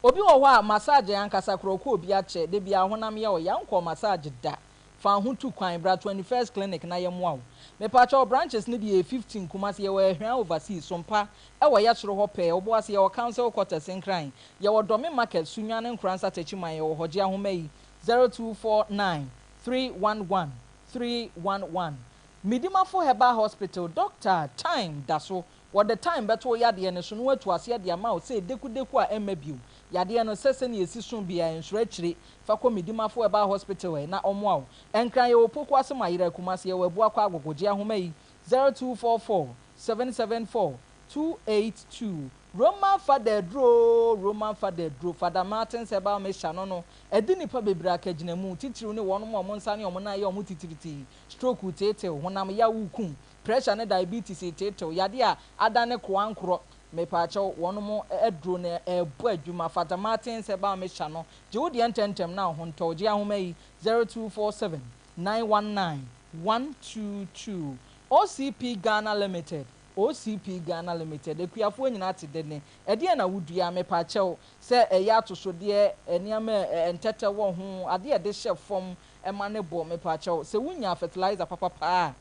Obi wɔ hɔ a, massage ankasa koraa ɔkɔ obi akyɛ, da biara honam yɛ ɔya, wonkɔɔ massage da. Fa wo ho tu kwan bra 21st clinic na yɛmmoa wo. Mepakyɛw branches no deɛ yɛ 15 Kumasi yɛwɔ Ahwea overseas Sompa ɛwɔ yɛ soro hɔ pɛɛ Obuasi yɛwɔ council quarters Nkran yɛwɔ Dɔme market Sunyani Nkoransa Techiman yɛwɔ hɔ Gye ahoma yi 0249 311 311 Medimafo Herbal Hospital Doctor Time da so Wɔde time bɛto wo yadeɛ no so na wɔatu aseɛ de ama wo sɛ dekudeku a ɛmma bio. Yadeɛ no, sɛ sɛnea ɛsi so biara, nsuro akyire. Fa kɔ Medimafo Herbal Hospital ɛ na ɔmmoa wo. Nkran, yɛwɔ Pokuase Mayera, Kumasi, yɛwɔ Abuakwa Agogo. Gye ahoma yi, 0244 774 282. Roman Fada aduro oo, Roman Fada aduro, Fada Martins Herbal Mixture no no, adi nnipa bebree akagyinamu, titiriw ne wɔnom a wɔn nsa ne wɔn nan yɛ wɔn titiritii, stroke reteetew, honam yaw rekum, Pressure ne diabetes reteetew, yadeɛ a adane koankorɔ, mepaakyɛw, wɔnom aduro no ɛrebɔ adwuma, Fata Martins Herbal Mixture no, gye wo deɛ ntɛmntɛm na wo ho ntɔ wo, gye ahoma yi, 0247 919 122. OCP Ghana Limited, OCP Ghana Limited, akuafoɔ nyinaa te dɛ ne, ɛdeɛn na wodua, mepaakyɛw, sɛ ɛyɛ atosodeɛ, nneɛma a ntɛtɛ wɔ ho, adeɛ a yɛde hyɛ fam ma no bɔ, mepaakyɛw, sɛ wonya fertilizer papa paa a,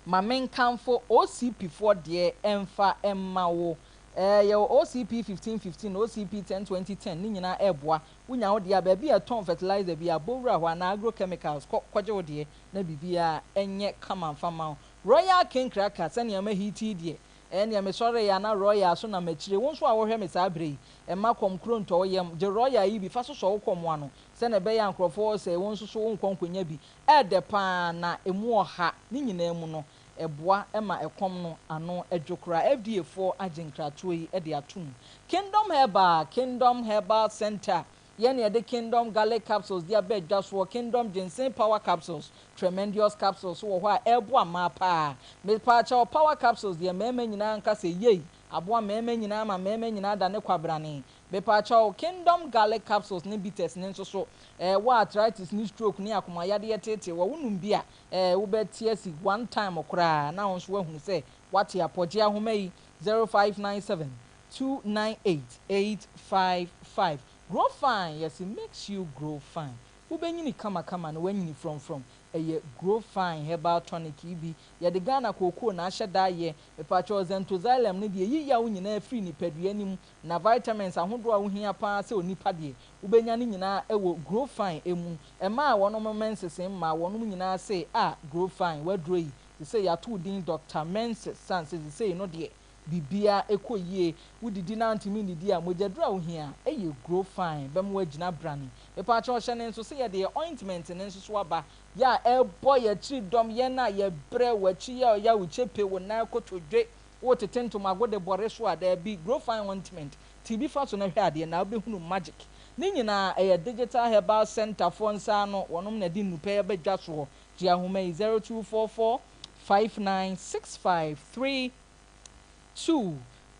Ma menkamfo OCP foɔ deɛ ɛmfa mma wo. Ɛɛ yɛwɔ OCP 15 15, OCP 10 20 10 ne nyinaa ɛɛboa. Wonya wo deɛ a baabi a ɛtɔn fertilizer biara bɔ wura hɔ anaa agro chemicals kɔ kɔgye wo deɛ na biribiara ɛnyɛ kama mfa mma wo. Royal King Cracker sɛnea ma heat yi deɛ ɛɛ neɛ mesɔreeɛ a na Royal so nam akyire. Wo nso a wohwɛ me saa berɛ yi mma kɔm kuro ntɔ wo yam. Gye Royal yi bi fa sosɔ wo kɔm ano sɛnea ɛbɛyɛ a nkorɔfoɔ sɛe wo nso so wonkɔ nkɔnya bi. Ɛyɛ dɛ pa ara na ɛmu ɔha. Ne nyinaa mu no, ɛboa ma ɛkɔm no ano dwo koraa. FDA foɔ agye nkratoɔ yi de atom. Kingdom Herbal, Kingdom Herbal Center, Yɛn na yɛde Kingdom Garlic Capsules de aba dwa soɔ, Kingdom Ginseng Power Capsules, Tremendious Capsules wɔ hɔ a ɛreboa mmaa pa ara. Mepaakyɛw, Power Capsules deɛ mmarima nyinaa nka sɛ yei, aboa mmarima nyinaa ma mmarima nyinaa adane kwabrane. Mepaakyɛw, Kingdom Garlic Capsules ne Bitters no nso so, eh, wo arthritis ne stroke ne akoma yadeɛ teetee wɔ, wonom bi a, eh, wobɛte asi one time koraa na wo nso woahunu sɛ woate apɔ. Gye ahoma yi, 0597 298 855. Grow Fine, yɛse makes you grow fine. Wobɛnyini kamakama na woanyini frɔmfrɔm. Ɛyɛ Grow Fine Herbal Tonic yi bi. Yɛde Ghana kookoo na ahyɛ da ayɛ. Mepakyɛw, Xanthoxylum no deɛ, ɛyi yaw nyinaa firi nipadua no mu. Na vitamins ahodoɔ a wohia pa ara sɛ onipa deɛ, wobɛnya ne nyinaa wɔ Grow Fine mu. Mmaa a wɔnom menses mmaa, wɔnom nyinaa se, Ah, Grow Fine, w'aduro yi, sesei yɛato wo din Doctor Menses, sane sɛ sesei no deɛ, biribiara kɔ yie. Wodidi na wontumi nnidi a, mogyaduro a wohia yɛ Grow Fine, bɛma woagyina brane. Mepaakyɛw, hyɛ no nso sɛ yɛde yɛn ointment no nso so aba, yɛ a ɛbɔ yɛn akyiri dɔm, yɛn a yɛbrɛ, w'akyi yɛ ɔya, wo kyepe, wo nan kotodwe, Woretete ntomago de bɔre so a? Daabi, Grow Fine Ointment, te bi fa so na hwɛ adeɛ na wobɛhunu magic. Ne nyinaa ɛyɛ Digital Herbal Centre foɔ nsa ano, wɔnom na ɛde nnupɛ aba dwa soɔ. Gye ahoma yi, 0244 5965 32.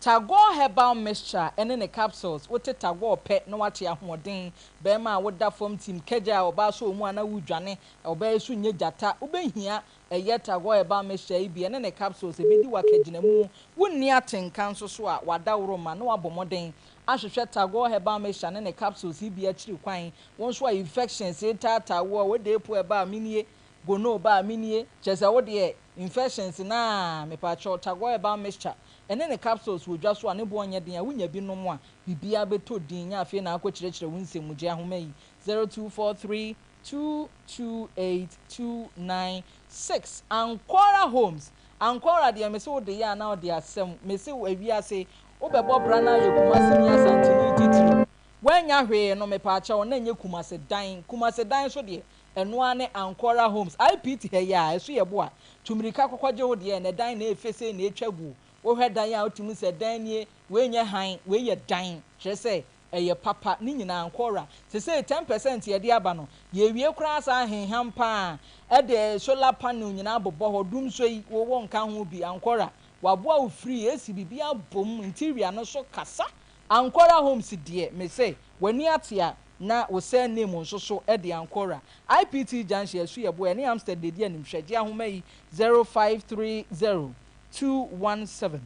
Tagore Herbal Mixture ne ne capsules, wote Tagore pɛ na woate ahoɔden. Barima a woda fam tim kɛgya a ɔbaa sɔ wo mu a na woredwane, ɔbaa yi so nyɛ gyata, wobɛhia Ɛyɛ Tagore herbal mixture yi bi, ɛne ne capsules, ɛbɛdi wo akagyinamu. Wonni atenka nso so a, w'adaworo ma na woabɔ mmɔden ahwehwɛ Tagore herbal mixture ne ne capsules yi bi akyiri kwan. Wo nso a infections retaataa wo a, wo depo ɛba a menie, gono ba a menie, kyerɛ sɛ wo deɛ infections no ara, mepaakyɛw, Tagore herbal mixture ɛne ne capsules wɔ dwa so a ne boɔ nyɛ den a, wonya bi nom a, biribiara bɛtɔ din, nyɛ afei na akɔkyerɛkyerɛ wo nsɛm mu. Gye ahoma yi, 0243 228296 Ankora Homes Ankora deɛ mese wo de yɛ a na wode asɛm mese wo ewiase wo bɛbɔ bra na ayɛ Kumasi ni Asanteni titiriw woannya hwee no mepaakyɛw na nyɛ Kumasi dan Kumasi dan nso deɛ ɛno ara ne Ankora Homes IPT ha yi a ɛso yɛ bo a tu mirika kɔkɔgye wo deɛ na dan na ɛfɛ sei na ɛtwa guo wohwɛ dan a wotumi sɛ dan nie wei nyɛ han wei yɛ dan kyerɛ sɛ Ɛyɛ papa, ne nyinaa nkɔɔra. Sesei 10% yɛde aba no, yɛrewie koraa saa henham paa ɛde solar panel nyinaa abobɔ hɔ, dumsɔ yi wo wo nka ho bi, ankɔra. Waboa wo free, AC biribiara bom, interior no so kasa. Ankɔra Homes deɛ, mese w'ani ate a na wo surname nso so de Ankɔra. IPT Junction, Asuyɛboa, ɛne Amstead na ɛdi animhwɛ. Gye ahoma yi, 0530 217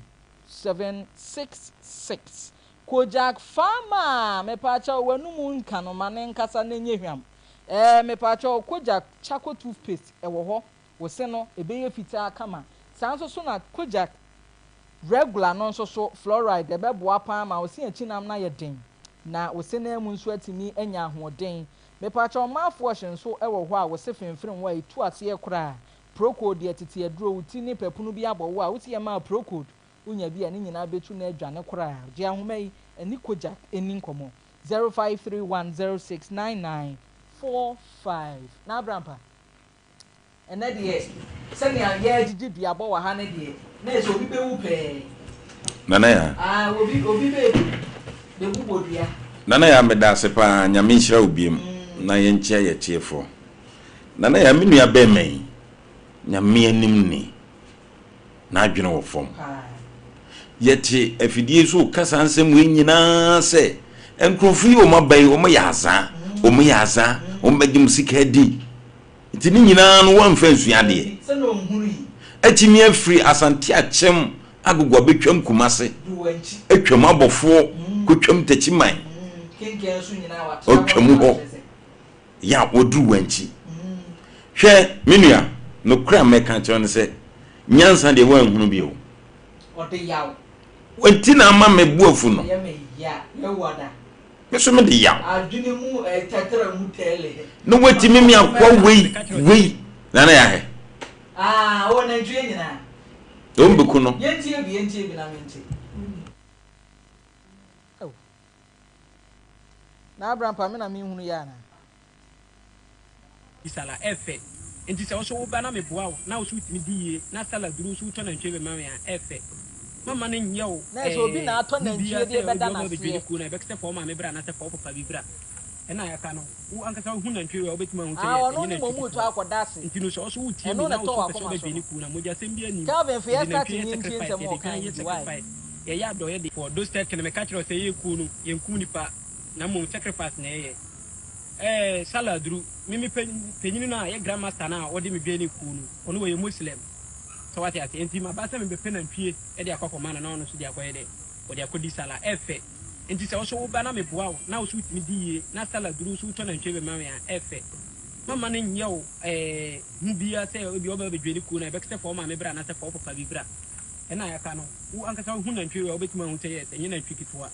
766. Kojak Farmer, mepaakyɛw w'anum nka no ma ne nkasa na ɛnyɛ hwam. Ɛɛ mepaakyɛw Kojak charcoal toothpaste ɛwɔ hɔ, wo se no ɛbɛyɛ fitaa kama. Saa nso so na Kojak regular no nso so fluoride ɛbɛboa paa ma wo se akyinam no ayɛ den na wo se nan mu nso atumi anya ahoɔden. Mepaakyɛw mouthwash nso ɛwɔ hɔ a wo se femfrem wo a ɛtu aseɛ koraa. Procold deɛ tete aduro, wo ti ne papono bi abɔ wo a wo se yɛmaa Procold Wonya bi a, ne nyinaa bɛtu na adwane koraa. Gye ahoma yi ne Kojak nni nkɔmmɔ. 0531069945. N'Abrampa, ɛnnɛ deɛ sɛnea yɛregyegye duabɔ wɔ ha no deɛ, na ɛsɛ obi bɛwu pɛɛ. Nana Yaa. Ah, obi, obi bɛɛbu, bɛbobɔ dua. Nana Yaa medaase paa, Nyame nhyira wo biom na yɛnkyea yɛtiefoɔ. Nana Yaa me nua bɛɛma yi, Nyame anim ni, n'adwene wɔ fam. Yɛte afidie so reka saa nsɛm wei nyinaa sɛ nkurɔfo yi wɔn aba yi wɔn yɛ azaa, wɔn yɛ azaa, wɔn bɛgye mo sika adi. Nti ne nyinaa no wɔamfa nsua adeɛ. Atumi afiri Asante Akyem agogo abɛtwam Kumase, atwam abɔfoɔ kɔtwam Takyiman, ɔtwam hɔ. Yɛ a wɔduru w'ankyi. Hwɛ, me nua, nokorɛ a mɛka akyerɛ wo ne sɛ, nyansa deɛ woanhunu bi o. Ɔde yaw. Enti na ama me bo afu no. Ɛyɛ me ya, yɛwu ada. Me nso mede yaw. Adwene mu tɛtrɛ mu tɛɛle. Na woatumi me akoa wei, wei, na na yɛahwɛ. Ah, ɔwɔ nantwie nyinaa. Wɔn bɛku no. Yɛntie bi, yɛntie bi na mente. Oh. Na Abrampa me na menhunu yɛ anaa? Sala, ɛfɛ. Nti sɛ wo so wo ba na me boa wo na wo so wo tumi di yie na Sala duru wo so wo tɔ nantwie bɛ ma me a, ɛfɛ. Mama no nyɛ wo Na sɛ obi na ɛɛ atɔ hu nantwie biaa de sɛ bɛda ebi ɔbɛ bɛ dwene n'aseɛ. kuo no a, ɛbɛk sɛ fa wo maame bra anaasɛ fa wo papa bi bra. Ɛna yɛaka no, wo ankasa wo hu nantwie wei a wo bɛtumi ahu sɛ Ah, yes, ɔno ɛnyɛ ne nantwie mmom retɔ ketewa. akɔda ase. Nti no sɛ wo so wo tie me Ɛno na na wo ɛtɔ so wo pɛ sɛ w'akoma wo bɛ so dwene no. kuo no a, mogyasɛm biaa nnim. Kelvin, fa Yɛde yɛ start nantwie yɛ nie ntie sacrifice, nsɛm a yɛde ɔkae dwan no yɛ bi, why? sacrifice, yɛyɛ adɔeɛ de. For those 30 no meka kyerɛ wo sɛ yɛyɛ kuo no, yɛnkum nipa. Na mmom sacrifice na yɛyɛ. Ɛɛ Salah aduru. Me me panyini no a yɛ grand master no a ɔde me dwɛnee kuo no, ɔno ɔyɛ Muslim. Sɛ wate aseɛ? Enti maba sɛ mebɛpɛ nantwie de akɔ akɔma no na ɔno nso de akɔyɛ dɛ? Ɔde akɔdi Salah. Ɛfɛ. Enti sɛ wo nso woba na meboa wo na wo nso wotumi di yie na Salah duru wo nso wotɔ nantwie bɛma me a, ɛfɛ. Mamma no nyɛ wo ɛɛ hu biara sɛ ebia wobɛba abɛdwɛne kuo no a, ɛbɛk sɛ fa wo maame bra anaasɛ fa wo papa bi bra. Ɛna yɛaka no, wo ankasa wohu nantwie wei a, wobɛtumi ahu sɛ yes, ɛnyɛ nantwie ketewa.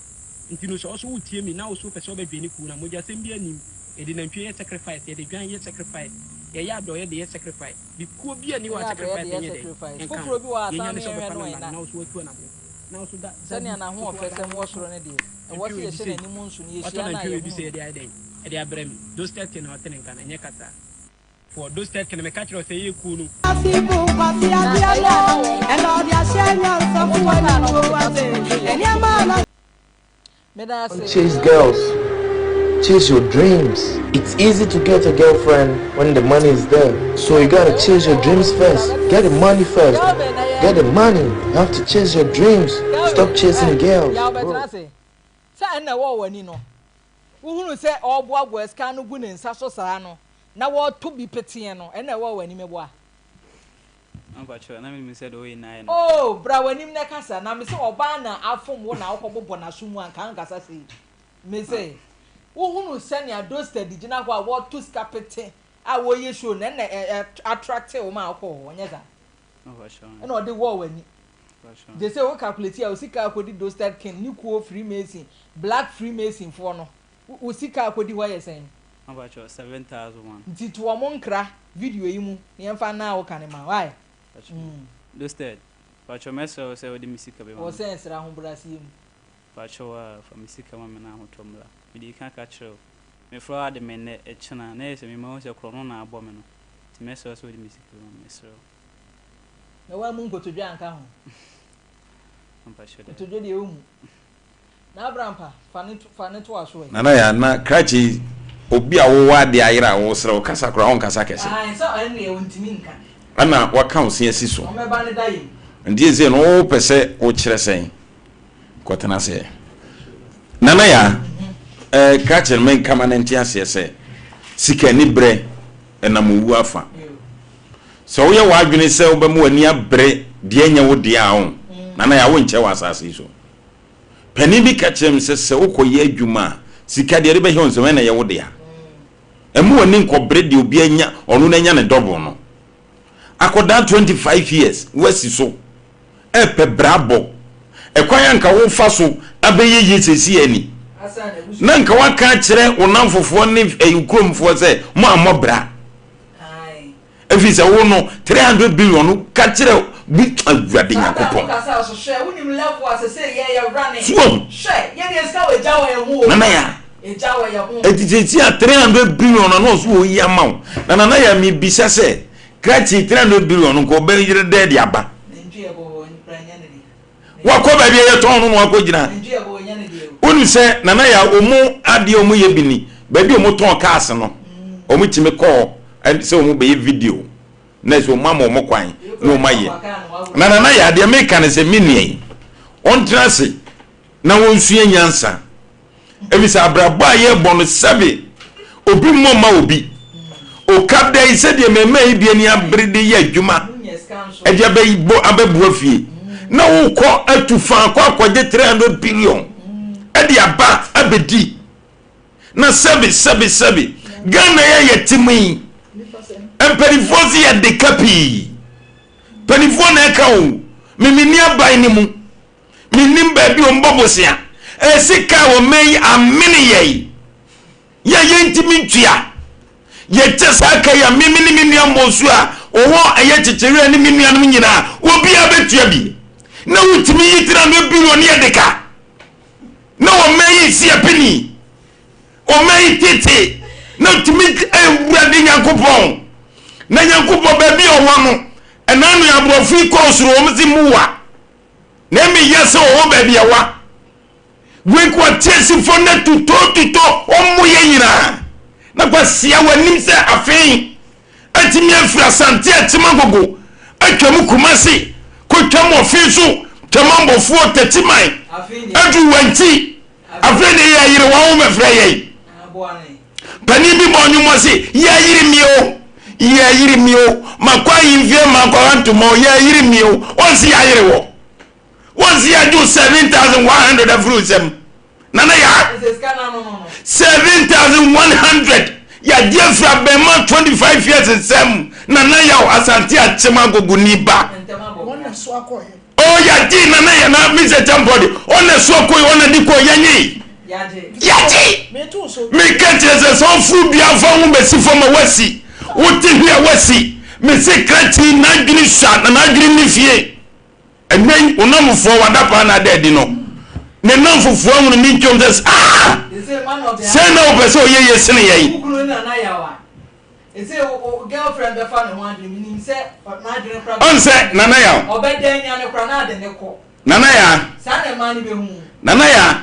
Nti no sɛ ɔso wo tie me na wo so pɛ sɛ ɔbɛ dwene kuo no a mogyasɛm biaa nnim yɛde nantwie yɛ sacrifice yɛde dwan yɛ sacrifice yɛyɛ adɔeɛ de yɛ sacrifice bi kuo biaa nni hɔ Yɛyɛ a adɔeɛ sacrifice de yɛ nyɛ dɛn sacrifice. nka ho Foforɔ bi wɔ hɔ a deɛ san ɛhia ne me sɛ yɛnhwɛ ɔbɛfa no number no ɛna. na wo so watu anamɔ na wo so da da bi Sɛnea wo so waba n'ahoɔfɛsɛm na wɔ watɔ soro no deɛ, ɛwɔ nantwie sɛ wei bi yɛhyɛ sei n'anim nso na watɔ yɛhyia no a nantwie wei bi yɛhunu sei no. ɛde ayɛ dɛn ɛde abrɛ me those 30 na ɔte ne nka no ɛnyɛ kasa for those 30 no meka kyerɛ wo sɛ yɛyɛ kuo no. Na ɛyɛ a na wɔn wɔtɔ kaa na wɔde ba so no nso yɛ okay. Meda Don't ase. chase girls, chase your dreams. It's easy to get a girlfriend when the money is there. So you gotta Ɛyɛ chase a na your dreams wɔn first. Get the money first. Kelvin ɛyɛ Get the money. You have to chase your dreams. Kelvin Stop chasing ɛ girls, yaw bɛtena bro. ase sɛ ɛna ɛwɔ w'ani no wohunu sɛ ɔreboaboa sika no gu ne nsa so saa no na wɔreto bi peteɛ no ɛna ɛwɔ w'ani meboa. Mpakyɛw, na minim sɛ deɛ ɔyɛ nyinaa yɛ nokorɛ. Oh, bra w'anim na kasa, na mese ɔbaa na afom wo na wokɔbobɔ n'aso mu a, nka ankasa sei. Mese, wohunu sɛnea Dosted gyina hɔ a wɔreto sika pete a wɔreyɛ show no, ɛna ɛ ɛ attractee wo ma wokɔɔ hɔ, ɛnyɛ saa? Mpakyɛw. Ɛna ɔde wɔɔ w'ani. Mpakyɛw. Gye sɛ wo calculate a, wo sika akɔdi Dosted King ne kuo Freemason, Black Freemason foɔ no, wo sika akɔdi hɔ yɛ sɛn? Mpakyɛw, 7001. Nti to wɔn nkra video yi mu na yɛmfa nna a woka no ma, why? Mpakyɛw. Dosted, mpakyɛw mɛsrɛ wo sɛ wode me sika bɛma Wɔ me. sɛ nsra ahobrɛaseɛ mu. Mpakyɛw a, fa me sika ma me na ahotɔ mmra. Medii kan ka kyerɛɛ wo. Mefrɛ wo ade me nnɛ, ɛkyena, na ɛyɛ sɛ mema wohu sɛ korɔno na abɔ me no. Nti mɛsrɛ wo sɛ wode me sika bɛma me, mesrɛ wo. Na woammu nkotodwe anka ho? Mpakyɛw daabi. Nkotodwe deɛ wommu. Na Abrampa, fa ne fa ne toa so ɛ. Nana Yaa, na krakye yi, obi a wowɔ adeɛ ayera a wosrɛ wo kasa koraa wonkasa kɛse. Ae, sɛ ɛno deɛ ɔntumi nka. Ɛna waka wo se asi so. Ɔmmɛba ne da yam. Nti seesei no wopɛ sɛ wokyerɛ sɛn? Kɔtena ase ɛ. Nana Yaa, ɛɛ krakye no menka ma no nte aseɛ sɛ, sika aniberɛ ɛnam owuo afa. Sɛ woyɛ w'adwene sɛ wobɛma w'ani abere deɛ ɛnyɛ wo dea a, wo, Nana Yaa, wonkyɛ wɔ asase yi so. Panin bi ka kyerɛɛ me sɛ, sɛ wokɔyɛ adwuma a, sika deɛ yɛde bɛhyɛ wo nsam, ɛna ɛyɛ wo dea. Mma w'ani nkɔbere deɛ obi anya, ɔno n'anya ne double no. Akwadaa 25 years, woasi so repɛ bra bɔ. Ɛkwan a nka wofa so abɛyɛ yie seesei ani. Na nka woaka akyerɛ wo nnamfofoɔ ne wo kuromfoɔ sɛ moammɔ bra. Ɛfiri sɛ wo no 300 billion no ka kyerɛ bi Awurade Nyankopɔn. So wahu? Nana ya. Eti sɛsi a 300 billion na ɔso ɔyi ama wo. Na Nana ya mebisa sɛ krakye 300 billion no nka ɔbɛyere dɛ de aba. Wakɔ baabi a yɛtɔn no na wakɔ gyina. Wonim sɛ Nana ya ɔmo adeɛ ɔmo yɛ bi ni baabi a ɔmo tɔn cars no ɔmo tumi kɔ hɔ sɛ ɔmo bɛyɛ video na sɛ ɔmo ama ɔmo kwan na ɔmo ayɛ. Na Nana ya deɛ meka ne sɛ me nua yi ɔntena ase na wɔnsua nyansa. Efisɛ abrabɔ a yɛrebɔ no, sɛbe obi mmɔ mma obi. Oka da yi sɛdeɛ mmarimaa yi bi ani abere de yɛ adwuma de abɛbɔ abɛboa fie na wokɔ atu fa akɔ akɔgye 300 billion de aba abɛdi na sɛbe sɛbe sɛbe Ghana yɛ yɛte mu yi mpanimfoɔ se yɛde ka pii mpanimfoɔ na ɛka o memeni aban no mu Mennim baabi a wɔbɔ bosea. Ɛsi ka a wɔma yi amene yɛn. Yɛ yɛntumi ntua. Yɛkyɛ saa ka yi a me ne me nua Mmosu a ɔwɔ ɛyɛ Kyekyereɛ ne me nuanom nyinaa, obiara bɛtua bi. Na wotumi yi 300 billion ne yɛde ka. Na wɔma yi si apini. Wɔma yi tete. Na tumi Awurade Nyankopɔn. Na Nyankopɔn baabi a ɔwɔ no, ɛna no aborɔfo yi kɔɔ soro wɔn se muwa. Na emi yɛ sɛ ɔwɔ baabi a wa wake wa teasifo na tutɔ tutɔ ɔmo yɛ nyinaa na kwa sia w'anim sɛ afei atumi afiri asante akyem agogo atwam kumase kɔtwam ɔfe so twam ambɔfoɔ takyiman aduru wankyi afei ne yɛ yere wɔn ho bɛfrɛ yɛn panin bi bɔ ɔnwom ɔse yɛ yere mi o yɛ yere mi o makɔ ahemfie makɔ antoma o yɛ yere mi o ɔnsi yɛ ayere wɔ wɔnsi yɛ adwo 7100 afiri nsɛm nana ya 7100 yɛagye afiri abɛɛma 25 years nsɛm nana yaw asante akyem agogo ni ba Oh yagye nana yɛ na Mr Champɔ de ɔna so koi ɔna di koi yɛnye yagye meka kyerɛ sɛ sɛ ɔforo dua fa ho bɛsi fam a wasi wote hwi a wasi mese krakye n'adwene sua na n'adwene ne fie ɛnɛ yi wo namfofoɔ wada paa na ada adi no ne namfofoɔ ahunu ne ntwom sɛ ah sɛ na wopɛ sɛ ɔyɛ yɛ sene yɛn. Ɔn sɛ Nana Yaw. Nana Yaa. Nana Yaa,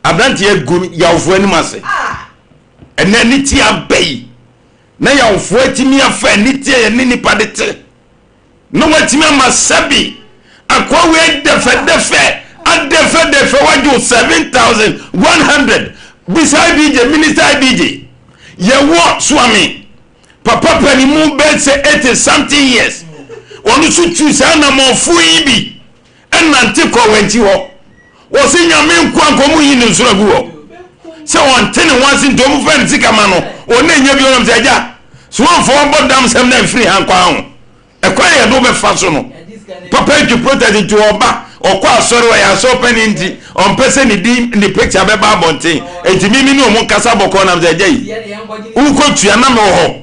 aberanteɛ agu Yawfoɔ anim ase. Ɛnɛ ne ti aba yi, na Yawfoɔ atumi afa aniteɛ yɛne nipa de te. Na watumi ama sɛbi akoa wei dɛfɛdɛfɛ adɛfɛdɛfɛ wagye wo 7100 bisa IBJ minister IBJ yɛwɔ soame papa panimu bɛɛ sɛ 80 something years wɔn nso tu saa namɔfo yi bi ɛnante kɔ wɔn akyi hɔ wɔsi nyame nkoa nka ɔmo yi ne nsoro agu hɔ sɛ ɔnte ne ho ase nti ɔmo fɛ ne sika ma no ɔno enya bi ɔnam sɛ agya so wɔnfa wɔbɔ dam sɛm na mfiri ha nkɔ ho ɛkwan yɛ de wobɛfa so no papa atwi protest nti ɔba ɔkɔ asɔre ɔyɛ asɔre panyin nti ɔmpɛ sɛ ne din ne picture bɛba abɔnten nti mimi ne ɔmo nkasa bɔkɔɔ nam sɛ agya yi wokɔ tua na mewɔ hɔ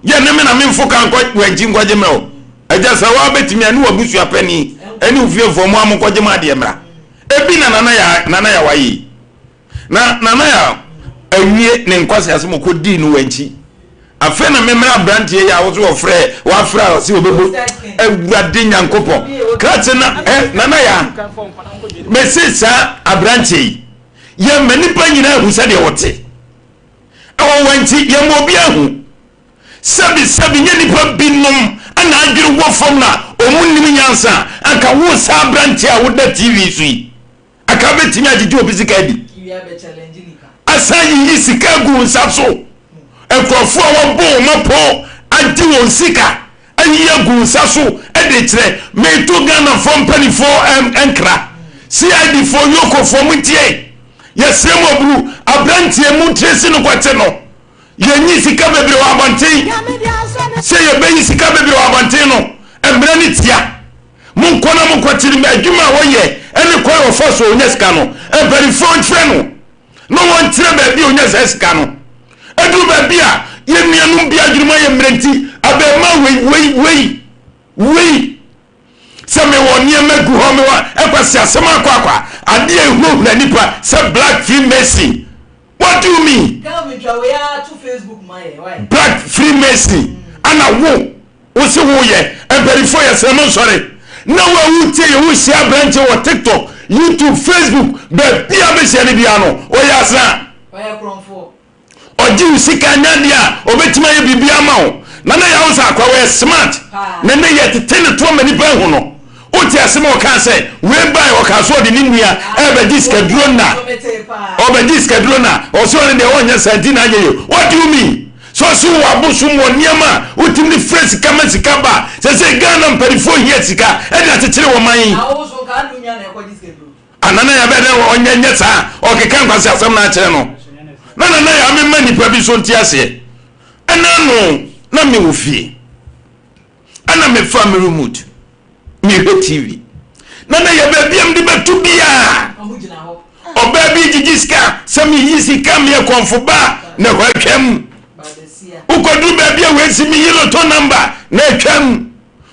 yɛ ne me na memfo ka nkɔ wankyi nkɔgye mmerɛ o Agya, sɛ woa bɛtumi a, ne w'abusua panin ne wo fiefoɔ mo a monkɔgye mo adeɛ mmra. Ebi na Nana Yaa, Nana Yaw ayɛ yi. Na Nana Yaw awie ne nkwaseasɛm ɔkɔdii no wankyi. Afei na memmrɛ aberanteɛ yi a wo so wɔfrɛ, wafrɛ a ɔse ɔbɛbɔ Awurade Nyankopɔn. Krakye na, eh, Nana Yaa, mese saa aberanteɛ yi, yɛma nnipa nyinaa hu sɛdeɛ wɔte. Ɛwɔ wankyi, yɛma obi ahu. Sɛbi sɛbi nyɛ nipa bi nom na adwene wɔ fam na ɔmo nnim nyansa a, anka wo saa abranteɛ a woda TV so yi, anka wobɛtumi agyegye obi sika adi? Asan yiyi sika agu wo nsa so, nkurɔfoɔ a wɔbɔ wɔn apɔ agye wɔn sika ayiyi agu wo nsa so de kyerɛ, meto Ghanafoɔ mpanifoɔ nkra. CID foɔ, Yoko foɔ mo ntie. Yɛsrɛ mo aburu, abranteɛ mo ntresi no kɔkye no. Yɛnyi sika bebree wɔ abɔnten. Sɛ yɛbɛyi sika bebree wɔ abɔnten no, mmerɛ no tia. Monkɔ na monkɔkyere no. Adwuma a ɔyɛ ne kwan a ɔfa so ɔnya sika no, mpanimfoɔ mfrɛ no na wɔnkyerɛ baabi a ɔnya saa sika no. Ɛduru baabi a, yɛn nuanom bi adwene mu ayɛ mmerɛ nti, abarimaa wei, wei, wei, wei, sɛ mewɔ nneɛma gu hɔ, mewɔ ɛkwasi asɛm akɔ akɔ, adeɛ a ɛhunahuna nipa sɛ black freemason. What do you mean? Kelvin twa wei ara to Facebook ma yɛn wai. Black freemason ana wo wo se wo yɛ mpanyinfoɔ yɛ srɛ mo nsɔre na wo a wo tie yɛ wo hyia aberanteɛ wɔ tiktok youtube facebook baabi a bɛhyia no biara no ɔyɛ asra. Ɔyɛ korɔmfoɔ. Ɔgye wo sika nyɛ adeɛ a ɔbɛtumi ayɛ biribi ama wo. Nana Yaw sɛ akwa wɔyɛ smart na nnɛ yɛtete ne toɔ ma nipa ahu no. Wote asɛm a ɔkaa sɛ wei bae ɔkaa sɛ ɔde ne nua ɛrebɛgye sikaduro na ɔbɛgye sikaduro na ɔsɛ ɔne deɛ ɔnyɛ saa nti na anyɛ yie. What do you mean? Sɛ ɔse wɔ abosom wɔ nneɛma a wotumi de frɛ sika ma sika ba a, sɛ sɛ Ghana mpanifoɔ hia sika ɛde akyekyere wɔn man yi. Ana na yɛbɛ dɛ ɔnyɛ nyɛ saa ɔkeka nkwasi asɛm na akyerɛ no na na na yɛ amema nipa bi so nte aseɛ ɛna no na me wɔ fie ɛna me fa me remote me hwɛ tv na na yɛ baabi a mede bɛto biaa ɔbaa bi gyigyi sika sɛ meyi sika meyɛ kɔnfo ba na ɛhɔ atwam wokɔduru baabi a wɔasi meyi loto namba na atwam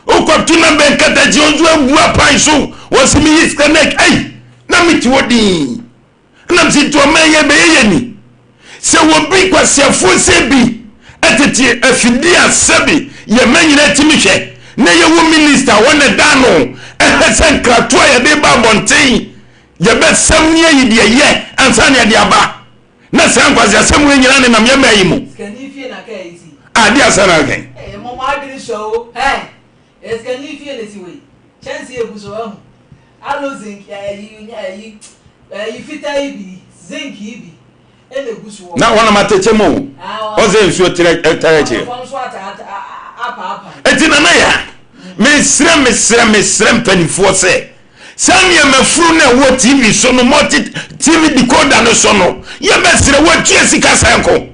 Wokɔto na bɛn katakye nso abu apan so wɔsi mi yi sika na ei na mi ti hɔ dinn ɛna mi si nti ɔman yɛ bɛyɛ yɛ ni sɛ wɔbi kwasiafoɔ sɛ bi ɛtete afidie a sɛbi yɛ mɛ nyina timi hwɛ na yɛwɔ minista wɔn na ɛda ano ɛhɛ sɛ nkratoɔ a yɛde ba abɔnten yɛbɛsɛm ne ayi deɛ yɛ ansa na yɛde aba na saa nkwaseasɛm wei nyinaa nenam yɛn mmaa yi mu. Sikani fie na kaa yi si. Ade asa na aka yi. Ee mo mo adwene sua o hɛn ɛyɛ sikani fie na esi hɔ yi kyɛnse egu so wahu alo zinc ɛyi ɛyi ɛyi fitaa yi bi zinc yi bi ɛna egu so wɔ. Na wɔn atɛkyɛ mu o ɔsɛ nsuo tẹrɛ tẹrɛ kyerɛ. Fam so ata ata apaapa. Eti nana ya mesrɛ mesrɛ mesrɛ mpanimfoɔ sɛ. Saa nneɛma funu no a ɛwɔ TV so no, multi TV decoder no so no, yɛbɛsrɛ wɔatua sika sɛn nko?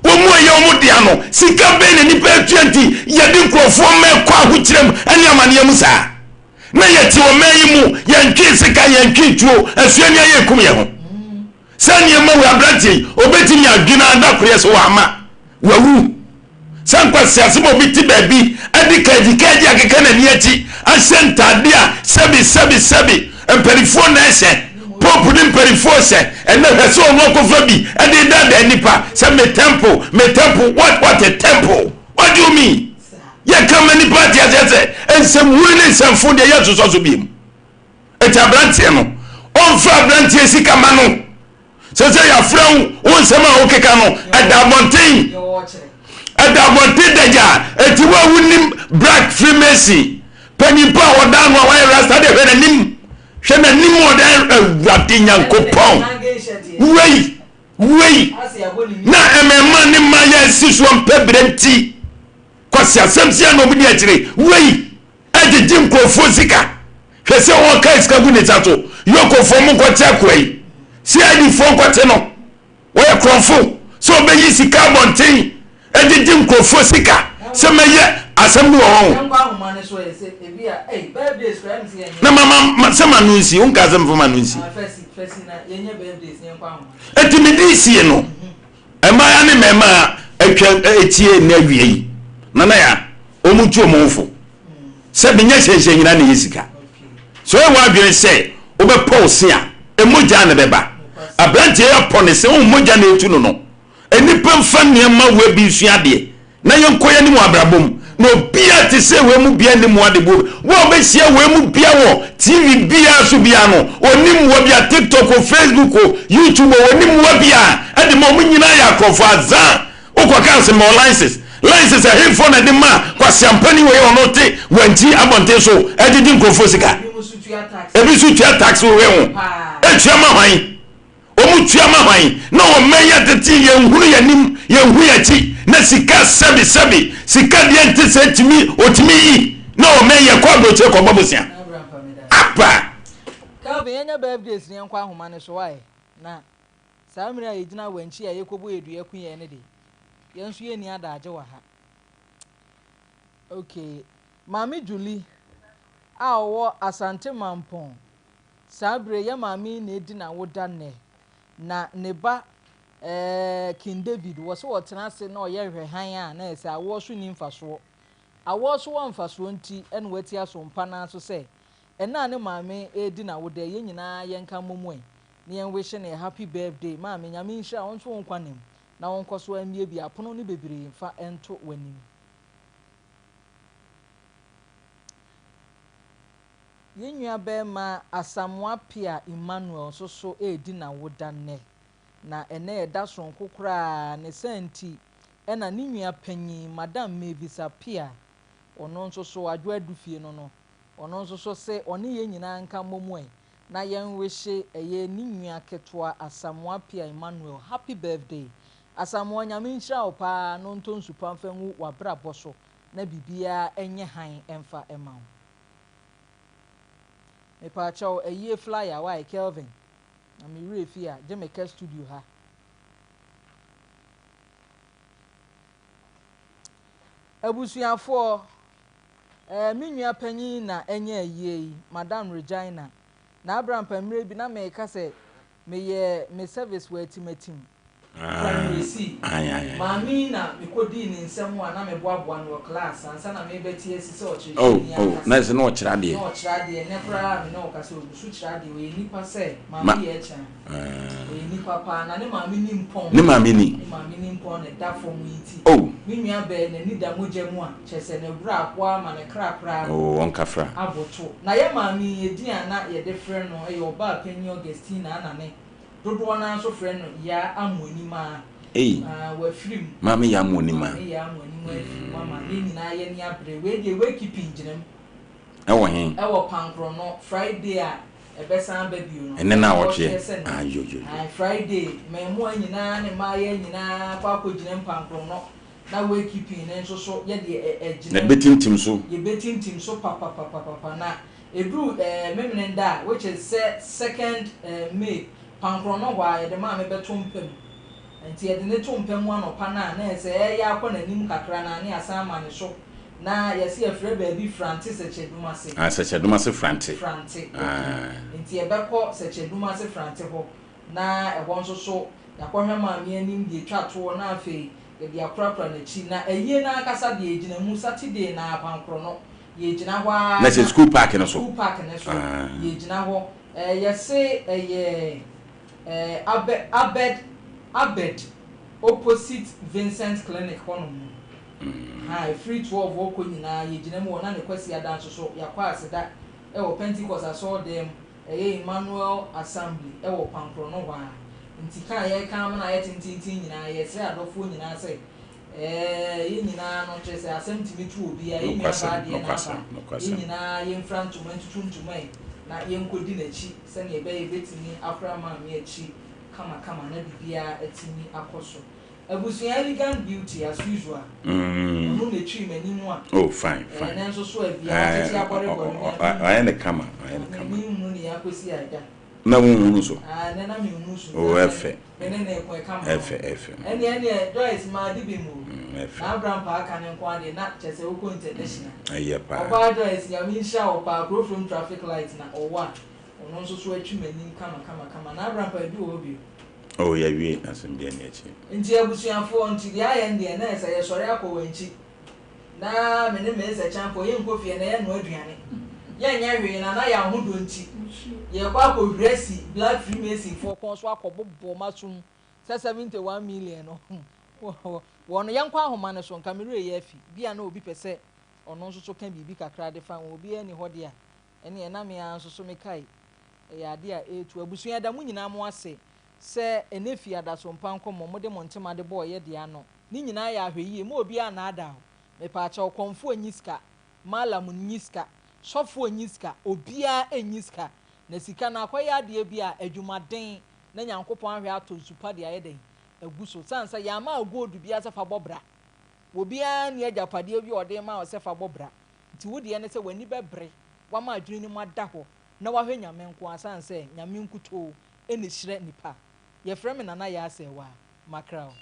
Wɔn mu a ɛyɛ wɔn dea no, sika bɛn na nnipa atua nti yɛde nkurɔfoɔ mma ɛkɔ ahokyerɛ mu ne amaneɛ mu saa? Na yɛte ɔman yi mu, yɛntwee sika, yɛntwee tuo, asuani ayɛ ekum yɛn ho. Saa nneɛma wei aberanteɛ yi ɔbɛtumi adwene ara da koro yɛ sɛ wama wawu. Sɛ nkwaseasɛm a obi te baabi de kagyikagyi akeka n'ani akyi ahyɛ ntadeɛ a sɛbi sɛbi sɛbi mpanimfoɔ na ɛhyɛ, pope ne mpanimfoɔ hyɛ, ɛnɛ hwɛ sɛ ɔno akɔfa bi de daadaa nnipa sɛ me temple, me temple, what, what a temple, what do you mean? Yɛka ma nnipa ate aseɛ sɛ nsɛmhunu ne nsɛmfo deɛ yɛnsosɔ so biom. Eti aberanteɛ no, ɔmfa aberanteɛ sika ma no. Sɛ sɛ yɛafrɛ wo, wo nsɛm a wokeka no, ɛda abɔnten. Ɛda abɔnten dagya. Eti wo a wonim Black Freemason, panyimpa a ɔda ano a wayɛ rasta de hwɛ n'anim. Hwɛ n'anim ɔda Awurade Nyankopɔn. Wei, wei. Na mmɛmma ne mma yɛ asi soɔ mpɛ berɛ nti. Kwasi asɛm sia na obi di akyire. Wei. Ɛgyegye nkurɔfoɔ sika. Hwɛ sɛ wɔka sika gu ne nsa so. Yokofoɔ mo nkɔte akoa yi. CID foɔ nkɔte no. Wɔyɛ korɔmfo. Sɛ ɔbɛyi sika abɔnten ɛgyegye nkurɔfoɔ sika. Sɛ mɛyɛ asɛm bi wɔ hɔ. Na ma ma sɛ ma no nsi. Wonka sɛ mfa ma no nsi. Eti me di sie no. Mmaa ne mmarima a atwa atie nnɛ awia yi, nana ya, wɔn tu wɔn ho fo sɛ menyɛ hyɛnhyɛn nyinaa na ɛyɛ sika. Sɛ ɔyɛ w'adwene sɛ wobɛpɔ wo se a, mogya na ɛbɛba. Aberanteɛ yi apɔ ne se, wohu mogya na ɛtu no no. Nnipa mfa nneɛma wei bi nsua adeɛ na yɛnkɔ yɛn anim wɔ abrabɔ mu. Na obiara te sɛ wei mu biara nni mmoa de buo. Wo a wobɛhyia wei mu biara wɔ TV biara so biara no, ɔnni mmoa biara, TikTok o, Facebook o, YouTube o, ɔnni mmoa biara de ma wɔn nyinaa yɛ akorɔmfoɔ azaa. Wokɔka ase ma wɔ license. License ɛhefoɔ na ɛde ma kwaseampani wei a ɔno te wankyi abɔnten so ɛgyegye nkurɔfoɔ sika. Ebi nso tua tax wɔ wei ho. Ɛtua ma hwan? Wɔn tua ma hwan? Na wɔn mmɛn yɛ tete, yɛn hunu yɛn anim, yɛn hu yɛn akyi, na sika sɛbi sɛbi, sika deɛ nte sɛ tumi, otumi yi, na wɔn mmɛn yɛ kɔ aburokyire kɔ bɔ bosea. Apa! Kelvin, yɛnyɛ birthdays na yɛnkɔ ahoma no so why? Na saa mmerɛ a yɛgyina wankyi a yɛkɔbɔ yɛ dua ku yɛn no de, yɛn nso yɛnni adaagye wɔ ha. Okay, Maame Julie a ɔwɔ Asante Mampong, saa berɛ yi yɛn maame yi na adi n'awoda nnɛ. Na ne ba eh, King David, wɔ sɛ ɔtena ase na ɔyɛ hwɛhan a na ɛsɛ awoɔ so nni mfasoɔ. Awoɔ so wɔ mfasoɔ nti na wati aso mpa no ara so sɛ ɛnnɛ a ne maame redi n'awoda yi, yɛn nyinaa yɛnka mmom ɛ na yɛn wishe no a happy birthday. Maame, Nyame nhyira wo nso wo nkwa nna mu na ɔnkɔ so mmiebie apono no bebree mfa nto w'anim. Yɛn nua barima Asamoah Appiah Emmanuel nso so redi n'awoda nnɛ. Na ɛnnɛ yɛ da soronko koraa, ne saa nti ɛna ne nua panyin Madam Mavis Appiah, ɔno nso so Adwo Adu fie no no, ɔno nso so se ɔne yɛn nyinaa nka mmom ɛ na yɛn wihye ɛyɛ ne nua ketewa Asamoah Appiah Emmanuel happy birthday. Asamoah Nyame nhyira wo paa na ɔntɔ nsu pa mfa ngu w'abrabɔ so na biribiara nyɛ hann mfa mma wo. Mepaakyɛw ayie flyer why Kelvin na me werɛ fi a gye me ka studio ha. Abusuafoɔ, eh, me nua panyin na ɛnyɛ ayie yi, Madam Regina. Na abrampa mmerɛ bi na meka sɛ Meyɛɛ me service wɔ Atimatim Primary C. Maame yi na mekodii ne nsam a na meboaboa no wɔ class ansa na merebɛte asi sɛ Oh, ɔkyerɛkyerɛni oh, ankasa. na ɛsɛ na ɔkyerɛ adeɛ. Na ɔkyerɛ adeɛ. Nnɛ koraa a me ne wo kasa ɔgu so kyerɛ adeɛ. Ɔyɛ nipa sɛ Ma, Maame yɛ Akyang. ah. Ɔyɛ nipa paa. Na ne maame ni mpɔn. Ne maame ni? Ne maame ni mpɔn na ɛda fam yi nti. Oh. Me nua bɛɛ n'ani da mogya mu a, kyerɛ sɛ ne werɛ ahoa ama ne kra koraa no. Oh, ɔnkafra. Aboto. Na yɛn maame yi, edin a na yɛde frɛ no yɛ Ɔbaapanyin Augustina Anane. Dodoɔ no ara nso frɛ no Yaa Amoanimaa. Ei! Ah, wafiri mu. Maame Yaa Amoanimaa. Maame Yaa Amoanimaa afiri mu ama yɛn nyinaa yɛn ani abere. Wei deɛ wakeeping gyina mu. Ɛwɔ he? Ɛwɔ Pankrono, Friday a ɛbɛsan aba bio no. Ɛnnɛ naawɔtweɛ? Naawɔtweɛ sɛ nnɛ. Ah, yo, yo, yo. Ae, Friday, mmaamua nyinaa ne mmaayewa nyinaa kɔ akɔgyina mu Pankrono. Na wakeeping no nso so yɛ deɛ ɛ, Na ɛgyina mu. ɛbɛtintim so. Yɛbɛtintim so papapapapa. Na ɛduru eh, Memeneda a, which is sɛ second eh, May, Pankorɔ no hɔ a, yɛde maame bɛto mpa mu. Nti yɛde no to mpa mu anɔpa no a, na ɛsɛ ɛreyɛ akɔ n'anim kakra no a, na yɛasan ama no so. Na yɛse yɛfrɛ baabi Frante Sɛkyɛdumase. Ah, Sɛkyɛdumase Frante. Frante, okay. Ah. Nti yɛbɛkɔ Sɛkyɛdumase Frante hɔ. Na ɛhɔ nso so, yɛakɔhwɛ maame anim deɛ ɛtwa toɔ na afei yɛde akorakora n'akyi. Na ayie no ankasa deɛ yɛgyina mu Saturday no ara pankorɔ no, yɛgyina hɔ ara Na sɛ na school park no so? School park no so, Ah. yɛgyina hɔ. Ɛɛ yɛse ɛyɛ ɛɛ Abɛ Abed Abed opposite Vincent Clinic hɔnom no. Ha, ɛfiri 12 rekɔ nyinaa yɛgyina mu hɔ. Na ne Kwasiada nso so, yɛakɔ aseda wɔ Pentecost asɔredan mu. Ɛyɛ Emmanuel Assembly wɔ Kwankorɔ nohwaa. Nti ka a yɛreka ama no ayɛ tenteenten nyinaa, yɛresrɛ adɔfoɔ nyinaa sɛ, ɛɛ, yɛn nyinaa no, kyerɛ sɛ asɛm tumi to obiara, yɛn nua Nokwasɛm, baa deɛ no aba, nokwasɛm, yɛn nokwasɛm. nyinaa yɛmfira ntoma ntutu ntoma yi na yɛnkɔdi n'akyi sɛdeɛ ɛbɛyɛ yɛbɛtumi akora maame akyi kamakama na biribiara atumi akɔ so. Abusua elegant beauty as usual. Ɔno na etwii m'anim a. Oh fine fine. Ɛnɛ nso so abia atete abɔrebɔre me a. Ɔayɛ ne kama ɔayɛ ne kama. Me nhunu ne akosi ada. Na wo nhunu so. Ah ɛnɛ na me nhunu so. Oh ɛfɛ. Me ne ne ko ɛkama. Ɛfɛ ɛfɛ. Ɛne ɛne Joyce maa di bi mu. Ɛfɛ. Na Abraham paa ka ne nko adeɛ na kyɛ sɛ wokɔ international. Ɛyɛ paa. Ɔbaa Joyce Nyame nhyira wo paa Kurofrom traffic light na ɔwɔ a ɔno nso so atwi m'anim kama kama kama. Na Abraham paa ebi wɔ hɔ bio. Oh yɛawie asɛm biara nni akyi. Nti abusuafoɔ, nti deɛ ayɛ no deɛ na ɛsɛ yɛsɔre akɔ wɔn akyi na me ne Mensah Kyampɔn yɛnkɔ fie na yɛnnoa aduane, yɛnyɛ hwee na na yɛn ahodɔ nti yɛrekɔ akɔhuri asi Black Freemasonfoɔ kɔn so akɔbobɔ wɔn asom sɛ 71 million no wɔn no yɛnkɔ ahoma no so nka me werɛ yɛ afi bi a na obi pɛ sɛ ɔno nso so ka biribi kakra de fa ho obiara nni hɔ deɛ a ɛneɛ na me ara nso so mekae Ɛyɛ ade a ɛretu. Abusua yɛda mo nyinaa mo ase sɛ ɛnɛ fie adasompa nkɔmmɔ mode mo ntema de bɔɔ yɛ deɛ ano. Ne nyinaa yɛ ahwɛyie mma obiara nnaadaa wo. Mepaakyɛw kɔmfoɔ nyi sika, mallam nyi sika, sɔfoɔ nyi sika, obiara nyi sika. Na sika no akɔyɛ adeɛ bi a adwumaden na Nyankopɔn ahwɛ atɔ nsu pa de ayɛ dɛn agu so. Sane sɛ yɛamma wo gold biara sɛ fa bɔ bra. Obiara nni agyapadeɛ bi a ɔde rema wo sɛ fa bɔ bra. Nti wo deɛ ne sɛ w'ani bɛbere, woama adwene no mu ada hɔ. na wahwɛ Nyame nko ara sane sɛ Nyame nkutoo na ɛhyira nipa. Yɛfrɛ me Nana Yaa Sɛɛwaa. Makra o.